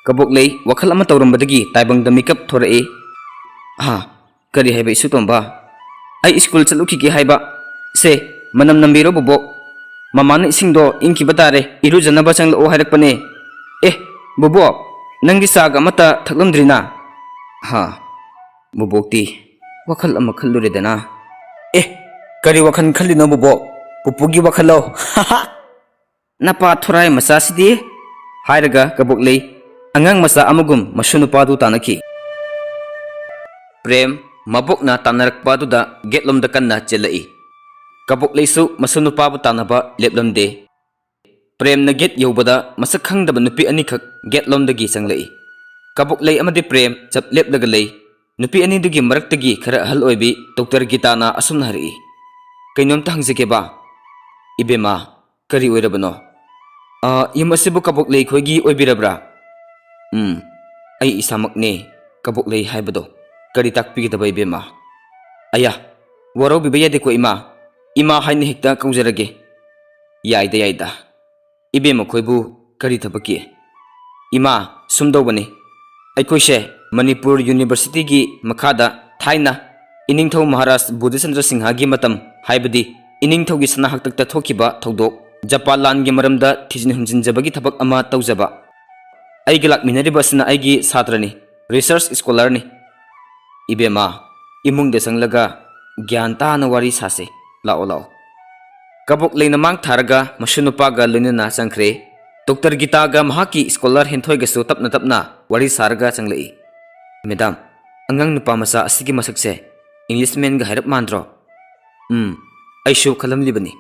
ꯀꯕꯣꯛꯂꯩ ꯋꯥꯈꯜ ꯑꯃ ꯇꯧꯔꯝꯕꯗꯒꯤ ꯇꯥꯏꯕꯪꯗ ꯃꯤꯀꯞ ꯊꯣꯔꯛꯏ꯫ "ꯍꯥ, ꯀꯔꯤ ꯍꯥꯏꯕ ꯏꯁꯨ ꯇꯣꯝꯕ? ꯑꯩ ꯁ꯭ꯀꯨꯜ ꯆꯠꯂꯨꯈꯤꯒꯦ ꯍꯥꯏꯕ꯫ ꯁꯦ, ꯃꯅꯝ ꯅꯝꯕꯤꯔꯣ ꯕꯣꯕꯣꯛ꯫ ꯃꯃꯥꯅ ꯏꯁꯤꯡꯗꯣ ꯏꯪꯈꯤꯕ ꯇꯥꯔꯦ, ꯏꯔꯨꯖꯅꯕ ꯆꯪꯂꯛꯑꯣ ꯍꯥꯏꯔꯛꯄꯅꯦ꯫ ꯑꯦ, ꯕꯣꯕꯣꯛ, ꯅꯪꯗꯤ ꯆꯥꯒ ꯑꯃꯠꯇ ꯊꯛꯂꯝꯗ꯭ꯔꯤꯅ?" ꯍꯥ, ꯕꯣꯕꯣꯛꯇꯤ ꯋꯥꯈꯜ ꯑꯃ ꯈꯜꯂꯨꯔꯦꯗꯅ꯫ "ꯑꯦ, ꯀꯔꯤ ꯋꯥꯈꯜ ꯈꯜꯂꯤꯅꯣ ꯕꯣꯕꯣꯛ? ꯄꯨꯄꯨꯒꯤ ꯋꯥꯈꯜꯂꯣ?" "ꯍꯥ ꯍꯥ, ꯅꯄꯥ ꯊꯣꯔꯥꯏ ꯃꯆꯥꯁꯤꯗꯤ!" ꯍꯥꯏꯔꯒ ꯀꯕꯣꯛꯂꯩ ꯑꯉꯥꯡ ꯃꯆꯥ ꯑꯃꯒꯨꯝ ꯃꯁꯨ ꯅꯨꯄꯥꯗꯨ ꯇꯥꯟꯅꯈꯤ꯫ ꯄ꯭ꯔꯦꯝ ꯃꯕꯣꯛꯅ ꯇꯥꯟꯅꯔꯛꯄ ꯑꯗꯨꯗ ꯒꯦꯠꯂꯣꯝꯗ ꯀꯟꯅ ꯆꯦꯜꯂꯛꯏ꯫ ꯀꯕꯣꯛꯂꯩꯁꯨ ꯃꯁꯨ ꯅꯨꯄꯥꯕꯨ ꯇꯥꯟꯅꯕ ꯂꯦꯞꯂꯝꯗꯦ꯫ ꯄ꯭ꯔꯦꯝꯅ ꯒꯦꯠ ꯌꯧꯕꯗ ꯃꯁꯛ ꯈꯪꯗꯕ ꯅꯨꯄꯤ ꯑꯅꯤꯈꯛ ꯒꯦꯠꯂꯣꯝꯗꯒꯤ ꯆꯪꯂꯛꯏ꯫ ꯀꯕꯣꯛꯂꯩ ꯑꯃꯗꯤ ꯄ꯭ꯔꯦꯝ ꯆꯞ ꯂꯦꯞꯂꯒ ꯂꯩ꯫ ꯅꯨꯄꯤ ꯑꯅꯤꯗꯨꯒꯤ ꯃꯔꯛꯇꯒꯤ ꯈꯔ ꯑꯍꯜ ꯑꯣꯏꯕꯤ ꯗꯣꯛꯇꯔ ꯒꯤꯇꯥꯅ ꯑꯁꯨꯝꯅ ꯍꯥꯏꯔꯛꯏ, "ꯀꯩꯅꯣꯝꯇ ꯍꯪꯖꯒꯦꯕ?" "ꯏꯕꯦꯝꯃ, ꯀꯔꯤ ꯑꯣꯏꯔꯕꯅꯣ?" "ꯑ, ꯌꯨꯝ ꯑꯁꯤꯕꯨ ꯀꯕꯣꯛꯂꯩ ꯈꯣꯏꯒꯤ ꯑꯣꯏꯕꯤꯔꯕ꯭ꯔꯥ?" "ꯎꯝ, ꯑꯩ ꯏꯁꯥꯃꯛꯅꯦ ꯀꯕꯣꯛꯂꯩ ꯍꯥꯏꯕꯗꯣ꯫ ꯀꯔꯤ ꯇꯥꯛꯄꯤꯒꯗꯕ ꯏꯕꯦꯝꯃ?" "ꯑꯌꯥ, ꯋꯥꯔꯧꯕꯤꯕ ꯌꯥꯗꯦꯀꯣ ꯏꯃꯥ꯫ ꯏꯃꯥ ꯍꯥꯏꯅ ꯍꯦꯛꯇ ꯀꯧꯖꯔꯒꯦ꯫" "ꯌꯥꯏꯗ, ꯌꯥꯏꯗ꯫ ꯏꯕꯦꯝꯃ ꯈꯣꯏꯕꯨ ꯀꯔꯤ ꯊꯕꯛꯀꯤ?" "ꯏꯃꯥ, ꯁꯨꯝ ꯇꯧꯕꯅꯤ꯫ ꯑꯩꯈꯣꯏꯁꯦ ꯃꯅꯤꯄꯨꯔ ꯌꯨꯅꯤꯚꯔꯁꯤꯇꯤꯒꯤ ꯃꯈꯥꯗ ꯊꯥꯏꯅ ꯏꯅꯤꯡꯊꯧ ꯃꯍꯥꯔꯥꯖ ꯕꯣꯙꯤꯆꯟꯗ꯭ꯔ ꯁꯤꯡꯍꯒꯤ ꯃꯇꯝ, ꯍꯥꯏꯕꯗꯤ ꯏꯅꯤꯡꯊꯧꯒꯤ ꯁꯅꯥ ꯍꯥꯛꯇꯛꯇ ꯊꯣꯛꯈꯤꯕ ꯊꯧꯗꯣꯛ, ꯖꯄꯥꯟ ꯂꯥꯟꯒꯤ ꯃꯔꯝꯗ ꯊꯤꯖꯤꯟ ꯍꯨꯝꯖꯤꯟꯖꯕꯒꯤ ꯊꯕꯛ ꯑꯃ ꯇꯧꯖꯕ꯫ ꯑꯩꯒ ꯂꯥꯛꯃꯤꯟꯅꯔꯤꯕ ꯑꯁꯤꯅ ꯑꯩꯒꯤ ꯁꯥꯇ꯭ꯔꯅꯤ, ꯔꯤꯁꯔꯆ ꯁ꯭ꯀꯣꯂꯔꯅꯤ꯫" "ꯏꯕꯦꯝꯃ, ꯏꯃꯨꯡꯗ ꯆꯪꯂꯒ ꯒ꯭ꯌꯥꯟ ꯇꯥꯅ ꯋꯥꯔꯤ ꯁꯥꯁꯦ꯫ ꯂꯥꯛꯑꯣ, ꯂꯥꯛꯑꯣ꯫" ꯀꯕꯣꯛꯂꯩꯅ ꯃꯥꯡ ꯊꯥꯔꯒ ꯃꯁꯨ ꯅꯨꯄꯥꯒ ꯂꯣꯏꯅꯅ ꯆꯪꯈ꯭ꯔꯦ꯫ ꯗꯣꯛꯇꯔ ꯒꯤꯇꯥꯒ ꯃꯍꯥꯛꯀꯤ ꯁ꯭ꯀꯣꯂꯔ ꯍꯦꯟꯊꯣꯏꯒꯁꯨ ꯇꯞꯅ ꯇꯞꯅ ꯋꯥꯔꯤ ꯁꯥꯔꯒ ꯆꯪꯂꯛꯏ꯫ "ꯃꯦꯗꯥꯝ, ꯑꯉꯥꯡ ꯅꯨꯄꯥ ꯃꯆꯥ ꯑꯁꯤꯒꯤ ꯃꯁꯛꯁꯦ ꯏꯪꯂꯤꯁꯃꯦꯟꯒ ꯍꯥꯏꯔꯞ ꯃꯥꯟꯗ꯭ꯔꯣ?" "ꯎꯝ, ꯑꯩꯁꯨ ꯈꯜꯂꯝꯂꯤꯕꯅꯤ꯫"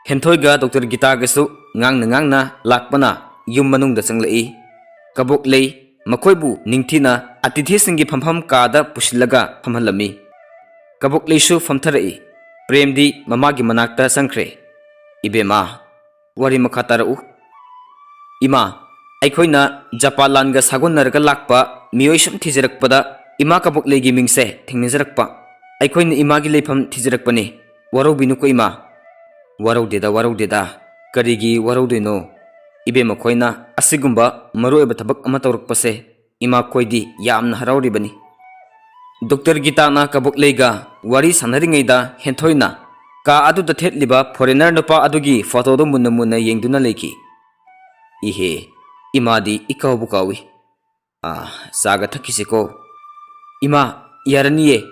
ꯍꯦꯟꯊꯣꯏꯒ ꯗꯣꯛꯇꯔ ꯒꯤꯇꯥꯒꯁꯨ ꯉꯥꯡꯅ ꯉꯥꯡꯅ ꯂꯥꯛꯄꯅ ꯌꯨꯝ ꯃꯅꯨꯡꯗ ꯆꯪꯂꯛꯏ꯫ ꯀꯕꯣꯛꯂꯩ ꯃꯈꯣꯏꯕꯨ ꯅꯤꯡꯊꯤꯅ ꯑꯇꯤꯊꯤꯁꯤꯡꯒꯤ ꯐꯝꯐꯝ ꯀꯥꯗ ꯄꯨꯁꯤꯜꯂꯒ ꯐꯝꯍꯜꯂꯝꯃꯤ꯫ ꯀꯕꯣꯛꯂꯩꯁꯨ ꯐꯝꯊꯔꯛꯏ꯫ ꯄ꯭ꯔꯦꯝꯗꯤ ꯃꯃꯥꯒꯤ ꯃꯅꯥꯛꯇ ꯆꯪꯈ꯭ꯔꯦ꯫ "ꯏꯕꯦꯝꯃ, ꯋꯥꯔꯤ ꯃꯈꯥ ꯇꯥꯔꯛꯎ꯫" "ꯏꯃꯥ, ꯑꯩꯈꯣꯏꯅ ꯖꯄꯥꯟ ꯂꯥꯟꯒ ꯁꯥꯒꯣꯟꯅꯔꯒ ꯂꯥꯛꯄ ꯃꯤꯑꯣꯏ ꯁꯨꯝ ꯊꯤꯖꯔꯛꯄꯗ ꯏꯃꯥ ꯀꯕꯣꯛꯂꯩꯒꯤ ꯃꯤꯡꯁꯦ ꯊꯦꯡꯅꯖꯔꯛꯄ꯫ ꯑꯩꯈꯣꯏꯅ ꯏꯃꯥꯒꯤ ꯂꯩꯐꯝ ꯊꯤꯖꯔꯛꯄꯅꯤ꯫ ꯋꯥꯔꯧꯕꯤꯅꯨꯀꯣ ꯏꯃꯥ꯫" "ꯋꯥꯔꯧꯗꯦꯗ, ꯋꯥꯔꯧꯗꯦꯗ꯫ ꯀꯔꯤꯒꯤ ꯋꯥꯔꯧꯗꯣꯏꯅꯣ? ꯏꯕꯦꯝꯃ ꯈꯣꯏꯅ ꯑꯁꯤꯒꯨꯝꯕ ꯃꯔꯨꯑꯣꯏꯕ ꯊꯕꯛ ꯑꯃ ꯇꯧꯔꯛꯄꯁꯦ ꯏꯃꯥ ꯈꯣꯏꯗꯤ ꯌꯥꯝꯅ ꯍꯔꯥꯎꯔꯤꯕꯅꯤ꯫" ꯗꯣꯛꯇꯔ ꯒꯤꯇꯥꯅ ꯀꯕꯣꯛꯂꯩꯒ ꯋꯥꯔꯤ ꯁꯥꯟꯅꯔꯤꯉꯩꯗ ꯍꯦꯟꯊꯣꯏꯅ ꯀꯥ ꯑꯗꯨꯗ ꯊꯦꯠꯂꯤꯕ ꯐꯣꯔꯦꯅꯔ ꯅꯨꯄꯥ ꯑꯗꯨꯒꯤ ꯐꯣꯇꯣꯗꯨ ꯃꯨꯟꯅ ꯃꯨꯟꯅ ꯌꯦꯡꯗꯨꯅ ꯂꯩꯈꯤ꯫ "ꯏꯍꯦ, ꯏꯃꯥꯗꯤ ꯏꯀꯥꯎꯕꯨ ꯀꯥꯎꯏ꯫ ꯑꯥ, ꯆꯥꯒ ꯊꯛꯈꯤꯁꯤꯀꯣ꯫" "ꯏꯃꯥ, ꯌꯥꯔꯅꯤꯌꯦ꯫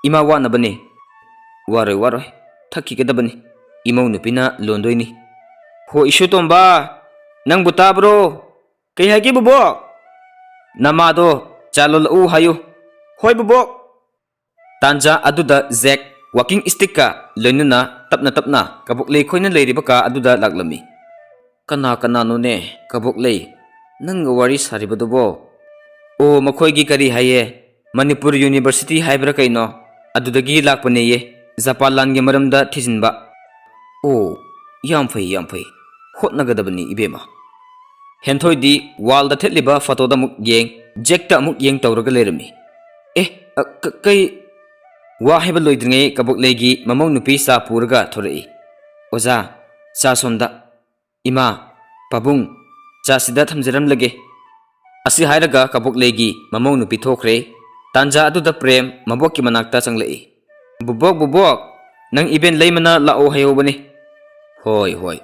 ꯏꯃꯥ ꯋꯥꯅꯕꯅꯦ꯫" "ꯋꯥꯔꯣꯏ, ꯋꯥꯔꯣꯏ꯫ ꯊꯛꯈꯤꯒꯗꯕꯅꯤ꯫ ꯏꯃꯧ ꯅꯨꯄꯤꯅ ꯂꯣꯟꯗꯣꯏꯅꯤ꯫" "ꯍꯣ, ꯏꯁꯨ ꯇꯣꯝꯕ, ꯅꯪꯕꯨ ꯇꯥꯕ꯭ꯔꯣ?" "ꯀꯩ ꯍꯥꯏꯒꯦ ꯕꯣꯕꯣꯛ?" "ꯅꯃꯥꯗꯣ ꯆꯥ ꯂꯣꯜꯂꯛꯎ ꯍꯥꯏꯌꯨ꯫" "ꯍꯣꯏ ꯕꯣꯕꯣꯛ꯫" ꯇꯥꯟꯖꯥ ꯑꯗꯨꯗ ꯖꯦꯛ ꯋꯥꯀꯤꯡ ꯁ꯭ꯇꯤꯛꯀ ꯂꯣꯏꯅꯅ ꯇꯞꯅ ꯇꯞꯅ ꯀꯕꯣꯛꯂꯩ ꯈꯣꯏꯅ ꯂꯩꯔꯤꯕ ꯀꯥ ꯑꯗꯨꯗ ꯂꯥꯛꯂꯝꯃꯤ꯫ "ꯀꯅꯥ ꯀꯅꯥꯅꯣꯅꯦ ꯀꯕꯣꯛꯂꯩ ꯅꯪꯒ ꯋꯥꯔꯤ ꯁꯥꯔꯤꯕꯗꯨꯕꯣ?" "ꯑꯣ, ꯃꯈꯣꯏꯒꯤ ꯀꯔꯤ ꯍꯥꯏꯌꯦ, ꯃꯅꯤꯄꯨꯔ ꯌꯨꯅꯤꯚꯔꯁꯤꯇꯤ ꯍꯥꯏꯕ꯭ꯔꯥ ꯀꯩꯅꯣ, ꯑꯗꯨꯗꯒꯤ ꯂꯥꯛꯄꯅꯦꯌꯦ, ꯖꯄꯥꯟ ꯂꯥꯟꯒꯤ ꯃꯔꯝꯗ ꯊꯤꯖꯤꯟꯕ꯫" "ꯑꯣ, ꯌꯥꯝ ꯐꯩ, ꯌꯥꯝ ꯐꯩ꯫ ꯍꯣꯠꯅꯒꯗꯕꯅꯤ ꯏꯕꯦꯝꯃ꯫" ꯍꯦꯟꯊꯣꯏꯗꯤ ꯋꯥꯜꯗ ꯊꯦꯠꯂꯤꯕ ꯐꯣꯇꯣꯗ ꯑꯃꯨꯛ ꯌꯦꯡ, ꯖꯦꯛꯇ ꯑꯃꯨꯛ ꯌꯦꯡ ꯇꯧꯔꯒ ꯂꯩꯔꯝꯃꯤ꯫ "ꯑꯦ, ꯑ, ꯀ-, ꯀꯩ?" ꯋꯥ ꯍꯥꯏꯕ ꯂꯣꯏꯗ꯭ꯔꯤꯉꯩ ꯀꯕꯣꯛꯂꯩꯒꯤ ꯃꯃꯧ ꯅꯨꯄꯤ ꯆꯥ ꯄꯨꯔꯒ ꯊꯣꯔꯛꯏ꯫ "ꯑꯣꯖꯥ, ꯆꯥ ꯁꯣꯝꯗ꯫ "ꯏꯃꯥ, ꯄꯥꯕꯨꯡ, ꯆꯥꯁꯤꯗ ꯊꯝꯖꯔꯝꯂꯒꯦ꯫" ꯑꯁꯤ ꯍꯥꯏꯔꯒ ꯀꯕꯣꯛꯂꯩꯒꯤ ꯃꯃꯧ ꯅꯨꯄꯤ ꯊꯣꯛꯈ꯭ꯔꯦ꯫ ꯇꯥꯟꯖꯥ ꯑꯗꯨꯗ ꯄ꯭ꯔꯦꯝ ꯃꯕꯣꯛꯀꯤ ꯃꯅꯥꯛꯇ ꯆꯪꯂꯛꯏ꯫ "ꯕꯨꯕꯣꯛ, ꯕꯨꯕꯣꯛ, ꯅꯪ ꯏꯕꯦꯟ ꯂꯩꯃꯅ ꯂꯥꯛꯑꯣ ꯍꯥꯏꯍꯧꯕꯅꯤ꯫" "ꯍꯣꯏ, ꯍꯣꯏ꯫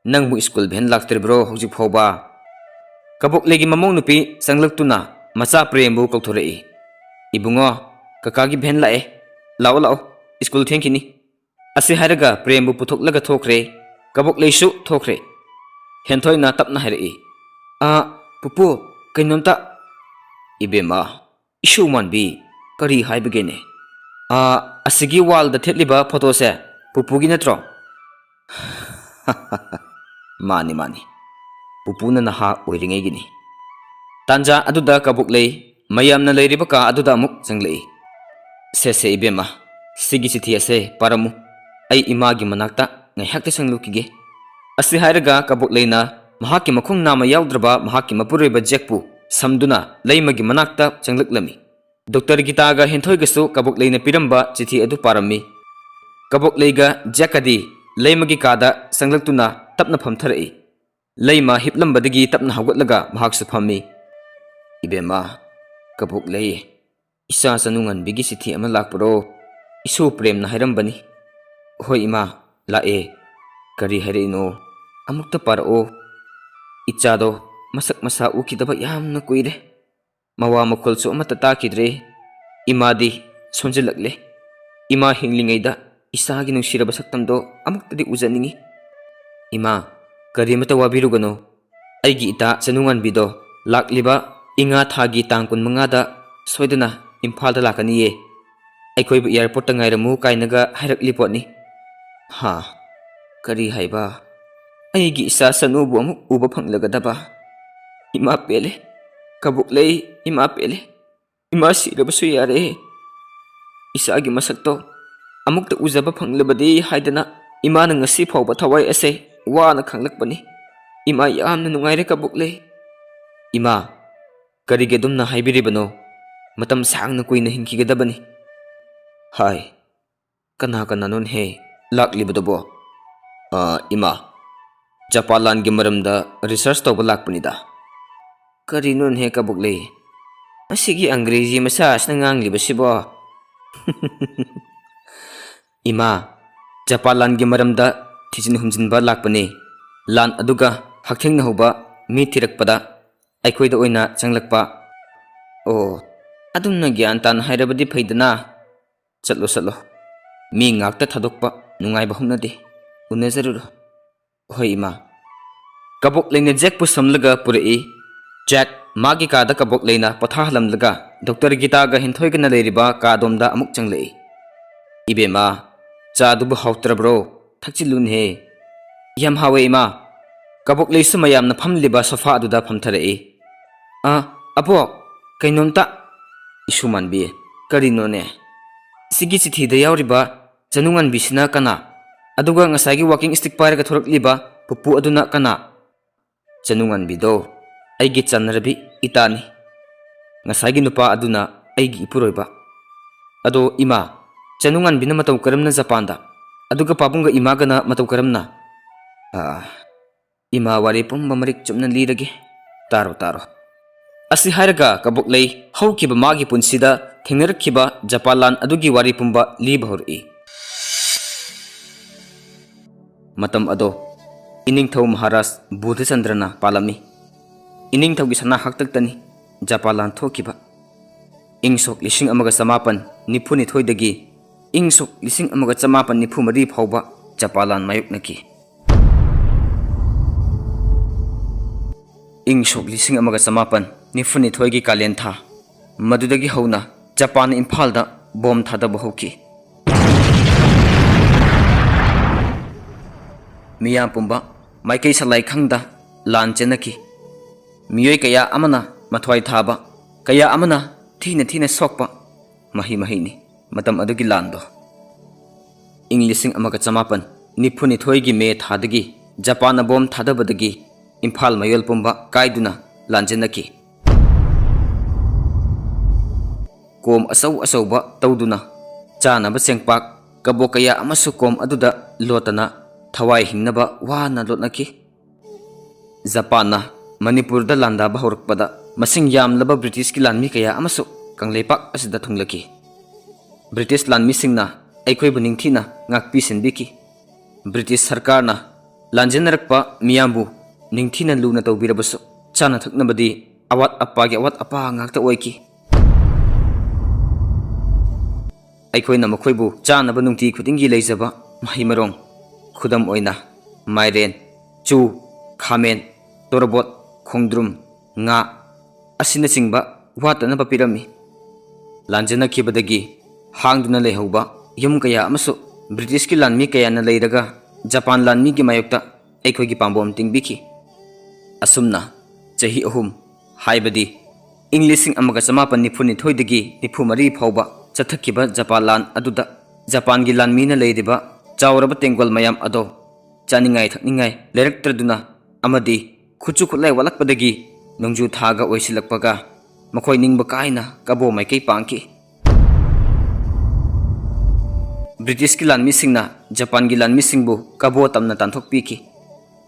ꯅꯪꯕꯨ ꯁ꯭ꯀꯨꯜ ꯚꯦꯟ ꯂꯥꯛꯇ꯭ꯔꯤꯕ꯭ꯔꯣ ꯍꯧꯖꯤꯛ ꯐꯥꯎꯕ?" ꯀꯕꯣꯛꯂꯩꯒꯤ ꯃꯃꯧ ꯅꯨꯄꯤ ꯆꯪꯂꯛꯇꯨꯅ ꯃꯆꯥ ꯄ꯭ꯔꯦꯝꯕꯨ ꯀꯧꯊꯣꯔꯛꯏ꯫ "ꯏꯕꯨꯡꯉꯣ, ꯀꯀꯥꯒꯤ ꯚꯦꯟ ꯂꯥꯛꯑꯦ꯫ ꯂꯥꯛꯑꯣ, ꯂꯥꯛꯑꯣ, ꯁ꯭ꯀꯨꯜ ꯊꯦꯡꯈꯤꯅꯤ꯫" ꯑꯁꯤ ꯍꯥꯏꯔꯒ ꯄ꯭ꯔꯦꯝꯕꯨ ꯄꯨꯊꯣꯛꯂꯒ ꯊꯣꯛꯈ꯭ꯔꯦ꯫ ꯀꯕꯣꯛꯂꯩꯁꯨ ꯊꯣꯛꯈ꯭ꯔꯦ꯫ ꯍꯦꯟꯊꯣꯏꯅ ꯇꯞꯅ ꯍꯥꯏꯔꯛꯏ, "ꯑ, ꯄꯨꯄꯨ, ꯀꯩꯅꯣꯝꯇ꯫" "ꯏꯕꯦꯝꯃ, ꯏꯁꯧ ꯃꯥꯟꯕꯤ, ꯀꯔꯤ ꯍꯥꯏꯕꯒꯦꯅꯦ?" "ꯑ, ꯑꯁꯤꯒꯤ ꯋꯥꯜꯗ ꯊꯦꯠꯂꯤꯕ ꯐꯣꯇꯣꯁꯦ ꯄꯨꯄꯨꯒꯤ ꯅꯠꯇ꯭ꯔꯣ?" "ꯃꯥꯅꯤ, ꯃꯥꯅꯤ꯫ ꯄꯨꯄꯨꯅ ꯅꯍꯥ ꯑꯣꯏꯔꯤꯉꯩꯒꯤꯅꯤ꯫" ꯇꯥꯟꯖꯥ ꯑꯗꯨꯗ ꯀꯕꯣꯛꯂꯩ ꯃꯌꯥꯝꯅ ꯂꯩꯔꯤꯕ ꯀꯥ ꯑꯗꯨꯗ ꯑꯃꯨꯛ ꯆꯪꯂꯛꯏ꯫ "ꯁꯦ, ꯁꯦ, ꯏꯕꯦꯝꯃ, ꯁꯤꯒꯤ ꯆꯤꯊꯤ ꯑꯁꯦ ꯄꯥꯔꯝꯃꯨ꯫ ꯑꯩ ꯏꯃꯥꯒꯤ ꯃꯅꯥꯛꯇ ꯉꯥꯏꯍꯥꯛꯇ ꯆꯪꯂꯨꯈꯤꯒꯦ꯫" ꯑꯁꯤ ꯍꯥꯏꯔꯒ ꯀꯕꯣꯛꯂꯩꯅ ꯃꯍꯥꯛꯀꯤ ꯃꯈꯣꯡ ꯅꯥꯝꯃ ꯌꯥꯎꯗ꯭ꯔꯕ ꯃꯍꯥꯛꯀꯤ ꯃꯄꯨꯔꯣꯏꯕ ꯖꯦꯛꯄꯨ ꯁꯝꯗꯨꯅ ꯂꯩꯃꯒꯤ ꯃꯅꯥꯛꯇ ꯆꯪꯂꯛꯂꯝꯃꯤ꯫ ꯗꯣꯛꯇꯔ ꯒꯤꯇꯥꯒ ꯍꯦꯟꯊꯣꯏꯒꯁꯨ ꯀꯕꯣꯛꯂꯩꯅ ꯄꯤꯔꯝꯕ ꯆꯤꯊꯤ ꯑꯗꯨ ꯄꯥꯔꯝꯃꯤ꯫ ꯀꯕꯣꯛꯂꯩꯒ ꯖꯦꯛꯀꯗꯤ ꯂꯩꯃꯒꯤ ꯀꯥꯗ ꯆꯪꯂꯛꯇꯨꯅ ꯇꯞꯅ ꯐꯝꯊꯔꯛꯏ꯫ ꯂꯩꯃ ꯍꯤꯞꯂꯝꯕꯗꯒꯤ ꯇꯞꯅ ꯍꯧꯒꯠꯂꯒ ꯃꯍꯥꯛꯁꯨ ꯐꯝꯃꯤ꯫ "ꯏꯕꯦꯝꯃ, ꯀꯕꯣꯛꯂꯩ, ꯏꯆꯥ ꯆꯅꯨ ꯉꯟꯕꯤꯒꯤ ꯆꯤꯊꯤ ꯑꯃ ꯂꯥꯛꯄ꯭ꯔꯣ? ꯏꯁꯨ ꯄ꯭ꯔꯦꯝꯅ ꯍꯥꯏꯔꯝꯕꯅꯤ꯫" "ꯍꯣꯏ ꯏꯃꯥ, ꯂꯥꯛꯑꯦ꯫ ꯀꯔꯤ ꯍꯥꯏꯔꯛꯏꯅꯣ? ꯑꯃꯨꯛꯇ ꯄꯥꯔꯛꯑꯣ꯫ ꯏꯆꯥꯗꯣ ꯃꯁꯛ ꯃꯁꯥ ꯎꯈꯤꯗꯕ ꯌꯥꯝꯅ ꯀꯨꯏꯔꯦ꯫ ꯃꯋꯥ ꯃꯈꯣꯜꯁꯨ ꯑꯃꯠꯇ ꯇꯥꯈꯤꯗ꯭ꯔꯦ꯫ ꯏꯃꯥꯗꯤ ꯁꯣꯟꯖꯤꯜꯂꯛꯂꯦ꯫ ꯏꯃꯥ ꯍꯤꯡꯂꯤꯉꯩꯗ ꯏꯆꯥꯒꯤ ꯅꯨꯡꯁꯤꯔꯕ ꯁꯛꯇꯝꯗꯣ ꯑꯃꯨꯛꯇꯗꯤ ꯎꯖꯅꯤꯡꯏ꯫ ꯏꯃꯥ, ꯀꯔꯤꯃꯇ ꯋꯥꯕꯤꯔꯨꯒꯅꯨ꯫ ꯑꯩꯒꯤ ꯏꯇꯥ ꯆꯅꯨꯉꯥꯟꯕꯤꯗꯣ ꯂꯥꯛꯂꯤꯕ ꯏꯉꯥ ꯊꯥꯒꯤ ꯇꯥꯡ ꯀꯨꯟꯃꯉꯥꯗ ꯁꯣꯏꯗꯅ ꯏꯝꯐꯥꯜꯗ ꯂꯥꯛꯀꯅꯤꯌꯦ꯫ ꯑꯩꯈꯣꯏꯕꯨ ꯑꯦꯌꯥꯔꯄꯣꯔꯠꯇ ꯉꯥꯏꯔꯝꯃꯨ ꯀꯥꯏꯅꯒ ꯍꯥꯏꯔꯛꯂꯤ ꯄꯣꯠꯅꯤ꯫" "ꯍꯥ? ꯀꯔꯤ ꯍꯥꯏꯕ? ꯑꯩꯒꯤ ꯏꯆꯥ ꯆꯅꯨꯕꯨ ꯑꯃꯨꯛ ꯎꯕ ꯐꯪꯂꯒꯗꯕ? ꯏꯃꯥ ꯄꯦꯜꯂꯦ, ꯀꯕꯣꯛꯂꯩ, ꯏꯃꯥ ꯄꯦꯜꯂꯦ꯫ ꯏꯃꯥ ꯁꯤꯔꯕꯁꯨ ꯌꯥꯔꯦ꯫ ꯏꯆꯥꯒꯤ ꯃꯁꯛꯇꯣ ꯑꯃꯨꯛꯇ ꯎꯖꯕ ꯐꯪꯂꯕꯗꯤ ꯍꯥꯏꯗꯅ ꯏꯃꯥꯅ ꯉꯁꯤ ꯐꯥꯎꯕ ꯊꯋꯥꯏ ꯑꯁꯦ ꯋꯥꯅ ꯈꯥꯡꯂꯛꯄꯅꯤ꯫ ꯏꯃꯥ ꯌꯥꯝꯅ ꯅꯨꯡꯉꯥꯏꯔꯦ, ꯀꯕꯣꯛꯂꯩ꯫" "ꯏꯃꯥ, ꯀꯔꯤꯒꯤ ꯑꯗꯨꯝꯅ ꯍꯥꯏꯕꯤꯔꯤꯕꯅꯣ? ꯃꯇꯝ ꯁꯥꯡꯅ ꯀꯨꯏꯅ ꯍꯤꯡꯈꯤꯒꯗꯕꯅꯤ꯫" "ꯍꯥꯏ, ꯀꯅꯥ ꯀꯅꯥꯅꯣꯅꯦꯍꯦ ꯂꯥꯛꯂꯤꯕꯗꯨꯕꯣ?" "ꯑ, ꯏꯃꯥ, ꯖꯄꯥꯟ ꯂꯥꯟꯒꯤ ꯃꯔꯝꯗ research ꯇꯧꯕ ꯂꯥꯛꯄꯅꯤꯗ꯫" "ꯀꯔꯤꯅꯣꯅꯦꯍꯦ ꯀꯕꯣꯛꯂꯩ? ꯑꯁꯤꯒꯤ ꯑꯪꯒ꯭ꯔꯦꯖꯤ ꯃꯆꯥ ꯑꯁꯤꯅ ꯉꯥꯡꯂꯤꯕꯁꯤꯕꯣ?" "ꯏꯃꯥ, ꯖꯄꯥꯟ ꯂꯥꯟꯒꯤ ꯃꯔꯝꯗ ꯊꯤꯖꯤꯟ ꯍꯨꯝꯖꯤꯟꯕ ꯂꯥꯛꯄꯅꯤ꯫ ꯂꯥꯟ ꯑꯗꯨꯒ ꯍꯛꯊꯦꯡꯅꯍꯧꯕ ꯃꯤ ꯊꯤꯔꯛꯄꯗ ꯑꯩꯈꯣꯏꯗ ꯑꯣꯏꯅ ꯆꯪꯂꯛꯄ꯫" "ꯑꯣ, ꯑꯗꯨꯝꯅ ꯒ꯭ꯌꯥꯟ ꯇꯥꯅ ꯍꯥꯏꯔꯕꯗꯤ ꯐꯩꯗꯅ꯫ ꯆꯠꯂꯣ, ꯆꯠꯂꯣ꯫ ꯃꯤ ꯉꯥꯛꯇ ꯊꯥꯗꯣꯛꯄ ꯅꯨꯡꯉꯥꯏꯕ ꯍꯧꯅꯗꯦ꯫ ꯎꯅꯖꯔꯨꯔꯣ꯫" "ꯍꯣꯏ, ꯏꯃꯥ꯫" ꯀꯕꯣꯛꯂꯩꯅ ꯖꯦꯛꯄꯨ ꯁꯝꯂꯒ ꯄꯨꯔꯛꯏ꯫ ꯖꯦꯛ ꯃꯥꯒꯤ ꯀꯥꯗ ꯀꯕꯣꯛꯂꯩꯅ ꯄꯣꯊꯥꯍꯜꯂꯝꯂꯒ ꯗꯣꯛꯇꯔ ꯒꯤꯇꯥꯒ ꯍꯦꯟꯊꯣꯏꯒꯅ ꯂꯩꯔꯤꯕ ꯀꯥꯗꯣꯝꯗ ꯑꯃꯨꯛ ꯆꯪꯂꯛꯏ꯫ "ꯏꯕꯦꯝꯃ, ꯆꯥꯗꯨꯕꯨ ꯍꯥꯎꯇ꯭ꯔꯕ꯭ꯔꯣ? ꯊꯛꯆꯤꯜꯂꯨꯅꯦꯍꯦ꯫" "ꯌꯥꯝ ꯍꯥꯎꯋꯦ, ꯏꯃꯥ꯫" ꯀꯕꯣꯛꯂꯩꯁꯨ ꯃꯌꯥꯝꯅ ꯐꯝꯂꯤꯕ ꯁꯣꯐꯥ ꯑꯗꯨꯗ ꯐꯝꯊꯔꯛꯏ꯫ "ꯑ, ꯑꯕꯣꯛ, ꯀꯩꯅꯣꯝꯇ꯫" "ꯏꯁꯨ ꯃꯥꯟꯕꯤ, ꯀꯔꯤꯅꯣꯅꯦ? ꯁꯤꯒꯤ ꯆꯤꯊꯤꯗ ꯌꯥꯎꯔꯤꯕ ꯆꯅꯨꯉꯥꯟꯕꯤꯁꯤꯅ ꯀꯅꯥ? ꯑꯗꯨꯒ ꯉꯁꯥꯏꯒꯤ walking stick ꯄꯥꯏꯔꯒ ꯊꯣꯔꯛꯂꯤꯕ ꯄꯨꯄꯨ ꯑꯗꯨꯅ ꯀꯅꯥ?" "ꯆꯅꯨꯉꯥꯟꯕꯤꯗꯣ ꯑꯩꯒꯤ ꯆꯟꯅꯔꯕꯤ ꯏꯇꯥꯅꯤ꯫ ꯉꯁꯥꯏꯒꯤ ꯅꯨꯄꯥ ꯑꯗꯨꯅ ꯑꯩꯒꯤ ꯏꯄꯨꯔꯣꯏꯕ꯫ ꯑꯗꯣ ꯏꯃꯥ, ꯆꯅꯨꯉꯥꯟꯕꯤꯅ ꯃꯇꯧ ꯀꯔꯝꯅ ꯖꯄꯥꯟꯗ? ꯑꯗꯨꯒ ꯄꯥꯕꯨꯡꯒ ꯏꯃꯥꯒꯅ ꯃꯇꯧ ꯀꯔꯝꯅ?" "ꯑꯥ, ꯏꯃꯥ ꯋꯥꯔꯤ ꯄꯨꯝꯕ ꯃꯔꯤꯛ ꯆꯨꯝꯅ ꯂꯤꯔꯒꯦ꯫ ꯇꯥꯔꯣ, ꯇꯥꯔꯣ꯫" ꯑꯁꯤ ꯍꯥꯏꯔꯒ ꯀꯕꯣꯛꯂꯩ ꯍꯧꯈꯤꯕ ꯃꯥꯒꯤ ꯄꯨꯟꯁꯤꯗ ꯊꯦꯡꯅꯔꯛꯈꯤꯕ ꯖꯄꯥꯟ ꯂꯥꯟ ꯑꯗꯨꯒꯤ ꯋꯥꯔꯤ ꯄꯨꯝꯕ ꯂꯤꯕ ꯍꯧꯔꯛꯏ꯫ ꯃꯇꯝ ꯑꯗꯣ ꯏꯅꯤꯡꯊꯧ ꯃꯍꯥꯔꯥꯖ ꯕꯨꯙꯆꯟꯗ꯭ꯔꯅ ꯄꯥꯜꯂꯝꯃꯤ꯫ ꯏꯅꯤꯡꯊꯧꯒꯤ ꯁꯅꯥ ꯍꯥꯛꯇꯛꯇꯅꯤ ꯖꯄꯥꯟ ꯂꯥꯟ ꯊꯣꯛꯈꯤꯕ꯫ ꯏꯪ ꯁꯣꯛ ꯂꯤꯁꯤꯡ ꯑꯃꯒ ꯆꯃꯥꯄꯟ ꯅꯤꯐꯨ ꯅꯤꯊꯣꯏꯗꯒꯤ ꯏꯪ ꯁꯣꯛ ꯂꯤꯁꯤꯡ ꯑꯃꯒ ꯆꯃꯥꯄꯟ ꯅꯤꯐꯨ ꯃꯔꯤ ꯐꯥꯎꯕ ꯖꯄꯥꯟ ꯂꯥꯟ ꯃꯥꯌꯣꯛꯅꯈꯤ꯫ ꯏꯪ ꯁꯣꯛ ꯂꯤꯁꯤꯡ ꯑꯃꯒ ꯆꯃꯥꯄꯟ ꯅꯤꯐꯨ ꯅꯤꯊꯣꯏꯒꯤ ꯀꯥꯂꯦꯟ ꯊꯥ, ꯃꯗꯨꯗꯒꯤ ꯍꯧꯅ ꯖꯄꯥꯟꯅ ꯏꯝꯐꯥꯜꯗ ꯕꯣꯝ ꯊꯥꯗꯕ ꯍꯧꯈꯤ꯫ ꯃꯤꯌꯥꯝ ꯄꯨꯝꯕ ꯃꯥꯏꯀꯩ ꯁꯂꯥꯏ ꯈꯪꯗ ꯂꯥꯟ ꯆꯦꯟꯅꯈꯤ꯫ ꯃꯤꯑꯣꯏ ꯀꯌꯥ ꯑꯃꯅ ꯃꯊ꯭ꯋꯥꯏ ꯊꯥꯕ, ꯀꯌꯥ ꯑꯃꯅ ꯊꯤꯅ ꯊꯤꯅ ꯁꯣꯛꯄ, ꯃꯍꯩ ꯃꯍꯩꯅꯤ ꯃꯇꯝ ꯑꯗꯨꯒꯤ ꯂꯥꯟꯗꯣ꯫ ꯏꯪ ꯂꯤꯁꯤꯡ ꯑꯃꯒ ꯆꯃꯥꯄꯟ ꯅꯤꯐꯨ ꯅꯤꯊꯣꯏꯒꯤ ꯃꯦ ꯊꯥꯗꯒꯤ ꯖꯄꯥꯟꯅ ꯕꯣꯝ ꯊꯥꯗꯕꯗꯒꯤ ꯏꯝꯐꯥꯜ ꯃꯌꯣꯜ ꯄꯨꯝꯕ ꯀꯥꯏꯗꯨꯅ ꯂꯥꯟꯖꯦꯟꯅꯈꯤ꯫ ꯀꯣꯝ ꯑꯆꯧ ꯑꯆꯧꯕ ꯇꯧꯗꯨꯅ ꯆꯥꯅꯕ ꯆꯦꯡꯄꯥꯛ, ꯀꯕꯣꯛ ꯀꯌꯥ ꯑꯃꯁꯨ ꯀꯣꯝ ꯑꯗꯨꯗ ꯂꯣꯠꯇꯅ ꯊꯋꯥꯏ ꯍꯤꯡꯅꯕ ꯋꯥꯅ ꯂꯣꯠꯅꯈꯤ꯫ ꯖꯄꯥꯟꯅ ꯃꯅꯤꯄꯨꯔꯗ ꯂꯥꯟꯗꯥꯕ ꯍꯧꯔꯛꯄꯗ ꯃꯁꯤꯡ ꯌꯥꯝꯂꯕ ꯕ꯭ꯔꯤꯇꯤꯁꯀꯤ ꯂꯥꯟꯃꯤ ꯀꯌꯥ ꯑꯃꯁꯨ ꯀꯪꯂꯩꯄꯥꯛ ꯑꯁꯤꯗ ꯊꯨꯡꯂꯈꯤ꯫ ꯕ꯭ꯔꯤꯇꯤꯁ ꯂꯥꯟꯃꯤꯁꯤꯡꯅ ꯑꯩꯈꯣꯏꯕꯨ ꯅꯤꯡꯊꯤꯅ ꯉꯥꯛꯄꯤ ꯁꯦꯟꯕꯤꯈꯤ꯫ ꯕ꯭ꯔꯤꯇꯤꯁ ꯁꯔꯀꯥꯔꯅ ꯂꯥꯟꯖꯦꯟꯅꯔꯛꯄ ꯃꯤꯌꯥꯝꯕꯨ ꯅꯤꯡꯊꯤꯅ ꯂꯨꯅ ꯇꯧꯕꯤꯔꯕꯁꯨ, ꯆꯥꯅ ꯊꯛꯅꯕꯗꯤ ꯑꯋꯥꯠ ꯑꯄꯥꯒꯤ ꯑꯋꯥꯠ ꯑꯄꯥ ꯉꯥꯛꯇ ꯑꯣꯏꯈꯤ꯫ ꯑꯩꯈꯣꯏꯅ ꯃꯈꯣꯏꯕꯨ ꯆꯥꯅꯕ ꯅꯨꯡꯇꯤ ꯈꯨꯗꯤꯡꯒꯤ ꯂꯩꯖꯕ ꯃꯍꯩ ꯃꯔꯣꯡ, ꯈꯨꯗꯝ ꯑꯣꯏꯅ ꯃꯥꯏꯔꯦꯟ, ꯆꯨ, ꯈꯥꯃꯦꯟ, ꯇꯣꯔꯕꯣꯠ, ꯈꯣꯡꯗ꯭ꯔꯨꯝ, ꯉꯥ ꯑꯁꯤꯅꯆꯤꯡꯕ ꯋꯥꯠꯇꯅꯕ ꯄꯤꯔꯝꯃꯤ꯫ ꯂꯥꯟꯖꯦꯟꯅꯈꯤꯕꯗꯒꯤ ꯍꯥꯡꯗꯨꯅ ꯂꯩꯍꯧꯕ ꯌꯨꯝ ꯀꯌꯥ ꯑꯃꯁꯨ ꯕ꯭ꯔꯤꯇꯤꯁꯀꯤ ꯂꯥꯟꯃꯤ ꯀꯌꯥꯅ ꯂꯩꯔꯒ ꯖꯄꯥꯟ ꯂꯥꯟꯃꯤꯒꯤ ꯃꯥꯌꯣꯛꯇ ꯑꯩꯈꯣꯏꯒꯤ ꯄꯥꯝꯕꯣꯝ ꯇꯤꯡꯕꯤꯈꯤ꯫ ꯑꯁꯨꯝꯅ ꯆꯍꯤ ꯑꯍꯨꯝ, ꯍꯥꯏꯕꯗꯤ ꯏꯪ ꯂꯤꯁꯤꯡ ꯑꯃꯒ ꯆꯃꯥꯄꯟ ꯅꯤꯐꯨ ꯅꯤꯊꯣꯏꯗꯒꯤ ꯅꯤꯐꯨ ꯃꯔꯤ ꯐꯥꯎꯕ ꯆꯠꯊꯈꯤꯕ ꯖꯄꯥꯟ ꯂꯥꯟ ꯑꯗꯨꯗ ꯖꯄꯥꯟꯒꯤ ꯂꯥꯟꯃꯤꯅ ꯂꯩꯔꯤꯕ ꯆꯥꯎꯔꯕ ꯇꯦꯡꯒꯣꯜ ꯃꯌꯥꯝ ꯑꯗꯣ ꯆꯥꯅꯤꯡꯉꯥꯏ ꯊꯛꯅꯤꯡꯉꯥꯏ ꯂꯩꯔꯛꯇ꯭ꯔꯗꯨꯅ ꯑꯃꯗꯤ ꯈꯨꯠꯁꯨ ꯈꯨꯠꯂꯥꯏ ꯋꯥꯠꯂꯛꯄꯗꯒꯤ ꯅꯣꯡꯖꯨ ꯊꯥꯒ ꯑꯣꯏꯁꯤꯜꯂꯛꯄꯒ ꯃꯈꯣꯏ ꯅꯤꯡꯕ ꯀꯥꯏꯅ ꯀꯕꯣ ꯃꯥꯏꯀꯩ ꯄꯥꯡꯈꯤ꯫ ꯕ꯭ꯔꯤꯇꯤꯁꯀꯤ ꯂꯥꯟꯃꯤꯁꯤꯡꯅ ꯖꯄꯥꯟꯒꯤ ꯂꯥꯟꯃꯤꯁꯤꯡꯕꯨ ꯀꯕꯣ ꯇꯝꯅ ꯇꯥꯟꯊꯣꯛꯄꯤꯈꯤ꯫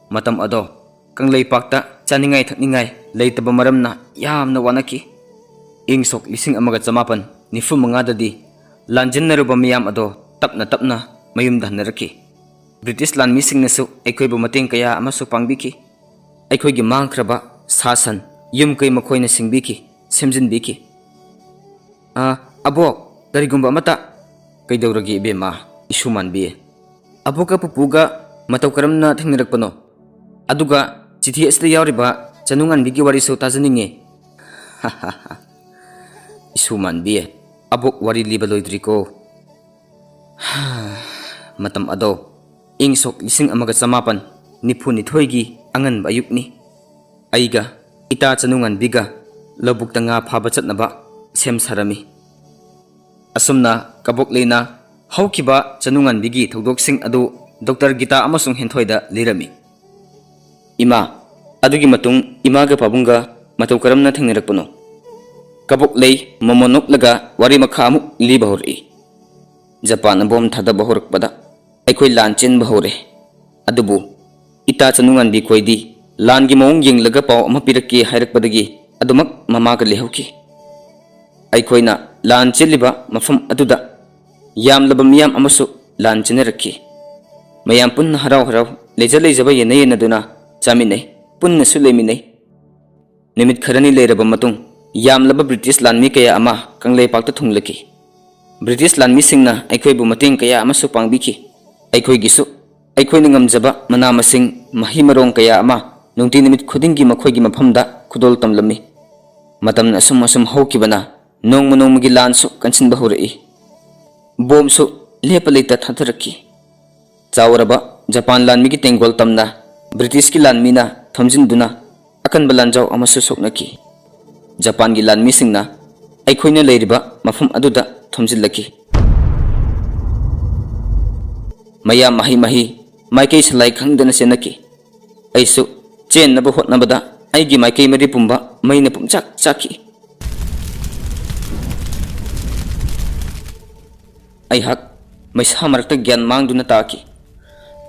ꯃꯇꯝ ꯑꯗꯣ ꯀꯪꯂꯩꯄꯥꯛꯇ ꯆꯥꯅꯤꯡꯉꯥꯏ ꯊꯛꯅꯤꯡꯉꯥꯏ ꯂꯩꯇꯕ ꯃꯔꯝꯅ ꯌꯥꯝꯅ ꯋꯥꯅꯈꯤ꯫ ꯏꯪ ꯁꯣꯛ ꯂꯤꯁꯤꯡ ꯑꯃꯒ ꯆꯃꯥꯄꯟ ꯅꯤꯐꯨ ꯃꯉꯥꯗꯗꯤ ꯂꯥꯟꯖꯦꯟꯅꯔꯨꯕ ꯃꯤꯌꯥꯝ ꯑꯗꯣ ꯇꯞꯅ ꯇꯞꯅ ꯃꯌꯨꯝꯗ ꯍꯟꯅꯔꯛꯈꯤ꯫ ꯕ꯭ꯔꯤꯇꯤꯁ ꯂꯥꯟꯃꯤꯁꯤꯡꯅꯁꯨ ꯑꯩꯈꯣꯏꯕꯨ ꯃꯇꯦꯡ ꯀꯌꯥ ꯑꯃꯁꯨ ꯄꯥꯡꯕꯤꯈꯤ꯫ ꯑꯩꯈꯣꯏꯒꯤ ꯃꯥꯡꯈ꯭ꯔꯕ ꯁꯥ ꯁꯟ, ꯌꯨꯝ ꯀꯩ ꯃꯈꯣꯏꯅ ꯁꯤꯡꯕꯤꯈꯤ, ꯁꯦꯝꯖꯤꯟꯕꯤꯈꯤ꯫ "ꯑ, ꯑꯕꯣꯛ, ꯀꯔꯤꯒꯨꯝꯕ ꯑꯃꯇ"꯫ "ꯀꯩꯗꯧꯔꯒꯦ ꯏꯕꯦꯝꯃ, ꯏꯁꯨ ꯃꯥꯟꯕꯤ? ꯑꯕꯣꯛꯀ ꯄꯨꯄꯨꯒ ꯃꯇꯧ ꯀꯔꯝꯅ ꯊꯦꯡꯅꯔꯛꯄꯅꯣ? ꯑꯗꯨꯒ ꯆꯤꯊꯤ ꯑꯁꯤꯗ ꯌꯥꯎꯔꯤꯕ ꯆꯅꯨ ꯉꯥꯟꯕꯤꯒꯤ ꯋꯥꯔꯤꯁꯨ ꯇꯥꯖꯅꯤꯡꯉꯤ"꯫ "ꯏꯁꯨ ꯃꯥꯟꯕꯤ, ꯑꯕꯣꯛ ꯋꯥꯔꯤ ꯂꯤꯕ ꯂꯣꯏꯗ꯭ꯔꯤꯀꯣ"꯫ ꯃꯇꯝ ꯑꯗꯣ ꯏꯪ ꯁꯣꯛ ꯂꯤꯁꯤꯡ ꯑꯃꯒ ꯆꯃꯥꯄꯟ ꯅꯤꯐꯨ ꯅꯤꯊꯣꯏꯒꯤ ꯑꯉꯟꯕ ꯑꯌꯨꯛꯅꯤ꯫ ꯑꯩꯒ ꯏꯇꯥ ꯆꯅꯨ ꯉꯥꯟꯕꯤꯒ ꯂꯧꯕꯨꯛꯇ ꯉꯥ ꯐꯥꯕ ꯆꯠꯅꯕ ꯁꯦꯝ ꯁꯥꯔꯝꯃꯤ꯫ ꯑꯁꯨꯝꯅ ꯀꯕꯣꯛꯂꯩꯅ ꯍꯧꯈꯤꯕ ꯆꯅꯨ ꯉꯥꯟꯕꯤꯒꯤ ꯊꯧꯗꯣꯛꯁꯤꯡ ꯑꯗꯨ ꯗꯣꯛꯇꯔ ꯒꯤꯇꯥ ꯑꯃꯁꯨꯡ ꯍꯦꯟꯊꯣꯏꯗ ꯂꯤꯔꯝꯃꯤ꯫ "ꯏꯃꯥ, ꯑꯗꯨꯒꯤ ꯃꯇꯨꯡ ꯏꯃꯥꯒ ꯄꯥꯕꯨꯡꯒ ꯃꯇꯧ ꯀꯔꯝꯅ ꯊꯦꯡꯅꯔꯛꯄꯅꯣ?" ꯀꯕꯣꯛꯂꯩ ꯃꯃꯣꯟ ꯅꯣꯛꯂꯒ ꯋꯥꯔꯤ ꯃꯈꯥ ꯑꯃꯨꯛ ꯂꯤꯕ ꯍꯧꯔꯛꯏ꯫ "ꯖꯄꯥꯟꯅ ꯕꯣꯝ ꯊꯥꯗꯕ ꯍꯧꯔꯛꯄꯗ ꯑꯩꯈꯣꯏ ꯂꯥꯟ ꯆꯦꯟꯕ ꯍꯧꯔꯦ꯫ ꯑꯗꯨꯕꯨ ꯏꯇꯥ ꯆꯅꯨꯉꯥꯟꯕꯤ ꯈꯣꯏꯗꯤ ꯂꯥꯟꯒꯤ ꯃꯑꯣꯡ ꯌꯦꯡꯂꯒ ꯄꯥꯎ ꯑꯃ ꯄꯤꯔꯛꯀꯦ ꯍꯥꯏꯔꯛꯄꯗꯒꯤ ꯑꯗꯨꯃꯛ ꯃꯃꯥꯒ ꯂꯩꯍꯧꯈꯤ꯫ ꯑꯩꯈꯣꯏꯅ ꯂꯥꯟ ꯆꯦꯜꯂꯤꯕ ꯃꯐꯝ ꯑꯗꯨꯗ ꯌꯥꯝꯂꯕ ꯃꯤꯌꯥꯝ ꯑꯃꯁꯨ ꯂꯥꯟ ꯆꯦꯟꯅꯔꯛꯈꯤ꯫ ꯃꯌꯥꯝ ꯄꯨꯟꯅ ꯍꯔꯥꯎ ꯍꯔꯥꯎ ꯂꯩꯖ ꯂꯩꯖꯕ ꯌꯦꯟꯅ ꯌꯦꯟꯅꯗꯨꯅ ꯆꯥꯃꯤꯟꯅꯩ, ꯄꯨꯟꯅꯁꯨ ꯂꯩꯃꯤꯟꯅꯩ꯫ ꯅꯨꯃꯤꯠ ꯈꯔꯅꯤ ꯂꯩꯔꯕ ꯃꯇꯨꯡ, ꯌꯥꯝꯂꯕ ꯕ꯭ꯔꯤꯇꯤꯁ ꯂꯥꯟꯃꯤ ꯀꯌꯥ ꯑꯃ ꯀꯪꯂꯩꯄꯥꯛꯇ ꯊꯨꯡꯂꯛꯈꯤ꯫ ꯕ꯭ꯔꯤꯇꯤꯁ ꯂꯥꯟꯃꯤꯁꯤꯡꯅ ꯑꯩꯈꯣꯏꯕꯨ ꯃꯇꯦꯡ ꯀꯌꯥ ꯑꯃꯁꯨ ꯄꯥꯡꯕꯤꯈꯤ꯫ ꯑꯩꯈꯣꯏꯒꯤꯁꯨ ꯑꯩꯈꯣꯏꯅ ꯉꯝꯖꯕ ꯃꯅꯥ ꯃꯁꯤꯡ, ꯃꯍꯩ ꯃꯔꯣꯡ ꯀꯌꯥ ꯑꯃ ꯅꯨꯡꯇꯤ ꯅꯨꯃꯤꯠ ꯈꯨꯗꯤꯡꯒꯤ ꯃꯈꯣꯏꯒꯤ ꯃꯐꯝꯗ ꯈꯨꯗꯣꯜ ꯇꯝꯂꯝꯃꯤ꯫ ꯃꯇꯝꯅ ꯑꯁꯨꯝ ꯑꯁꯨꯝ ꯍꯧꯈꯤꯕꯅ ꯅꯣꯡꯃ ꯅꯣꯡꯃꯒꯤ ꯂꯥꯟꯁꯨ ꯀꯟꯁꯤꯟꯕ ꯍꯧꯔꯛꯏ꯫ ꯕꯣꯝꯁꯨ ꯂꯦꯞꯄ ꯂꯩꯇ ꯊꯥꯗꯔꯛꯈꯤ꯫ ꯆꯥꯎꯔꯕ ꯖꯄꯥꯟ ꯂꯥꯟꯃꯤꯒꯤ ꯇꯦꯡꯒꯣꯜ ꯇꯝꯅ ꯕ꯭ꯔꯤꯇꯤꯁꯀꯤ ꯂꯥꯟꯃꯤꯅ ꯊꯣꯝꯖꯤꯟꯗꯨꯅ ꯑꯀꯟꯕ ꯂꯥꯟꯖꯥꯎ ꯑꯃꯁꯨ ꯁꯣꯛꯅꯈꯤ꯫ ꯖꯄꯥꯟꯒꯤ ꯂꯥꯟꯃꯤꯁꯤꯡꯅ ꯑꯩꯈꯣꯏꯅ ꯂꯩꯔꯤꯕ ꯃꯐꯝ ꯑꯗꯨꯗ ꯊꯣꯝꯖꯤꯜꯂꯛꯈꯤ꯫ ꯃꯌꯥꯝ ꯃꯍꯩ ꯃꯍꯩ, ꯃꯥꯏꯀꯩ ꯁꯂꯥꯏ ꯈꯪꯗꯅ ꯆꯦꯟꯅꯈꯤ꯫ ꯑꯩꯁꯨ ꯆꯦꯟꯅꯕ ꯍꯣꯠꯅꯕꯗ ꯑꯩꯒꯤ ꯃꯥꯏꯀꯩ ꯃꯔꯤ ꯄꯨꯝꯕ ꯃꯩꯅ ꯄꯨꯝꯆꯥꯛ ꯆꯥꯛꯈꯤ꯫ ꯑꯩꯍꯥꯛ ꯃꯩꯁꯥ ꯃꯔꯛꯇ ꯒ꯭ꯌꯥꯟ ꯃꯥꯡꯗꯨꯅ ꯇꯥꯈꯤ꯫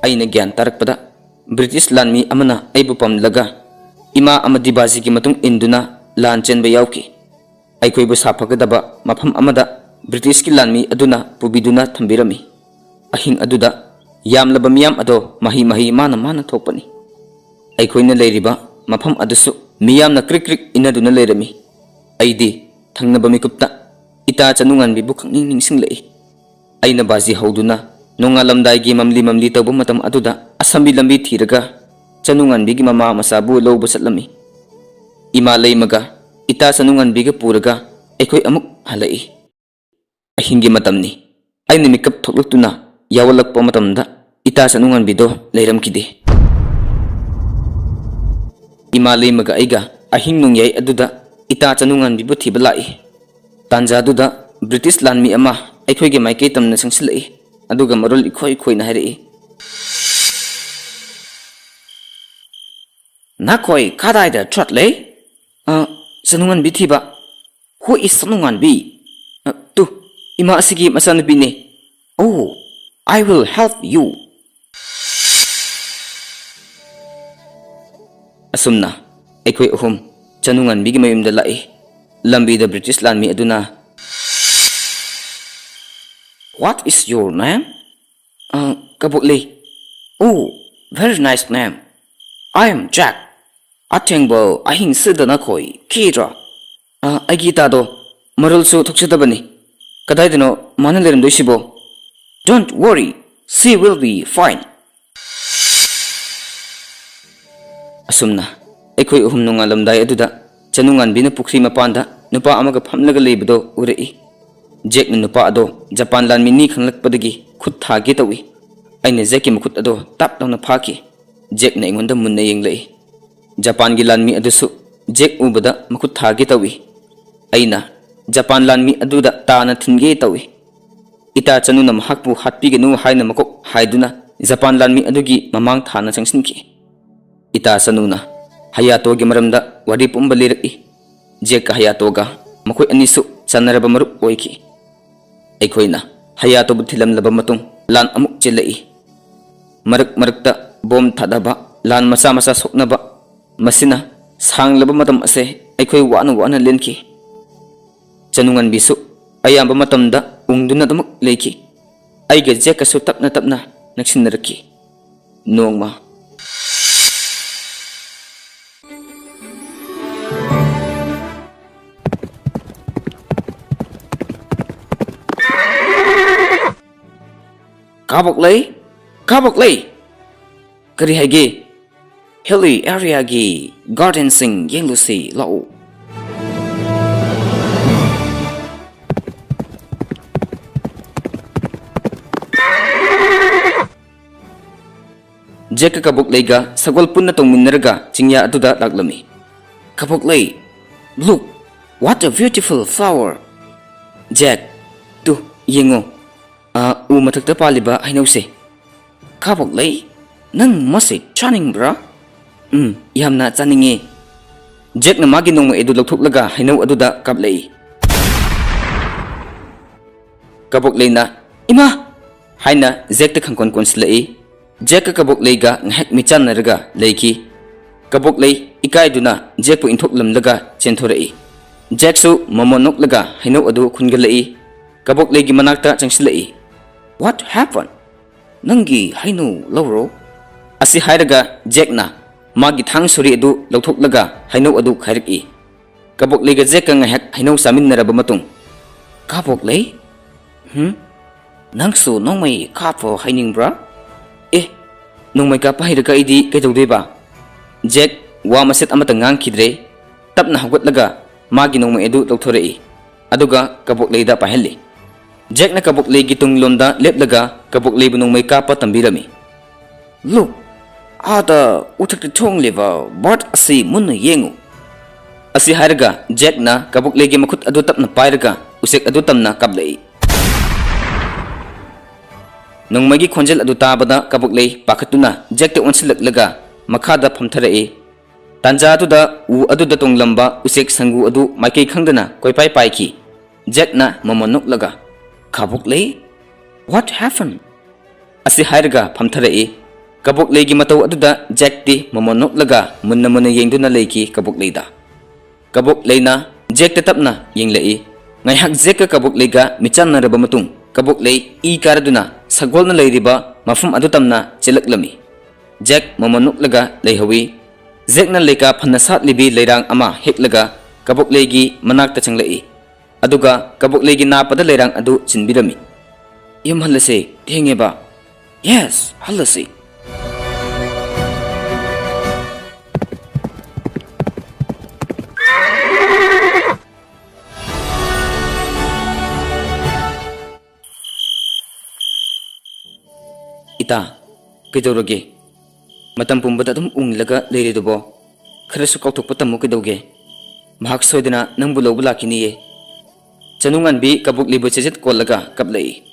ꯑꯩꯅ ꯒ꯭ꯌꯥꯟ ꯇꯥꯔꯛꯄꯗ ꯕ꯭ꯔꯤꯇꯤꯁ ꯂꯥꯟꯃꯤ ꯑꯃꯅ ꯑꯩꯕꯨ ꯄꯝꯂꯒ ꯏꯃꯥ ꯑꯃꯗꯤ ꯕꯥꯖꯤꯒꯤ ꯃꯇꯨꯡ ꯏꯟꯗꯨꯅ ꯂꯥꯟ ꯆꯦꯟꯕ ꯌꯥꯎꯈꯤ꯫ ꯑꯩꯈꯣꯏꯕꯨ ꯁꯥꯐꯒꯗꯕ ꯃꯐꯝ ꯑꯃꯗ ꯕ꯭ꯔꯤꯇꯤꯁꯀꯤ ꯂꯥꯟꯃꯤ ꯑꯗꯨꯅ ꯄꯨꯕꯤꯗꯨꯅ ꯊꯝꯕꯤꯔꯝꯃꯤ꯫ ꯑꯍꯤꯡ ꯑꯗꯨꯗ ꯌꯥꯝꯂꯕ ꯃꯤꯌꯥꯝ ꯑꯗꯣ ꯃꯍꯩ ꯃꯍꯩ ꯃꯥꯅ ꯃꯥꯅ ꯊꯣꯛꯄꯅꯤ꯫ ꯑꯩꯈꯣꯏꯅ ꯂꯩꯔꯤꯕ ꯃꯐꯝ ꯑꯗꯨꯁꯨ ꯃꯤꯌꯥꯝꯅ ꯀ꯭ꯔꯤꯛ ꯀ꯭ꯔꯤꯛ ꯏꯟꯅꯗꯨꯅ ꯂꯩꯔꯝꯃꯤ꯫ ꯑꯩꯗꯤ ꯊꯪꯅꯕ ꯃꯤꯀꯨꯞꯇ ꯏꯇꯥ ꯆꯅꯨꯉꯥꯟꯕꯤꯕꯨ ꯈꯪꯅꯤꯡ ꯅꯤꯡꯁꯤꯡꯂꯛꯏ꯫ ꯑꯩꯅ ꯕꯥꯖꯤ ꯍꯧꯗꯨꯅ ꯅꯣꯡꯉꯥꯜꯂꯝꯗꯥꯏꯒꯤ ꯃꯝꯂꯤ ꯃꯝꯂꯤ ꯇꯧꯕ ꯃꯇꯝ ꯑꯗꯨꯗ ꯑꯁꯝꯕꯤ ꯂꯝꯕꯤ ꯊꯤꯔꯒ ꯆꯅꯨꯉꯥꯟꯕꯤꯒꯤ ꯃꯃꯥ ꯃꯆꯥꯕꯨ ꯂꯧꯕ ꯆꯠꯂꯝꯃꯤ꯫ ꯏꯃꯥ ꯂꯩꯃꯒ ꯏꯇꯥ ꯆꯅꯨꯉꯥꯟꯕꯤꯒ ꯄꯨꯔꯒ ꯑꯩꯈꯣꯏ ꯑꯃꯨꯛ ꯍꯜꯂꯛꯏ꯫ ꯑꯍꯤꯡꯒꯤ ꯃꯇꯝꯅꯤ꯫ ꯑꯩꯅ ꯃꯤꯀꯞ ꯊꯣꯛꯂꯛꯇꯨꯅ ꯌꯥꯎꯍꯜꯂꯛꯄ ꯃꯇꯝꯗ ꯏꯇꯥ ꯆꯅꯨꯉꯥꯟꯕꯤꯗꯣ ꯂꯩꯔꯝꯈꯤꯗꯦ꯫ ꯏꯃꯥ ꯂꯩꯃꯒ ꯑꯩꯒ ꯑꯍꯤꯡ ꯅꯣꯡꯌꯥꯏ ꯑꯗꯨꯗ ꯏꯇꯥ ꯆꯅꯨꯉꯥꯟꯕꯤꯕꯨ ꯊꯤꯕ ꯂꯥꯛꯏ꯫ ꯇꯥꯟꯖꯥꯗꯨꯗ ꯕ꯭ꯔꯤꯇꯤꯁ ꯂꯥꯟꯃꯤ ꯑꯃ ꯑꯩꯈꯣꯏꯒꯤ ꯃꯥꯏꯀꯩ ꯇꯝꯅ ꯆꯪꯁꯤꯜꯂꯛꯏ, ꯑꯗꯨꯒ ꯃꯔꯣꯜ ꯏꯈꯣꯏ ꯈꯣꯏꯅ ꯍꯥꯏꯔꯛꯏ, "ꯅꯈꯣꯏ ꯀꯗꯥꯏꯗ ꯆꯠꯂꯤ? ꯑ, ꯆꯅꯨꯉꯥꯟꯕꯤ ꯊꯤꯕ?" "Who is ꯆꯅꯨꯉꯥꯟꯕꯤ?" "ꯑ, ꯇꯨ, ꯏꯃꯥ ꯑꯁꯤꯒꯤ ꯃꯆꯥꯅꯨꯄꯤꯅꯦ꯫ Oh, I will help you." ꯑꯁꯨꯝꯅ ꯑꯩꯈꯣꯏ ꯑꯍꯨꯝ ꯆꯅꯨ ꯉꯥꯟꯕꯤꯒꯤ ꯃꯌꯨꯝꯗ ꯂꯥꯛꯏ꯫ ꯂꯝꯕꯤꯗ ꯕ꯭ꯔꯤꯇꯤꯁ ꯂꯥꯟꯃꯤ ꯑꯗꯨꯅ, "What is your name?" "ꯑ, ꯀꯕꯣꯛꯂꯩ." "Oh, very nice name. I am Jack. ꯑꯊꯦꯡꯕ ꯑꯍꯤꯡꯁꯤꯗ ꯅꯈꯣꯏ ꯀꯤꯗ꯭ꯔꯣ?" "ꯑ, ꯑꯩꯒꯤ ꯏꯇꯥꯗꯣ ꯃꯔꯣꯜꯁꯨ ꯊꯣꯛꯆꯗꯕꯅꯤ꯫ ꯀꯗꯥꯏꯗꯅꯣ ꯃꯥꯅ ꯂꯩꯔꯝꯗꯣꯏꯁꯤꯕꯣ?" "Don't worry, she will be fine." ꯑꯁꯨꯝꯅ ꯑꯩꯈꯣꯏ ꯑꯍꯨꯝ ꯅꯣꯡꯉꯥꯜꯂꯝꯗꯥꯏ ꯑꯗꯨꯗ ꯆꯅꯨ ꯉꯥꯟꯕꯤꯅ ꯄꯨꯈ꯭ꯔꯤ ꯃꯄꯥꯟꯗ ꯅꯨꯄꯥ ꯑꯃꯒ ꯐꯝꯂꯒ ꯂꯩꯕꯗꯣ ꯎꯔꯛꯏ꯫ ꯖꯦꯛꯅ ꯅꯨꯄꯥ ꯑꯗꯣ ꯖꯄꯥꯟ ꯂꯥꯟꯃꯤꯅꯤ ꯈꯪꯂꯛꯄꯗꯒꯤ ꯈꯨꯠ ꯊꯥꯒꯦ ꯇꯧꯏ꯫ ꯑꯩꯅ ꯖꯦꯛꯀꯤ ꯃꯈꯨꯠ ꯑꯗꯣ ꯇꯞ ꯂꯥꯎꯅ ꯐꯥꯈꯤ꯫ ꯖꯦꯛꯅ ꯑꯩꯉꯣꯟꯗ ꯃꯨꯟꯅ ꯌꯦꯡꯂꯛꯏ꯫ ꯖꯄꯥꯟꯒꯤ ꯂꯥꯟꯃꯤ ꯑꯗꯨꯁꯨ ꯖꯦꯛ ꯎꯕꯗ ꯃꯈꯨꯠ ꯊꯥꯒꯦ ꯇꯧꯏ꯫ ꯑꯩꯅ ꯖꯄꯥꯟ ꯂꯥꯟꯃꯤ ꯑꯗꯨꯗ ꯇꯥꯅ ꯊꯤꯟꯒꯦ ꯇꯧꯏ꯫ ꯏꯇꯥ ꯆꯅꯨꯅ ꯃꯍꯥꯛꯄꯨ ꯍꯥꯠꯄꯤꯒꯅꯨ ꯍꯥꯏꯅ ꯃꯀꯣꯛ ꯍꯥꯏꯗꯨꯅ ꯖꯄꯥꯟ ꯂꯥꯟꯃꯤ ꯑꯗꯨꯒꯤ ꯃꯃꯥꯡ ꯊꯥꯅ ꯆꯪꯁꯤꯟꯈꯤ꯫ ꯏꯇꯥ ꯆꯅꯨꯅ ꯍꯌꯥꯇꯣꯒꯤ ꯃꯔꯝꯗ ꯋꯥꯔꯤ ꯄꯨꯝꯕ ꯂꯤꯔꯛꯏ꯫ ꯖꯦꯛꯀ ꯍꯌꯥꯇꯣꯒ ꯃꯈꯣꯏ ꯑꯅꯤꯁꯨ ꯆꯥꯟꯅꯔꯕ ꯃꯔꯨꯞ ꯑꯣꯏꯈꯤ꯫ ꯑꯩꯈꯣꯏꯅ ꯍꯌꯥꯇꯣꯕꯨ ꯊꯤꯜꯂꯝꯂꯕ ꯃꯇꯨꯡ ꯂꯥꯟ ꯑꯃꯨꯛ ꯆꯦꯜꯂꯛꯏ꯫ ꯃꯔꯛ ꯃꯔꯛꯇ ꯕꯣꯝ ꯊꯥꯗꯕ, ꯂꯥꯟ ꯃꯆꯥ ꯃꯆꯥ ꯁꯣꯛꯅꯕ, ꯃꯁꯤꯅ ꯁꯥꯡꯂꯕ ꯃꯇꯝ ꯑꯁꯦ ꯑꯩꯈꯣꯏ ꯋꯥꯅ ꯋꯥꯅ ꯂꯦꯟꯈꯤ꯫ ꯆꯅꯨꯉꯟꯕꯤꯁꯨ ꯑꯌꯥꯝꯕ ꯃꯇꯝꯗ ꯎꯪꯗꯨꯅ ꯑꯗꯨꯃꯛ ꯂꯩꯈꯤ꯫ ꯑꯩꯒ ꯖꯦꯛꯀꯁꯨ ꯇꯞꯅ ꯇꯞꯅ ꯅꯛꯁꯤꯟꯅꯔꯛꯈꯤ꯫ ꯅꯣꯡꯃ ꯀꯥꯕꯣꯛꯂꯩ! ꯀꯥꯕꯣꯛꯂꯩ! ꯀꯔꯤ ꯍꯥꯏꯒꯦ? ꯍꯤꯜꯂꯤ ꯑꯦꯔꯤꯌꯥꯒꯤ ꯒꯥꯔꯗꯦꯟꯁꯤꯡ ꯌꯦꯡꯂꯨꯁꯤ ꯂꯥꯛꯎ꯫ ꯖꯦꯛꯀ ꯀꯕꯣꯛꯂꯩꯒ ꯁꯒꯣꯜ ꯄꯨꯟꯅ ꯇꯣꯡꯃꯤꯟꯅꯔꯒ ꯆꯤꯡꯌꯥ ꯑꯗꯨꯗ ꯂꯥꯛꯂꯝꯃꯤ꯫ ꯀꯕꯣꯛꯂꯩ, look, what a beautiful flower! Jack, two, ꯌꯦꯡꯉꯨ, ꯑꯥ, ꯎ ꯃꯊꯛꯇ ꯄꯥꯜꯂꯤꯕ ꯍꯩꯅꯧꯁꯦ꯫ ꯀꯥꯕꯣꯛꯂꯩ, ꯅꯪ ꯃꯁꯤ ꯆꯥꯅꯤꯡꯕ꯭ꯔꯥ? ꯎꯝ, ꯌꯥꯝꯅ ꯆꯥꯅꯤꯡꯉꯤ꯫ ꯖꯦꯛꯅ ꯃꯥꯒꯤ ꯅꯣꯡꯃꯩ ꯑꯗꯨ ꯂꯧꯊꯣꯛꯂꯒ ꯍꯩꯅꯧ ꯑꯗꯨꯗ ꯀꯥꯞꯂꯛꯏ꯫ ꯀꯕꯣꯛꯂꯩꯅ, "ꯏꯃꯥ!" ꯍꯥꯏꯅ ꯖꯦꯛꯇ ꯈꯪꯀꯣꯟ ꯀꯣꯟꯁꯤꯜꯂꯛꯏ꯫ ꯖꯦꯛꯀ ꯀꯕꯣꯛꯂꯩꯒ ꯉꯥꯏꯍꯥꯛ ꯃꯤꯠꯆꯥꯟꯅꯔꯒ ꯂꯩꯈꯤ꯫ ꯀꯕꯣꯛꯂꯩ ꯏꯀꯥꯏꯗꯨꯅ ꯖꯦꯛꯄꯨ ꯏꯟꯊꯣꯛꯂꯝꯂꯒ ꯆꯦꯟꯊꯣꯔꯛꯏ꯫ ꯖꯦꯛꯁꯨ ꯃꯃꯣꯟ ꯅꯣꯛꯂꯒ ꯍꯩꯅꯧ ꯑꯗꯨ ꯈꯨꯟꯒꯠꯂꯛꯏ꯫ ꯀꯕꯣꯛꯂꯩꯒꯤ ꯃꯅꯥꯛꯇ ꯆꯪꯁꯤꯜꯂꯛꯏ꯫ "What happened? ꯅꯪꯒꯤ ꯍꯩꯅꯧ ꯂꯧꯔꯣ?" ꯑꯁꯤ ꯍꯥꯏꯔꯒ ꯖꯦꯛꯅ ꯃꯥꯒꯤ ꯊꯥꯡ ꯁꯣꯔꯤ ꯑꯗꯨ ꯂꯧꯊꯣꯛꯂꯒ ꯍꯩꯅꯧ ꯑꯗꯨ ꯈꯥꯏꯔꯛꯏ꯫ ꯀꯕꯣꯛꯂꯩꯒ ꯖꯦꯛꯀ ꯉꯥꯏꯍꯥꯛ ꯍꯩꯅꯧ ꯆꯥꯃꯤꯟꯅꯔꯕ ꯃꯇꯨꯡ, "ꯀꯕꯣꯛꯂꯩ, ꯍꯨꯝ, ꯅꯪꯁꯨ ꯅꯣꯡꯃꯩ ꯀꯥꯞꯄ ꯍꯩꯅꯤꯡꯕ꯭ꯔꯥ?" "ꯑꯦ, ꯅꯣꯡꯃꯩ ꯀꯥꯞꯄ ꯍꯩꯔꯒ ꯑꯩꯗꯤ ꯀꯩꯗꯧꯗꯣꯏꯕ?" ꯖꯦꯛ ꯋꯥ ꯃꯆꯦꯠ ꯑꯃꯠꯇ ꯉꯥꯡꯈꯤꯗ꯭ꯔꯦ꯫ ꯇꯞꯅ ꯍꯧꯒꯠꯂꯒ ꯃꯥꯒꯤ ꯅꯣꯡꯃꯩ ꯑꯗꯨ ꯂꯧꯊꯣꯔꯛꯏ, ꯑꯗꯨꯒ ꯀꯕꯣꯛꯂꯩꯗ ꯄꯥꯏꯍꯜꯂꯤ꯫ ꯖꯦꯛꯅ ꯀꯕꯣꯛꯂꯩꯒꯤ ꯇꯨꯡꯂꯣꯝꯗ ꯂꯦꯞꯂꯒ ꯀꯕꯣꯛꯂꯩꯕꯨ ꯅꯣꯡꯃꯩ ꯀꯥꯞꯄ ꯇꯝꯕꯤꯔꯝꯃꯤ꯫ "Look, ꯑꯥꯗ ꯎꯊꯛꯇ ꯊꯣꯡꯂꯤꯕ bird ꯑꯁꯤ ꯃꯨꯟꯅ ꯌꯦꯡꯉꯨ꯫" ꯑꯁꯤ ꯍꯥꯏꯔꯒ ꯖꯦꯛꯅ ꯀꯕꯣꯛꯂꯩꯒꯤ ꯃꯈꯨꯠ ꯑꯗꯨ ꯇꯞꯅ ꯄꯥꯏꯔꯒ ꯎꯆꯦꯛ ꯑꯗꯨ ꯇꯝꯅ ꯀꯥꯞꯂꯛꯏ꯫ ꯅꯣꯡꯃꯩꯒꯤ ꯈꯣꯟꯖꯦꯜ ꯑꯗꯨ ꯇꯥꯕꯗ ꯀꯕꯣꯛꯂꯩ ꯄꯥꯈꯠꯇꯨꯅ ꯖꯦꯛꯇ ꯑꯣꯟꯁꯤꯜꯂꯛꯂꯒ ꯃꯈꯥꯗ ꯐꯝꯊꯔꯛꯏ꯫ ꯇꯥꯟꯖꯥꯗꯨꯗ ꯎ ꯑꯗꯨꯗ ꯇꯣꯡꯂꯝꯕ ꯎꯆꯦꯛ ꯁꯪꯒꯨ ꯑꯗꯨ ꯃꯥꯏꯀꯩ ꯈꯪꯗꯅ ꯀꯣꯏꯄꯥꯏ ꯄꯥꯏꯈꯤ꯫ ꯖꯦꯛꯅ ꯃꯃꯣꯟ ꯅꯣꯛꯂꯒ, "ꯀꯕꯣꯛꯂꯩ, what happened?" ꯑꯁꯤ ꯍꯥꯏꯔꯒ ꯐꯝꯊꯔꯛꯏ꯫ ꯀꯕꯣꯛꯂꯩꯒꯤ ꯃꯇꯧ ꯑꯗꯨꯗ ꯖꯦꯛꯇꯤ ꯃꯃꯣꯟ ꯅꯣꯛꯂꯒ ꯃꯨꯟꯅ ꯃꯨꯟꯅ ꯌꯦꯡꯗꯨꯅ ꯂꯩꯈꯤ ꯀꯕꯣꯛꯂꯩꯗ꯫ ꯀꯕꯣꯛꯂꯩꯅ ꯖꯦꯛꯇ ꯇꯞꯅ ꯌꯦꯡꯂꯛꯏ꯫ ꯉꯥꯏꯍꯥꯛ ꯖꯦꯛꯀ ꯀꯕꯣꯛꯂꯩꯒ ꯃꯤꯆꯥꯟꯅꯔꯕ ꯃꯇꯨꯡ ꯀꯕꯣꯛꯂꯩ ꯏ ꯀꯥꯔꯗꯨꯅ ꯁꯒꯣꯜꯅ ꯂꯩꯔꯤꯕ ꯃꯐꯝ ꯑꯗꯨ ꯇꯝꯅ ꯆꯦꯜꯂꯛꯂꯝꯃꯤ꯫ ꯖꯦꯛ ꯃꯃꯣꯟ ꯅꯣꯛꯂꯒ ꯂꯩꯍꯧꯏ꯫ ꯖꯦꯛꯅ ꯂꯩꯀꯥ ꯐꯅ ꯁꯥꯠꯂꯤꯕꯤ ꯂꯩꯔꯥꯡ ꯑꯃ ꯍꯦꯛꯂꯒ ꯀꯕꯣꯛꯂꯩꯒꯤ ꯃꯅꯥꯛꯇ ꯆꯪꯂꯛꯏ꯫ ꯑꯗꯨꯒ ꯀꯕꯣꯛꯂꯩꯒꯤ ꯅꯥꯞꯄꯗ ꯂꯩꯔꯥꯡ ꯑꯗꯨ ꯆꯤꯟꯕꯤꯔꯝꯃꯤ꯫ "ꯌꯨꯝ ꯍꯜꯂꯁꯦ, ꯊꯦꯡꯉꯦꯕ꯫" "Yes, ꯍꯜꯂꯁꯤ꯫" "ꯏꯇꯥ, ꯀꯩꯗꯧꯔꯒꯦ? ꯃꯇꯝ ꯄꯨꯝꯕꯗ ꯑꯗꯨꯝ ꯎꯪꯂꯒ ꯂꯩꯔꯤꯗꯨꯕꯣ? ꯈꯔꯁꯨ ꯀꯥꯎꯊꯣꯛꯄ ꯇꯝꯃꯨ ꯀꯩꯗꯧꯒꯦ? ꯃꯍꯥꯛ ꯁꯣꯏꯗꯅ ꯅꯪꯕꯨ ꯂꯧꯕ ꯂꯥꯛꯈꯤꯅꯤꯌꯦ꯫" ꯆꯅꯨꯉꯥꯟꯕꯤ ꯀꯕꯣꯛꯂꯩꯕꯨ ꯆꯦꯖꯦꯠ ꯀꯣꯜꯂꯒ ꯀꯞꯂꯛꯏ꯫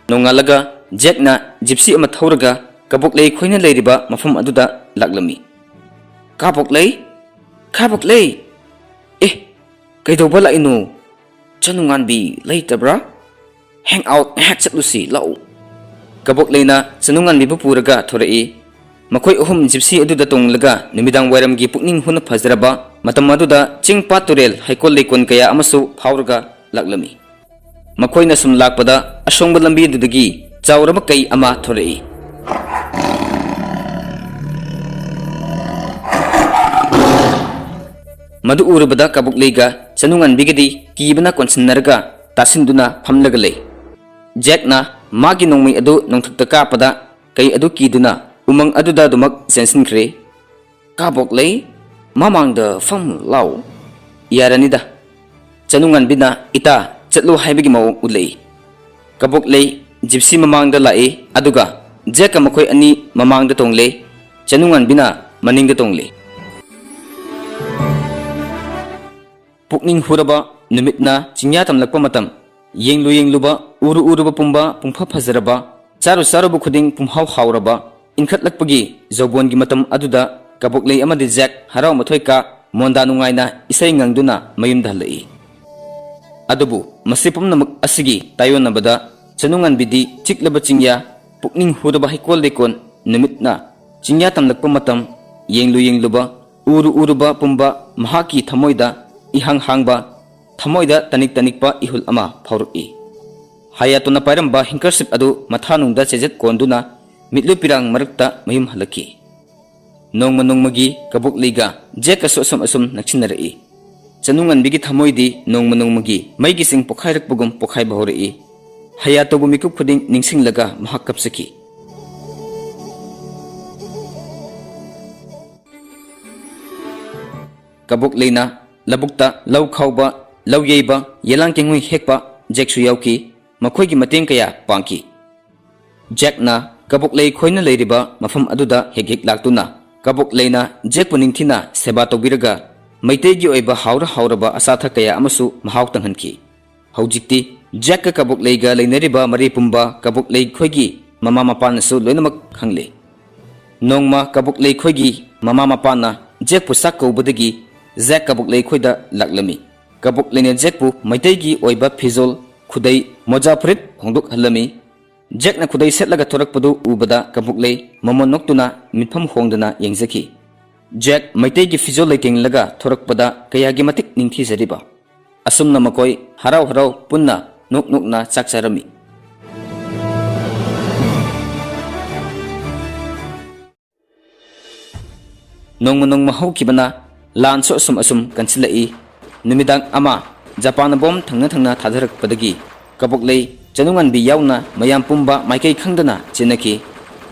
ꯅꯣꯡꯉꯥꯜꯂꯒ ꯖꯦꯛꯅ ꯖꯤꯞꯁꯤ ꯑꯃ ꯊꯧꯔꯒ ꯀꯕꯣꯛꯂꯩ ꯈꯣꯏꯅ ꯂꯩꯔꯤꯕ ꯃꯐꯝ ꯑꯗꯨꯗ ꯂꯥꯛꯂꯝꯃꯤ꯫ "ꯀꯕꯣꯛꯂꯩ, ꯀꯕꯣꯛꯂꯩ! ꯑꯦ, ꯀꯩꯗꯧꯕ ꯂꯥꯛꯏꯅꯣ? ꯆꯅꯨꯉꯥꯟꯕꯤ ꯂꯩꯇꯕ꯭ꯔꯥ? Hang out ꯉꯥꯏꯍꯥꯛ ꯆꯠꯂꯨꯁꯤ, ꯂꯥꯛꯎ꯫" ꯀꯕꯣꯛꯂꯩꯅ ꯆꯅꯨꯉꯥꯟꯕꯤꯕꯨ ꯄꯨꯔꯒ ꯊꯣꯔꯛꯏ꯫ ꯃꯈꯣꯏ ꯑꯍꯨꯝ ꯖꯤꯞꯁꯤ ꯑꯗꯨꯗ ꯇꯣꯡꯂꯒ ꯅꯨꯃꯤꯗꯥꯡ ꯋꯥꯏꯔꯝꯒꯤ ꯄꯨꯛꯅꯤꯡ ꯍꯨꯅ ꯐꯖꯔꯕ ꯃꯇꯝ ꯑꯗꯨꯗ ꯆꯤꯡ ꯄꯥꯠ ꯇꯨꯔꯦꯜ ꯍꯩꯀꯣꯜ ꯂꯩꯀꯣꯜ ꯀꯌꯥ ꯑꯃꯁꯨ ꯐꯥꯎꯔꯒ ꯂꯥꯛꯂꯝꯃꯤ꯫ ꯃꯈꯣꯏꯅ ꯁꯨꯝ ꯂꯥꯛꯄꯗ ꯑꯁꯣꯡꯕ ꯂꯝꯕꯤꯗꯨꯗꯒꯤ ꯆꯥꯎꯔꯕ ꯀꯩ ꯑꯃ ꯊꯣꯔꯛꯏ꯫ ꯃꯗꯨ ꯎꯔꯨꯕꯗ ꯀꯕꯣꯛꯂꯩꯒ ꯆꯅꯨꯉꯥꯟꯕꯤꯒꯗꯤ ꯀꯤꯕꯅ ꯀꯣꯟꯁꯤꯟꯅꯔꯒ ꯇꯥꯁꯤꯟꯗꯨꯅ ꯐꯝꯂꯒ ꯂꯩ꯫ ꯖꯦꯛꯅ ꯃꯥꯒꯤ ꯅꯣꯡꯃꯩ ꯑꯗꯨ ꯅꯣꯡꯊꯛꯇ ꯀꯥꯞꯄꯗ ꯀꯩ ꯑꯗꯨ ꯀꯤꯗꯨꯅ ꯎꯃꯪ ꯑꯗꯨꯗ ꯑꯗꯨꯃꯛ ꯆꯦꯟꯁꯤꯟꯈ꯭ꯔꯦ꯫ "ꯀꯥꯕꯣꯛꯂꯩ, ꯃꯃꯥꯡꯗ ꯐꯝ ꯂꯥꯎ꯫" "ꯌꯥꯔꯅꯤꯗ꯫" ꯆꯅꯨꯉꯥꯟꯕꯤꯅ ꯏꯇꯥ ꯆꯠꯂꯣ ꯍꯥꯏꯕꯒꯤ ꯃꯑꯣꯡ ꯎꯠꯂꯛꯏ꯫ ꯀꯕꯣꯛꯂꯩ ꯖꯤꯞꯁꯤ ꯃꯃꯥꯡꯗ ꯂꯥꯛꯏ, ꯑꯗꯨꯒ ꯖꯦꯛꯀ ꯃꯈꯣꯏ ꯑꯅꯤ ꯃꯃꯥꯡꯗ ꯇꯣꯡꯂꯦ, ꯆꯅꯨꯉꯥꯟꯕꯤꯅ ꯃꯅꯤꯡꯗ ꯇꯣꯡꯂꯦ꯫ ꯄꯨꯛꯅꯤꯡ ꯍꯨꯔꯕ ꯅꯨꯃꯤꯠꯅ ꯆꯤꯡꯌꯥ ꯇꯝꯂꯛꯄ ꯃꯇꯝ, ꯌꯦꯡꯂꯨ ꯌꯦꯡꯂꯨꯕ, ꯎꯔꯨ ꯎꯔꯨꯕ ꯄꯨꯝꯕ ꯄꯨꯡꯐ ꯐꯖꯔꯕ, ꯆꯥꯔꯨ ꯆꯥꯔꯨꯕ ꯈꯨꯗꯤꯡ ꯄꯨꯝꯍꯥꯎ ꯍꯥꯎꯔꯕ, ꯏꯟꯈꯠꯂꯛꯄꯒꯤ ꯖꯧꯕꯣꯟꯒꯤ ꯃꯇꯝ ꯑꯗꯨꯗ ꯀꯕꯣꯛꯂꯩ ꯑꯃꯗꯤ ꯖꯦꯛ ꯍꯔꯥꯎ ꯃꯊꯣꯏ ꯀꯥ ꯃꯣꯟꯗꯥ ꯅꯨꯡꯉꯥꯏꯅ ꯏꯁꯩ ꯉꯪꯗꯨꯅ ꯃꯌꯨꯝꯗ ꯍꯜꯂꯛꯏ꯫ ꯑꯗꯨꯕꯨ ꯃꯁꯤ ꯄꯨꯝꯅꯃꯛ ꯑꯁꯤꯒꯤ ꯇꯥꯏꯌꯣꯟꯅꯕꯗ ꯆꯅꯨꯉꯥꯟꯕꯤꯗꯤ ꯆꯤꯛꯂꯕ ꯆꯤꯡꯌꯥ, ꯄꯨꯛꯅꯤꯡ ꯍꯨꯔꯕ ꯍꯩꯀꯣꯜ ꯂꯩꯀꯣꯜ, ꯅꯨꯃꯤꯠꯅ ꯆꯤꯡꯌꯥ ꯇꯝꯂꯛꯄ ꯃꯇꯝ, ꯌꯦꯡꯂꯨ ꯌꯦꯡꯂꯨꯕ, ꯎꯔꯨ ꯎꯔꯨꯕ ꯄꯨꯝꯕ ꯃꯍꯥꯛꯀꯤ ꯊꯃꯣꯏꯗ ꯏꯍꯥꯡ ꯍꯥꯡꯕ, ꯊꯃꯣꯏꯗ ꯇꯅꯤꯛ ꯇꯅꯤꯛꯄ ꯏꯍꯨꯜ ꯑꯃ ꯐꯥꯎꯔꯛꯏ꯫ ꯍꯌꯥꯇꯣꯅ ꯄꯥꯏꯔꯝꯕ ꯍꯦꯡꯀꯔꯁꯤꯞ ꯑꯗꯨ ꯃꯊꯥꯅꯨꯡꯗ ꯆꯦꯖꯠ ꯀꯣꯟꯗꯨꯅ ꯃꯤꯠꯂꯨ ꯄꯤꯔꯥꯡ ꯃꯔꯛꯇ ꯃꯌꯨꯝ ꯍꯜꯂꯛꯈꯤ꯫ ꯅꯣꯡꯃ ꯅꯣꯡꯃꯒꯤ ꯀꯕꯣꯛꯂꯩꯒ ꯖꯦꯛꯀꯁꯨ ꯑꯁꯨꯝ ꯑꯁꯨꯝ ꯅꯛꯁꯤꯟꯅꯔꯛꯏ꯫ ꯆꯅꯨꯉꯥꯟꯕꯤꯒꯤ ꯊꯃꯣꯏꯗꯤ ꯅꯣꯡꯃ ꯅꯣꯡꯃꯒꯤ ꯃꯩꯒꯤ ꯆꯤꯡ ꯄꯣꯈꯥꯏꯔꯛꯄꯒꯨꯝ ꯄꯣꯈꯥꯏꯕ ꯍꯧꯔꯛꯏ꯫ ꯍꯌꯥꯇꯣꯕꯨ ꯃꯤꯀꯨꯞ ꯈꯨꯗꯤꯡ ꯅꯤꯡꯁꯤꯡꯂꯒ ꯃꯍꯥꯛ ꯀꯞꯆꯈꯤ꯫ ꯀꯕꯣꯛꯂꯩꯅ ꯂꯧꯕꯨꯛꯇ ꯂꯧ ꯈꯥꯎꯕ, ꯂꯧ ꯌꯩꯕ, ꯌꯦꯂꯥꯡ ꯀꯦꯡꯉꯣꯏ ꯍꯦꯛꯄ ꯖꯦꯛꯁꯨ ꯌꯥꯎꯈꯤ꯫ ꯃꯈꯣꯏꯒꯤ ꯃꯇꯦꯡ ꯀꯌꯥ ꯄꯥꯡꯈꯤ꯫ ꯖꯦꯛꯅ ꯀꯕꯣꯛꯂꯩ ꯈꯣꯏꯅ ꯂꯩꯔꯤꯕ ꯃꯐꯝ ꯑꯗꯨꯗ ꯍꯦꯛ ꯍꯦꯛ ꯂꯥꯛꯇꯨꯅ ꯀꯕꯣꯛꯂꯩꯅ ꯖꯦꯛꯄꯨ ꯅꯤꯡꯊꯤꯅ ꯁꯦꯕꯥ ꯇꯧꯕꯤꯔꯒ ꯃꯩꯇꯩꯒꯤ ꯑꯣꯏꯕ ꯍꯥꯎꯔ ꯍꯥꯎꯔꯕ ꯑꯆꯥ ꯑꯊꯛ ꯀꯌꯥ ꯑꯃꯁꯨ ꯃꯍꯥꯎ ꯇꯪꯍꯟꯈꯤ꯫ ꯍꯧꯖꯤꯛꯇꯤ ꯖꯦꯛꯀ ꯀꯕꯣꯛꯂꯩꯒ ꯂꯩꯅꯔꯤꯕ ꯃꯔꯤ ꯄꯨꯝꯕ ꯀꯕꯣꯛꯂꯩ ꯈꯣꯏꯒꯤ ꯃꯃꯥ ꯃꯄꯥꯅꯁꯨ ꯂꯣꯏꯅꯃꯛ ꯈꯪꯂꯦ꯫ ꯅꯣꯡꯃ ꯀꯕꯣꯛꯂꯩ ꯈꯣꯏꯒꯤ ꯃꯃꯥ ꯃꯄꯥꯅ ꯖꯦꯛꯄꯨ ꯆꯥꯛ ꯀꯧꯕꯗꯒꯤ ꯖꯦꯛ ꯀꯕꯣꯛꯂꯩ ꯈꯣꯏꯗ ꯂꯥꯛꯂꯝꯃꯤ꯫ ꯀꯕꯣꯛꯂꯩꯅ ꯖꯦꯛꯄꯨ ꯃꯩꯇꯩꯒꯤ ꯑꯣꯏꯕ ꯐꯤꯖꯣꯜ, ꯈꯨꯗꯩ, ꯃꯣꯖꯥ ꯐꯨꯔꯤꯠ ꯍꯣꯡꯗꯣꯛꯍꯜꯂꯝꯃꯤ꯫ ꯖꯦꯛꯅ ꯈꯨꯗꯩ ꯁꯦꯠꯂꯒ ꯊꯣꯔꯛꯄꯗꯨ ꯎꯕꯗ ꯀꯕꯣꯛꯂꯩ ꯃꯃꯣꯟ ꯅꯣꯛꯇꯨꯅ ꯃꯤꯠꯐꯝ ꯍꯣꯡꯗꯅ ꯌꯦꯡꯖꯈꯤ꯫ ꯖꯦꯛ ꯃꯩꯇꯩꯒꯤ ꯐꯤꯖꯣꯜ ꯂꯩꯇꯦꯡꯂꯒ ꯊꯣꯔꯛꯄꯗ ꯀꯌꯥꯒꯤ ꯃꯇꯤꯛ ꯅꯤꯡꯊꯤꯖꯔꯤꯕ꯫ ꯑꯁꯨꯝꯅ ꯃꯈꯣꯏ ꯍꯔꯥꯎ ꯍꯔꯥꯎ ꯄꯨꯟꯅ ꯅꯣꯛ ꯅꯣꯛꯅ ꯆꯥꯛ ꯆꯥꯔꯝꯃꯤ꯫ ꯅꯣꯡꯃ ꯅꯣꯡꯃ ꯍꯧꯈꯤꯕꯅ ꯂꯥꯟꯁꯨ ꯑꯁꯨꯝ ꯑꯁꯨꯝ ꯀꯟꯁꯤꯜꯂꯛꯏ꯫ ꯅꯨꯃꯤꯗꯥꯡ ꯑꯃ ꯖꯄꯥꯟꯅ ꯕꯣꯝ ꯊꯪꯅ ꯊꯪꯅ ꯊꯥꯗꯔꯛꯄꯗꯒꯤ ꯀꯕꯣꯛꯂꯩ, ꯆꯅꯨꯉꯥꯟꯕꯤ ꯌꯥꯎꯅ ꯃꯌꯥꯝ ꯄꯨꯝꯕ ꯃꯥꯏꯀꯩ ꯈꯪꯗꯅ ꯆꯦꯟꯅꯈꯤ꯫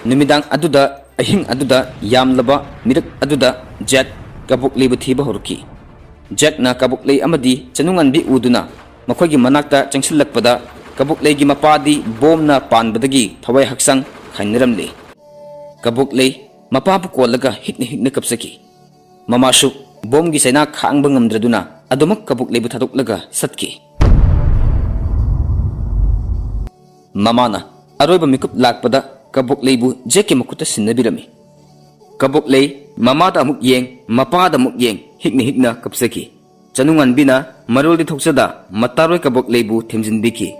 ꯅꯨꯃꯤꯗꯥꯡ ꯑꯗꯨꯗ, ꯑꯍꯤꯡ ꯑꯗꯨꯗ ꯌꯥꯝꯂꯕ ꯃꯤꯔꯛ ꯑꯗꯨꯗ ꯖꯦꯛ ꯀꯕꯣꯛꯂꯩꯕꯨ ꯊꯤꯕ ꯍꯧꯔꯛꯈꯤ꯫ ꯖꯦꯛꯅ ꯀꯕꯣꯛꯂꯩ ꯑꯃꯗꯤ ꯆꯅꯨꯉꯥꯟꯕꯤ ꯎꯗꯨꯅ ꯃꯈꯣꯏꯒꯤ ꯃꯅꯥꯛꯇ ꯆꯪꯁꯤꯜꯂꯛꯄꯗ ꯀꯕꯣꯛꯂꯩꯒꯤ ꯃꯄꯥꯗꯤ ꯕꯣꯝꯅ ꯄꯥꯟꯕꯗꯒꯤ ꯊꯋꯥꯏ ꯍꯛꯆꯥꯡ ꯈꯥꯏꯅꯔꯝꯂꯦ꯫ ꯀꯕꯣꯛꯂꯩ ꯃꯄꯥꯕꯨ ꯀꯣꯜꯂꯒ ꯍꯤꯛꯅ ꯍꯤꯛꯅ ꯀꯞꯆꯈꯤ꯫ ꯃꯃꯥꯁꯨ ꯕꯣꯝꯒꯤ ꯆꯩꯅꯥ ꯈꯥꯡꯕ ꯉꯝꯗ꯭ꯔꯗꯨꯅ ꯑꯗꯨꯃꯛ ꯀꯕꯣꯛꯂꯩꯕꯨ ꯊꯥꯗꯣꯛꯂꯒ ꯆꯠꯈꯤ꯫ ꯃꯃꯥꯅ ꯑꯔꯣꯏꯕ ꯃꯤꯀꯨꯞ ꯂꯥꯛꯄꯗ ꯀꯕꯣꯛꯂꯩꯕꯨ ꯖꯦꯛꯀꯤ ꯃꯈꯨꯠꯇ ꯁꯤꯟꯅꯕꯤꯔꯝꯃꯤ꯫ ꯀꯕꯣꯛꯂꯩ ꯃꯃꯥꯗ ꯑꯃꯨꯛ ꯌꯦꯡ, ꯃꯄꯥꯗ ꯑꯃꯨꯛ ꯌꯦꯡ, ꯍꯤꯛꯅ ꯍꯤꯛꯅ ꯀꯞꯆꯈꯤ꯫ ꯆꯅꯨꯉꯥꯟꯕꯤꯅ ꯃꯔꯣꯜꯗꯤ ꯊꯣꯛꯆꯗ ꯃꯇꯥꯔꯣꯏ ꯀꯕꯣꯛꯂꯩꯕꯨ ꯊꯦꯝꯖꯤꯟꯕꯤꯈꯤ꯫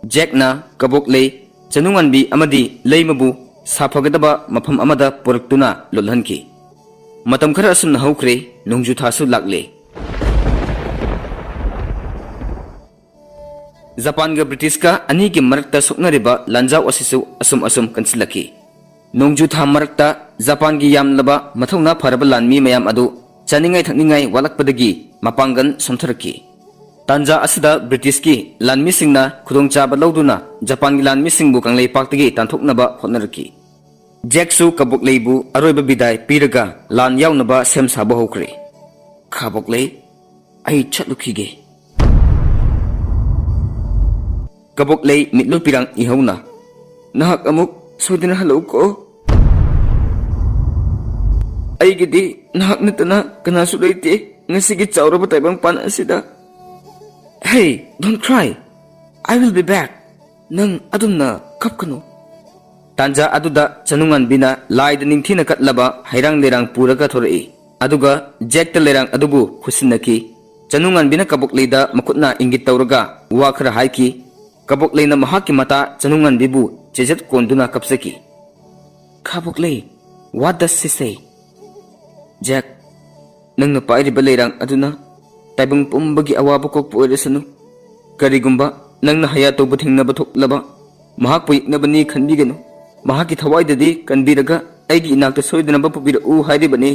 ꯖꯦꯛꯅ ꯀꯕꯣꯛꯂꯩ, ꯆꯅꯨꯉꯥꯟꯕꯤ ꯑꯃꯗꯤ ꯂꯩꯃꯕꯨ ꯁꯥꯐꯒꯗꯕ ꯃꯐꯝ ꯑꯃꯗ ꯄꯨꯔꯛꯇꯨꯅ ꯂꯣꯠꯍꯟꯈꯤ꯫ ꯃꯇꯝ ꯈꯔ ꯑꯁꯨꯝꯅ ꯍꯧꯈ꯭ꯔꯦ, ꯅꯣꯡꯖꯨ ꯊꯥꯁꯨ ꯂꯥꯛꯂꯦ꯫ ꯖꯄꯥꯟꯒ ꯕ꯭ꯔꯤꯇꯤꯁꯀ ꯑꯅꯤꯒꯤ ꯃꯔꯛꯇ ꯁꯣꯛꯅꯔꯤꯕ ꯂꯥꯟꯖꯥꯎ ꯑꯁꯤꯁꯨ ꯑꯁꯨꯝ ꯑꯁꯨꯝ ꯀꯟꯁꯤꯜꯂꯛꯈꯤ꯫ ꯅꯣꯡꯖꯨ ꯊꯥ ꯃꯔꯛꯇ ꯖꯄꯥꯟꯒꯤ ꯌꯥꯝꯂꯕ ꯃꯊꯧꯅꯥ ꯐꯔꯕ ꯂꯥꯟꯃꯤ ꯃꯌꯥꯝ ꯑꯗꯨ ꯆꯥꯅꯤꯡꯉꯥꯏ ꯊꯛꯅꯤꯡꯉꯥꯏ ꯋꯥꯠꯂꯛꯄꯗꯒꯤ ꯃꯄꯥꯡꯒꯜ ꯁꯣꯟꯊꯔꯛꯈꯤ꯫ ꯇꯥꯟꯖꯥ ꯑꯁꯤꯗ ꯕ꯭ꯔꯤꯇꯤꯁꯀꯤ ꯂꯥꯟꯃꯤꯁꯤꯡꯅ ꯈꯨꯗꯣꯡꯆꯥꯕ ꯂꯧꯗꯨꯅ ꯖꯄꯥꯟꯒꯤ ꯂꯥꯟꯃꯤꯁꯤꯡꯕꯨ ꯀꯪꯂꯩꯄꯥꯛꯇꯒꯤ ꯇꯥꯟꯊꯣꯛꯅꯕ ꯍꯣꯠꯅꯔꯛꯈꯤ꯫ ꯖꯦꯛꯁꯨ ꯀꯕꯣꯛꯂꯩꯕꯨ ꯑꯔꯣꯏꯕ ꯕꯤꯗꯥꯏ ꯄꯤꯔꯒ ꯂꯥꯟ ꯌꯥꯎꯅꯕ ꯁꯦꯝ ꯁꯥꯕ ꯍꯧꯈ꯭ꯔꯦ꯫ "ꯀꯕꯣꯛꯂꯩ, ꯑꯩ ꯆꯠꯂꯨꯈꯤꯒꯦ꯫" ꯀꯕꯣꯛꯂꯩ ꯃꯤꯠꯂꯨ ꯄꯤꯔꯥꯡ ꯏꯍꯧꯅ, "ꯅꯍꯥꯛ ꯑꯃꯨꯛ ꯁꯣꯏꯗꯅ ꯍꯜꯂꯛꯎꯀꯣ꯫ ꯑꯩꯒꯤꯗꯤ ꯅꯍꯥꯛ ꯅꯠꯇꯅ ꯀꯅꯥꯁꯨ ꯂꯩꯇꯦ ꯉꯁꯤꯒꯤ ꯆꯥꯎꯔꯕ ꯇꯥꯏꯕꯪꯄꯥꯟ ꯑꯁꯤꯗ꯫" "Hey, don't cry. I will be back. ꯅꯪ ꯑꯗꯨꯝꯅ ꯀꯞꯀꯅꯨ꯫" ꯇꯥꯟꯖꯥ ꯑꯗꯨꯗ ꯆꯅꯨꯉꯥꯟꯕꯤꯅ ꯂꯥꯏꯗ ꯅꯤꯡꯊꯤꯅ ꯀꯠꯂꯕ ꯍꯩꯔꯥꯡ ꯂꯩꯔꯥꯡ ꯄꯨꯔꯒ ꯊꯣꯔꯛꯏ꯫ ꯑꯗꯨꯒ ꯖꯦꯛꯇ ꯂꯩꯔꯥꯡ ꯑꯗꯨꯕꯨ ꯈꯨꯠꯁꯤꯟꯅꯈꯤ꯫ ꯆꯅꯨꯉꯥꯟꯕꯤꯅ ꯀꯕꯣꯛꯂꯩꯗ ꯃꯈꯨꯠꯅ ꯏꯪꯒꯤꯠ ꯇꯧꯔꯒ ꯋꯥ ꯈꯔ ꯍꯥꯏꯈꯤ꯫ ꯀꯕꯣꯛꯂꯩꯅ ꯃꯍꯥꯛꯀꯤ ꯃꯇꯥ ꯆꯅꯨꯉꯥꯟꯕꯤꯕꯨ ꯆꯦꯖꯠ ꯀꯣꯟꯗꯨꯅ ꯀꯞꯆꯈꯤ꯫ "ꯀꯕꯣꯛꯂꯩ, what does she say?" "ꯖꯦꯛ, ꯅꯪꯅ ꯄꯥꯏꯔꯤꯕ ꯂꯩꯔꯥꯡ ꯑꯗꯨꯅ ꯇꯥꯏꯕꯪ ꯄꯨꯝꯕꯒꯤ ꯑꯋꯥꯕ ꯀꯣꯛꯄ ꯑꯣꯏꯔꯁꯅꯨ꯫ ꯀꯔꯤꯒꯨꯝꯕ ꯅꯪꯅ ꯍꯌꯥꯇꯣꯕꯨ ꯊꯦꯡꯅꯕ ꯊꯣꯛꯂꯕ, ꯃꯍꯥꯛꯄꯨ ꯌꯦꯛꯅꯕꯅꯤ ꯈꯟꯕꯤꯒꯅꯨ꯫ ꯃꯍꯥꯛꯀꯤ ꯊꯋꯥꯏꯗꯗꯤ ꯀꯟꯕꯤꯔꯒ ꯑꯩꯒꯤ ꯏꯅꯥꯛꯇ ꯁꯣꯏꯗꯅꯕ ꯄꯨꯕꯤꯔꯛꯎ ꯍꯥꯏꯔꯤꯕꯅꯤ꯫"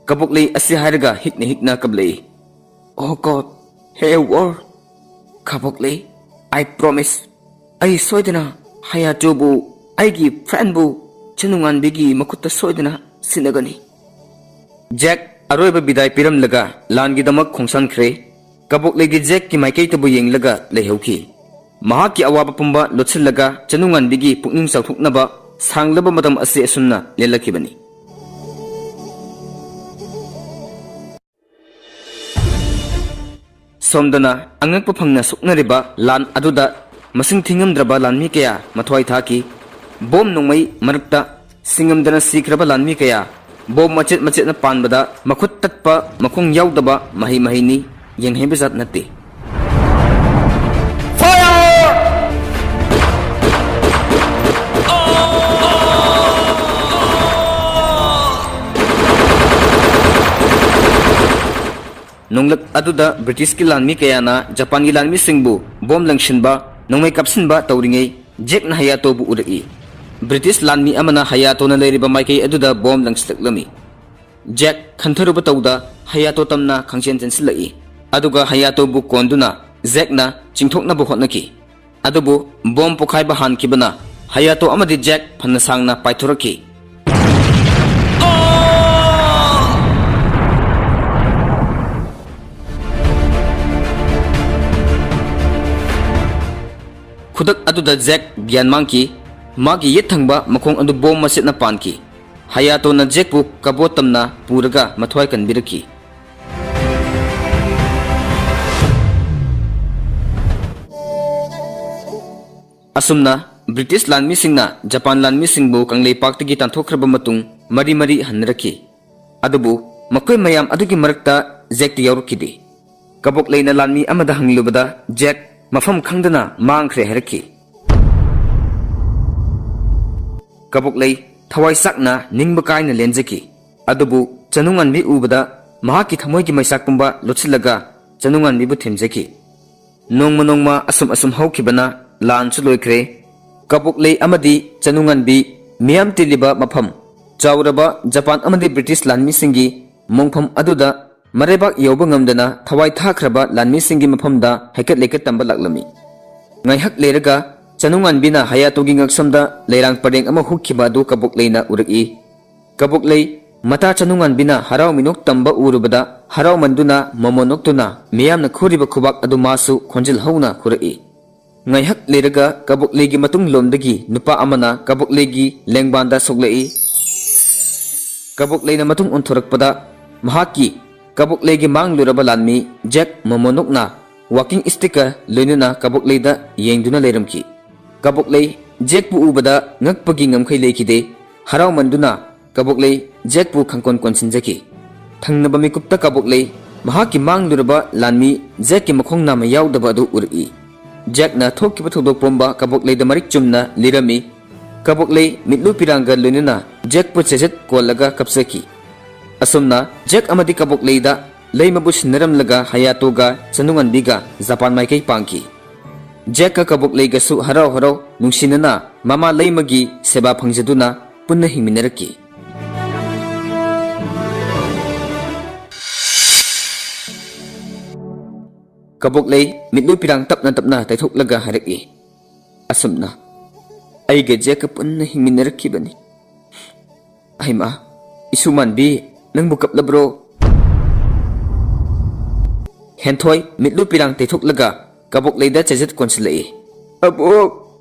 ꯀꯕꯣꯛꯂꯩ ꯑꯁꯤ ꯍꯥꯏꯔꯒ ꯍꯤꯛꯅ ꯍꯤꯛꯅ ꯀꯞꯂꯛꯏ꯫ "Oh God, hey world, ꯀꯕꯣꯛꯂꯩ, I promise, ꯑꯩ ꯁꯣꯏꯗꯅ ꯍꯌꯥꯇꯣꯕꯨ, ꯑꯩꯒꯤ friendꯕꯨ ꯆꯅꯨꯉꯥꯟꯕꯤꯒꯤ ꯃꯈꯨꯠꯇ ꯁꯣꯏꯗꯅ ꯁꯤꯟꯅꯒꯅꯤ꯫" ꯖꯦꯛ ꯑꯔꯣꯏꯕ ꯕꯤꯗꯥꯏ ꯄꯤꯔꯝꯂꯒ ꯂꯥꯟꯒꯤꯗꯃꯛ ꯈꯣꯡꯁꯥꯟꯈ꯭ꯔꯦ꯫ ꯀꯕꯣꯛꯂꯩꯒꯤ ꯖꯦꯛꯀꯤ ꯃꯥꯏꯀꯩꯗꯕꯨ ꯌꯦꯡꯂꯒ ꯂꯩꯍꯧꯈꯤ꯫ ꯃꯍꯥꯛꯀꯤ ꯑꯋꯥꯕ ꯄꯨꯝꯕ ꯂꯣꯠꯁꯤꯜꯂꯒ ꯆꯅꯨꯉꯥꯟꯕꯤꯒꯤ ꯄꯨꯛꯅꯤꯡ ꯆꯥꯎꯊꯣꯛꯅꯕ ꯁꯥꯡꯂꯕ ꯃꯇꯝ ꯑꯁꯤ ꯑꯁꯨꯝꯅ ꯂꯦꯜꯂꯛꯈꯤꯕꯅꯤ꯫ ꯁꯣꯝꯗꯅ ꯑꯉꯛꯄ ꯐꯪꯅ ꯁꯣꯛꯅꯔꯤꯕ ꯂꯥꯟ ꯑꯗꯨꯗ ꯃꯁꯤꯡ ꯊꯤꯉꯝꯗ꯭ꯔꯕ ꯂꯥꯟꯃꯤ ꯀꯌꯥ ꯃꯊ꯭ꯋꯥꯏ ꯊꯥꯈꯤ꯫ ꯕꯣꯝ ꯅꯣꯡꯃꯩ ꯃꯔꯛꯇ ꯁꯤꯡꯉꯝꯗꯅ ꯁꯤꯈ꯭ꯔꯕ ꯂꯥꯟꯃꯤ ꯀꯌꯥ, ꯕꯣꯝ ꯃꯆꯦꯠ ꯃꯆꯦꯠꯅ ꯄꯥꯟꯕꯗ ꯃꯈꯨꯠ ꯇꯠꯄ, ꯃꯈꯣꯡ ꯌꯥꯎꯗꯕ ꯃꯍꯩ ꯃꯍꯩꯅꯤ, ꯌꯦꯡꯍꯩꯕ ꯖꯥꯠ ꯅꯠꯇꯦ꯫ Fire! ꯅꯣꯡꯂꯛ ꯑꯗꯨꯗ ꯕ꯭ꯔꯤꯇꯤꯁꯀꯤ ꯂꯥꯟꯃꯤ ꯀꯌꯥꯅ ꯖꯄꯥꯟꯒꯤ ꯂꯥꯟꯃꯤꯁꯤꯡꯕꯨ ꯕꯣꯝ ꯂꯪꯁꯤꯟꯕ, ꯅꯣꯡꯃꯩ ꯀꯥꯞꯁꯤꯟꯕ ꯇꯧꯔꯤꯉꯩ, ꯖꯦꯛꯅ ꯍꯌꯥꯇꯣꯕꯨ ꯎꯔꯛꯏ꯫ ꯕ꯭ꯔꯤꯇꯤꯁ ꯂꯥꯟꯃꯤ ꯑꯃꯅ ꯍꯌꯥꯇꯣꯅ ꯂꯩꯔꯤꯕ ꯃꯥꯏꯀꯩ ꯑꯗꯨꯗ ꯕꯣꯝ ꯂꯪꯁꯤꯜꯂꯛꯂꯝꯃꯤ꯫ ꯖꯦꯛ ꯈꯟꯊꯔꯨꯕ ꯇꯧꯗ ꯍꯌꯥꯇꯣ ꯇꯝꯅ ꯈꯪꯆꯦꯟ ꯆꯦꯟꯁꯤꯜꯂꯛꯏ꯫ ꯑꯗꯨꯒ ꯍꯌꯥꯇꯣꯕꯨ ꯀꯣꯟꯗꯨꯅ ꯖꯦꯛꯅ ꯆꯤꯡꯊꯣꯛꯅꯕ ꯍꯣꯠꯅꯈꯤ꯫ ꯑꯗꯨꯕꯨ ꯕꯣꯝ ꯄꯣꯈꯥꯏꯕ ꯍꯥꯟꯈꯤꯕꯅ ꯍꯌꯥꯇꯣ ꯑꯃꯗꯤ ꯖꯦꯛ ꯐꯅ ꯁꯥꯡꯅ ꯄꯥꯏꯊꯣꯔꯛꯈꯤ꯫ ꯈꯨꯗꯛ ꯑꯗꯨꯗ ꯖꯦꯛ ꯒ꯭ꯌꯥꯟ ꯃꯥꯡꯈꯤ꯫ ꯃꯥꯒꯤ ꯌꯦꯠ ꯊꯪꯕ ꯃꯈꯣꯡ ꯑꯗꯨ ꯕꯣꯝ ꯃꯆꯦꯠꯅ ꯄꯥꯟꯈꯤ꯫ ꯍꯌꯥꯇꯣꯅ ꯖꯦꯛꯄꯨ ꯀꯕꯣꯠ ꯇꯝꯅ ꯄꯨꯔꯒ ꯃꯊ꯭ꯋꯥꯏ ꯀꯟꯕꯤꯔꯛꯈꯤ꯫ ꯑꯁꯨꯝꯅ ꯕ꯭ꯔꯤꯇꯤꯁ ꯂꯥꯟꯃꯤꯁꯤꯡꯅ ꯖꯄꯥꯟ ꯂꯥꯟꯃꯤꯁꯤꯡꯕꯨ ꯀꯪꯂꯩꯄꯥꯛꯇꯒꯤ ꯇꯥꯟꯊꯣꯛꯈ꯭ꯔꯕ ꯃꯇꯨꯡ ꯃꯔꯤ ꯃꯔꯤ ꯍꯟꯅꯔꯛꯈꯤ꯫ ꯑꯗꯨꯕꯨ ꯃꯈꯣꯏ ꯃꯌꯥꯝ ꯑꯗꯨꯒꯤ ꯃꯔꯛꯇ ꯖꯦꯛꯇꯤ ꯌꯥꯎꯔꯛꯈꯤꯗꯦ꯫ ꯀꯕꯣꯛꯂꯩꯅ ꯂꯥꯟꯃꯤ ꯑꯃꯗ ꯍꯪꯂꯨꯕꯗ ꯖꯦꯛ ꯃꯐꯝ ꯈꯪꯗꯅ ꯃꯥꯡꯈ꯭ꯔꯦ ꯍꯥꯏꯔꯛꯈꯤ꯫ ꯀꯕꯣꯛꯂꯩ ꯊꯋꯥꯏ ꯆꯥꯛꯅ ꯅꯤꯡꯕ ꯀꯥꯏꯅ ꯂꯦꯟꯖꯈꯤ꯫ ꯑꯗꯨꯕꯨ ꯆꯅꯨꯉꯥꯟꯕꯤ ꯎꯕꯗ ꯃꯍꯥꯛꯀꯤ ꯊꯃꯣꯏꯒꯤ ꯃꯩꯁꯥꯛ ꯄꯨꯝꯕ ꯂꯨꯠꯁꯤꯜꯂꯒ ꯆꯅꯨꯉꯥꯟꯕꯤꯕꯨ ꯊꯦꯝꯖꯈꯤ꯫ ꯅꯣꯡꯃ ꯅꯣꯡꯃ ꯑꯁꯨꯝ ꯑꯁꯨꯝ ꯍꯧꯈꯤꯕꯅ ꯂꯥꯟꯁꯨ ꯂꯣꯏꯈ꯭ꯔꯦ꯫ ꯀꯕꯣꯛꯂꯩ ꯑꯃꯗꯤ ꯆꯅꯨꯉꯥꯟꯕꯤ ꯃꯤꯌꯥꯝ ꯇꯤꯜꯂꯤꯕ ꯃꯐꯝ, ꯆꯥꯎꯔꯕ ꯖꯄꯥꯟ ꯑꯃꯗꯤ ꯕ꯭ꯔꯤꯇꯤꯁ ꯂꯥꯟꯃꯤꯁꯤꯡꯒꯤ ꯃꯣꯡꯐꯝ ꯑꯗꯨꯗ ꯃꯔꯩꯕꯥꯛ ꯌꯧꯕ ꯉꯝꯗꯅ ꯊꯋꯥꯏ ꯊꯥꯈ꯭ꯔꯕ ꯂꯥꯟꯃꯤꯁꯤꯡꯒꯤ ꯃꯐꯝꯗ ꯍꯩꯀꯠ ꯂꯩꯀꯠ ꯇꯝꯕ ꯂꯥꯛꯂꯝꯃꯤ꯫ ꯉꯥꯏꯍꯥꯛ ꯂꯩꯔꯒ ꯆꯅꯨꯉꯥꯟꯕꯤꯅ ꯍꯌꯥꯇꯣꯒꯤ ꯉꯛꯁꯝꯗ ꯂꯩꯔꯥꯡ ꯄꯔꯦꯡ ꯑꯃ ꯍꯨꯛꯈꯤꯕ ꯑꯗꯨ ꯀꯕꯣꯛꯂꯩꯅ ꯎꯔꯛꯏ꯫ ꯀꯕꯣꯛꯂꯩ ꯃꯇꯥ ꯆꯅꯨꯉꯥꯟꯕꯤꯅ ꯍꯔꯥꯎ ꯃꯤꯅꯣꯛ ꯇꯝꯕ ꯎꯔꯨꯕꯗ ꯍꯔꯥꯎꯃꯟꯗꯨꯅ ꯃꯣꯃꯣꯟ ꯅꯣꯛꯇꯨꯅ ꯃꯤꯌꯥꯝꯅ ꯈꯨꯔꯤꯕ ꯈꯨꯕꯥꯛ ꯑꯗꯨ ꯃꯥꯁꯨ ꯈꯣꯟꯖꯦꯜ ꯍꯧꯅ ꯈꯨꯔꯛꯏ꯫ ꯉꯥꯏꯍꯥꯛ ꯂꯩꯔꯒ ꯀꯕꯣꯛꯂꯩꯒꯤ ꯃꯇꯨꯡ ꯂꯣꯝꯗꯒꯤ ꯅꯨꯄꯥ ꯑꯃꯅ ꯀꯕꯣꯛꯂꯩꯒꯤ ꯂꯦꯡꯕꯥꯟꯗ ꯁꯣꯛꯂꯛꯏ꯫ ꯀꯕꯣꯛꯂꯩꯅ ꯃꯇꯨꯡ ꯑꯣꯟꯊꯣꯔꯛꯄꯗ ꯃꯍꯥꯛꯀꯤ ꯀꯕꯣꯛꯂꯩꯒꯤ ꯃꯥꯡꯂꯨꯔꯕ ꯂꯥꯟꯃꯤ ꯖꯦꯛ ꯃꯣꯃꯣꯅꯣꯛꯅ ꯋꯥꯀꯤꯡ ꯁ꯭ꯇꯤꯛꯀ ꯂꯣꯏꯅꯅ ꯀꯕꯣꯛꯂꯩꯗ ꯌꯦꯡꯗꯨꯅ ꯂꯩꯔꯝꯈꯤ꯫ ꯀꯕꯣꯛꯂꯩ ꯖꯦꯛꯄꯨ ꯎꯕꯗ ꯉꯛꯄꯒꯤ ꯉꯝꯈꯩ ꯂꯩꯈꯤꯗꯦ꯫ ꯍꯔꯥꯎꯃꯟꯗꯨꯅ ꯀꯕꯣꯛꯂꯩ ꯖꯦꯛꯄꯨ ꯈꯪꯀꯣꯟ ꯀꯣꯟꯁꯤꯟꯖꯈꯤ꯫ ꯊꯪꯅꯕ ꯃꯤꯀꯨꯞꯇ ꯀꯕꯣꯛꯂꯩ ꯃꯍꯥꯛꯀꯤ ꯃꯥꯡꯂꯨꯔꯕ ꯂꯥꯟꯃꯤ ꯖꯦꯛꯀꯤ ꯃꯈꯣꯡ ꯅꯥꯝꯃ ꯌꯥꯎꯗꯕ ꯑꯗꯨ ꯎꯔꯛꯏ꯫ ꯖꯦꯛꯅ ꯊꯣꯛꯈꯤꯕ ꯊꯧꯗꯣꯛ ꯄꯨꯝꯕ ꯀꯕꯣꯛꯂꯩꯗ ꯃꯔꯤꯛ ꯆꯨꯝꯅ ꯂꯤꯔꯝꯃꯤ꯫ ꯀꯕꯣꯛꯂꯩ ꯃꯤꯠꯂꯨ ꯄꯤꯔꯥꯡꯒ ꯂꯣꯏꯅꯅ ꯖꯦꯛꯄꯨ ꯆꯦꯖꯠ ꯀꯣꯜꯂꯒ ꯀꯞꯆꯈꯤ꯫ ꯑꯁꯨꯝꯅ ꯖꯦꯛ ꯑꯃꯗꯤ ꯀꯕꯣꯛꯂꯩꯗ ꯂꯩꯃꯕꯨ ꯁꯤꯟꯅꯔꯝꯂꯒ ꯍꯌꯥꯇꯣꯒ ꯆꯅꯨꯉꯟꯕꯤꯒ ꯖꯄꯥꯟ ꯃꯥꯏꯀꯩ ꯄꯥꯡꯈꯤ꯫ ꯖꯦꯛꯀ ꯀꯕꯣꯛꯂꯩꯒꯁꯨ ꯍꯔꯥꯎ ꯍꯔꯥꯎ ꯅꯨꯡꯁꯤꯅꯅ ꯃꯃꯥ ꯂꯩꯃꯒꯤ ꯁꯦꯕꯥ ꯐꯪꯖꯗꯨꯅ ꯄꯨꯟꯅ ꯍꯤꯡꯃꯤꯟꯅꯔꯛꯈꯤ꯫ ꯀꯕꯣꯛꯂꯩ ꯃꯤꯠꯂꯨ ꯄꯤꯔꯥꯡ ꯇꯞꯅ ꯇꯞꯅ ꯇꯩꯊꯣꯛꯂꯒ ꯍꯥꯏꯔꯛꯏ, "ꯑꯁꯨꯝꯅ ꯑꯩꯒ ꯖꯦꯛꯀ ꯄꯨꯟꯅ ꯍꯤꯡꯃꯤꯟꯅꯔꯛꯈꯤꯕꯅꯤ꯫ ꯍꯩꯃꯥ, ꯏꯁꯨꯃꯥꯟꯕꯤ, ꯅꯪꯕꯨ ꯀꯞꯂꯕ꯭ꯔꯣ?" ꯍꯦꯟꯊꯣꯏ ꯃꯤꯠꯂꯨ ꯄꯤꯔꯥꯡ ꯇꯩꯊꯣꯛꯂꯒ ꯀꯕꯣꯛꯂꯩꯗ ꯆꯦꯖꯠ ꯀꯣꯟꯁꯤꯜꯂꯛꯏ꯫ "ꯑꯕꯣꯛ!"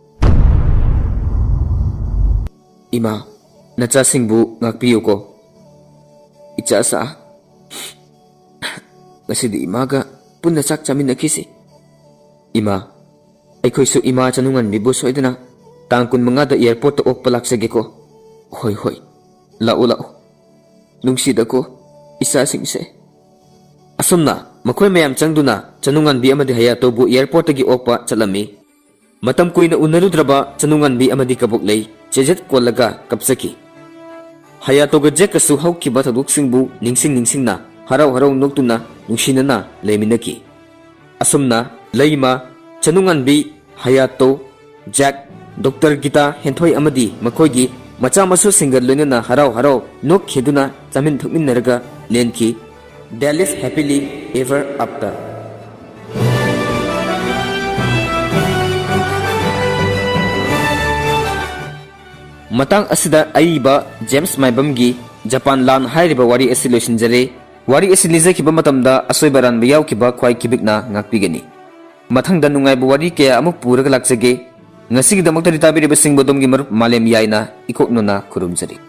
"ꯏꯃꯥ, ꯅꯆꯥꯁꯤꯡꯕꯨ ꯉꯥꯛꯄꯤꯌꯨꯀꯣ꯫ ꯏꯆꯥꯁꯥ, ꯉꯁꯤꯗꯤ ꯏꯃꯥꯒ ꯄꯨꯟꯅ ꯆꯥꯛ ꯆꯥꯃꯤꯟꯅꯈꯤꯁꯤ꯫ ꯏꯃꯥ, ꯑꯩꯈꯣꯏꯁꯨ ꯏꯃꯥ ꯆꯅꯨꯉꯟꯕꯤꯕꯨ ꯁꯣꯏꯗꯅ ꯇꯥꯡ ꯀꯨꯟꯃꯉꯥꯗ ꯑꯦꯌꯔꯄꯣꯔꯠꯇ ꯑꯣꯛꯄ ꯂꯥꯛꯆꯒꯦꯀꯣ꯫" "ꯍꯣꯏ, ꯍꯣꯏ, ꯂꯥꯛꯑꯣ, ꯂꯥꯛꯑꯣ꯫ ꯅꯨꯡꯁꯤꯗꯀꯣ ꯏꯆꯥꯁꯤꯡꯁꯦ꯫" ꯑꯁꯨꯝꯅ ꯃꯈꯣꯏ ꯃꯌꯥꯝ ꯆꯪꯗꯨꯅ ꯆꯅꯨꯉꯥꯟꯕꯤ ꯑꯃꯗꯤ ꯍꯌꯥꯇꯣꯕꯨ ꯑꯦꯌꯔꯄꯣꯔꯠꯇꯒꯤ ꯑꯣꯛꯄ ꯆꯠꯂꯝꯃꯤ꯫ ꯃꯇꯝ ꯀꯨꯏꯅ ꯎꯅꯔꯨꯗ꯭ꯔꯕ ꯆꯅꯨꯉꯥꯟꯕꯤ ꯑꯃꯗꯤ ꯀꯕꯣꯛꯂꯩ ꯆꯦꯖꯠ ꯀꯣꯜꯂꯒ ꯀꯞꯆꯈꯤ꯫ ꯍꯌꯥꯇꯣꯒ ꯖꯦꯛꯀꯁꯨ ꯍꯧꯈꯤꯕ ꯊꯧꯗꯣꯛꯁꯤꯡꯕꯨ ꯅꯤꯡꯁꯤꯡ ꯅꯤꯡꯁꯤꯡꯅ ꯍꯔꯥꯎ ꯍꯔꯥꯎ ꯅꯣꯛꯇꯨꯅ ꯅꯨꯡꯁꯤꯅꯅ ꯂꯩꯃꯤꯟꯅꯈꯤ꯫ ꯑꯁꯨꯝꯅ ꯂꯩꯃ, ꯆꯅꯨꯉꯥꯟꯕꯤ, ꯍꯌꯥꯇꯣ, ꯖꯦꯛ, ꯗꯣꯛꯇꯔ ꯒꯤꯇꯥ ꯍꯦꯟꯊꯣꯏ ꯑꯃꯗꯤ ꯃꯈꯣꯏꯒꯤ ꯃꯆꯥ ꯃꯁꯨꯁꯤꯡꯒ ꯂꯣꯏꯅꯅ ꯍꯔꯥꯎ ꯍꯔꯥꯎ ꯅꯣꯛꯈꯤꯗꯨꯅ ꯆꯥꯃꯤꯟ ꯊꯛꯃꯤꯟꯅꯔꯒ ꯂꯦꯟꯈꯤ꯫ They live happily ever after. ꯃꯇꯥꯡ ꯑꯁꯤꯗ ꯑꯏꯕ ꯖꯦꯝꯁ ꯃꯥꯏꯕꯝꯒꯤ ꯖꯄꯥꯟ ꯂꯥꯟ ꯍꯥꯏꯔꯤꯕ ꯋꯥꯔꯤ ꯑꯁꯤ ꯂꯣꯏꯁꯤꯟꯖꯔꯦ꯫ ꯋꯥꯔꯤ ꯑꯁꯤ ꯂꯤꯖꯈꯤꯕ ꯃꯇꯝꯗ ꯑꯁꯣꯏꯕ ꯑꯔꯥꯟꯕ ꯌꯥꯎꯈꯤꯕ ꯈ꯭ꯋꯥꯏ ꯈꯤꯕꯤꯛꯅ ꯉꯥꯛꯄꯤꯒꯅꯤ꯫ ꯃꯊꯪꯗ ꯅꯨꯡꯉꯥꯏꯕ ꯋꯥꯔꯤ ꯀꯌꯥ ꯑꯃꯨꯛ ꯄꯨꯔꯒ ꯂꯥꯛꯆꯒꯦ꯫ ꯉꯁꯤꯒꯤꯗꯃꯛꯇꯗꯤ ꯇꯥꯕꯤꯔꯤꯕꯁꯤꯡꯕꯨ ꯑꯗꯣꯝꯒꯤ ꯃꯔꯨꯞ ꯃꯥꯂꯦꯝ ꯌꯥꯏꯅ ꯏꯀꯣꯛꯅꯅ ꯈꯨꯔꯨꯝꯖꯔꯤ꯫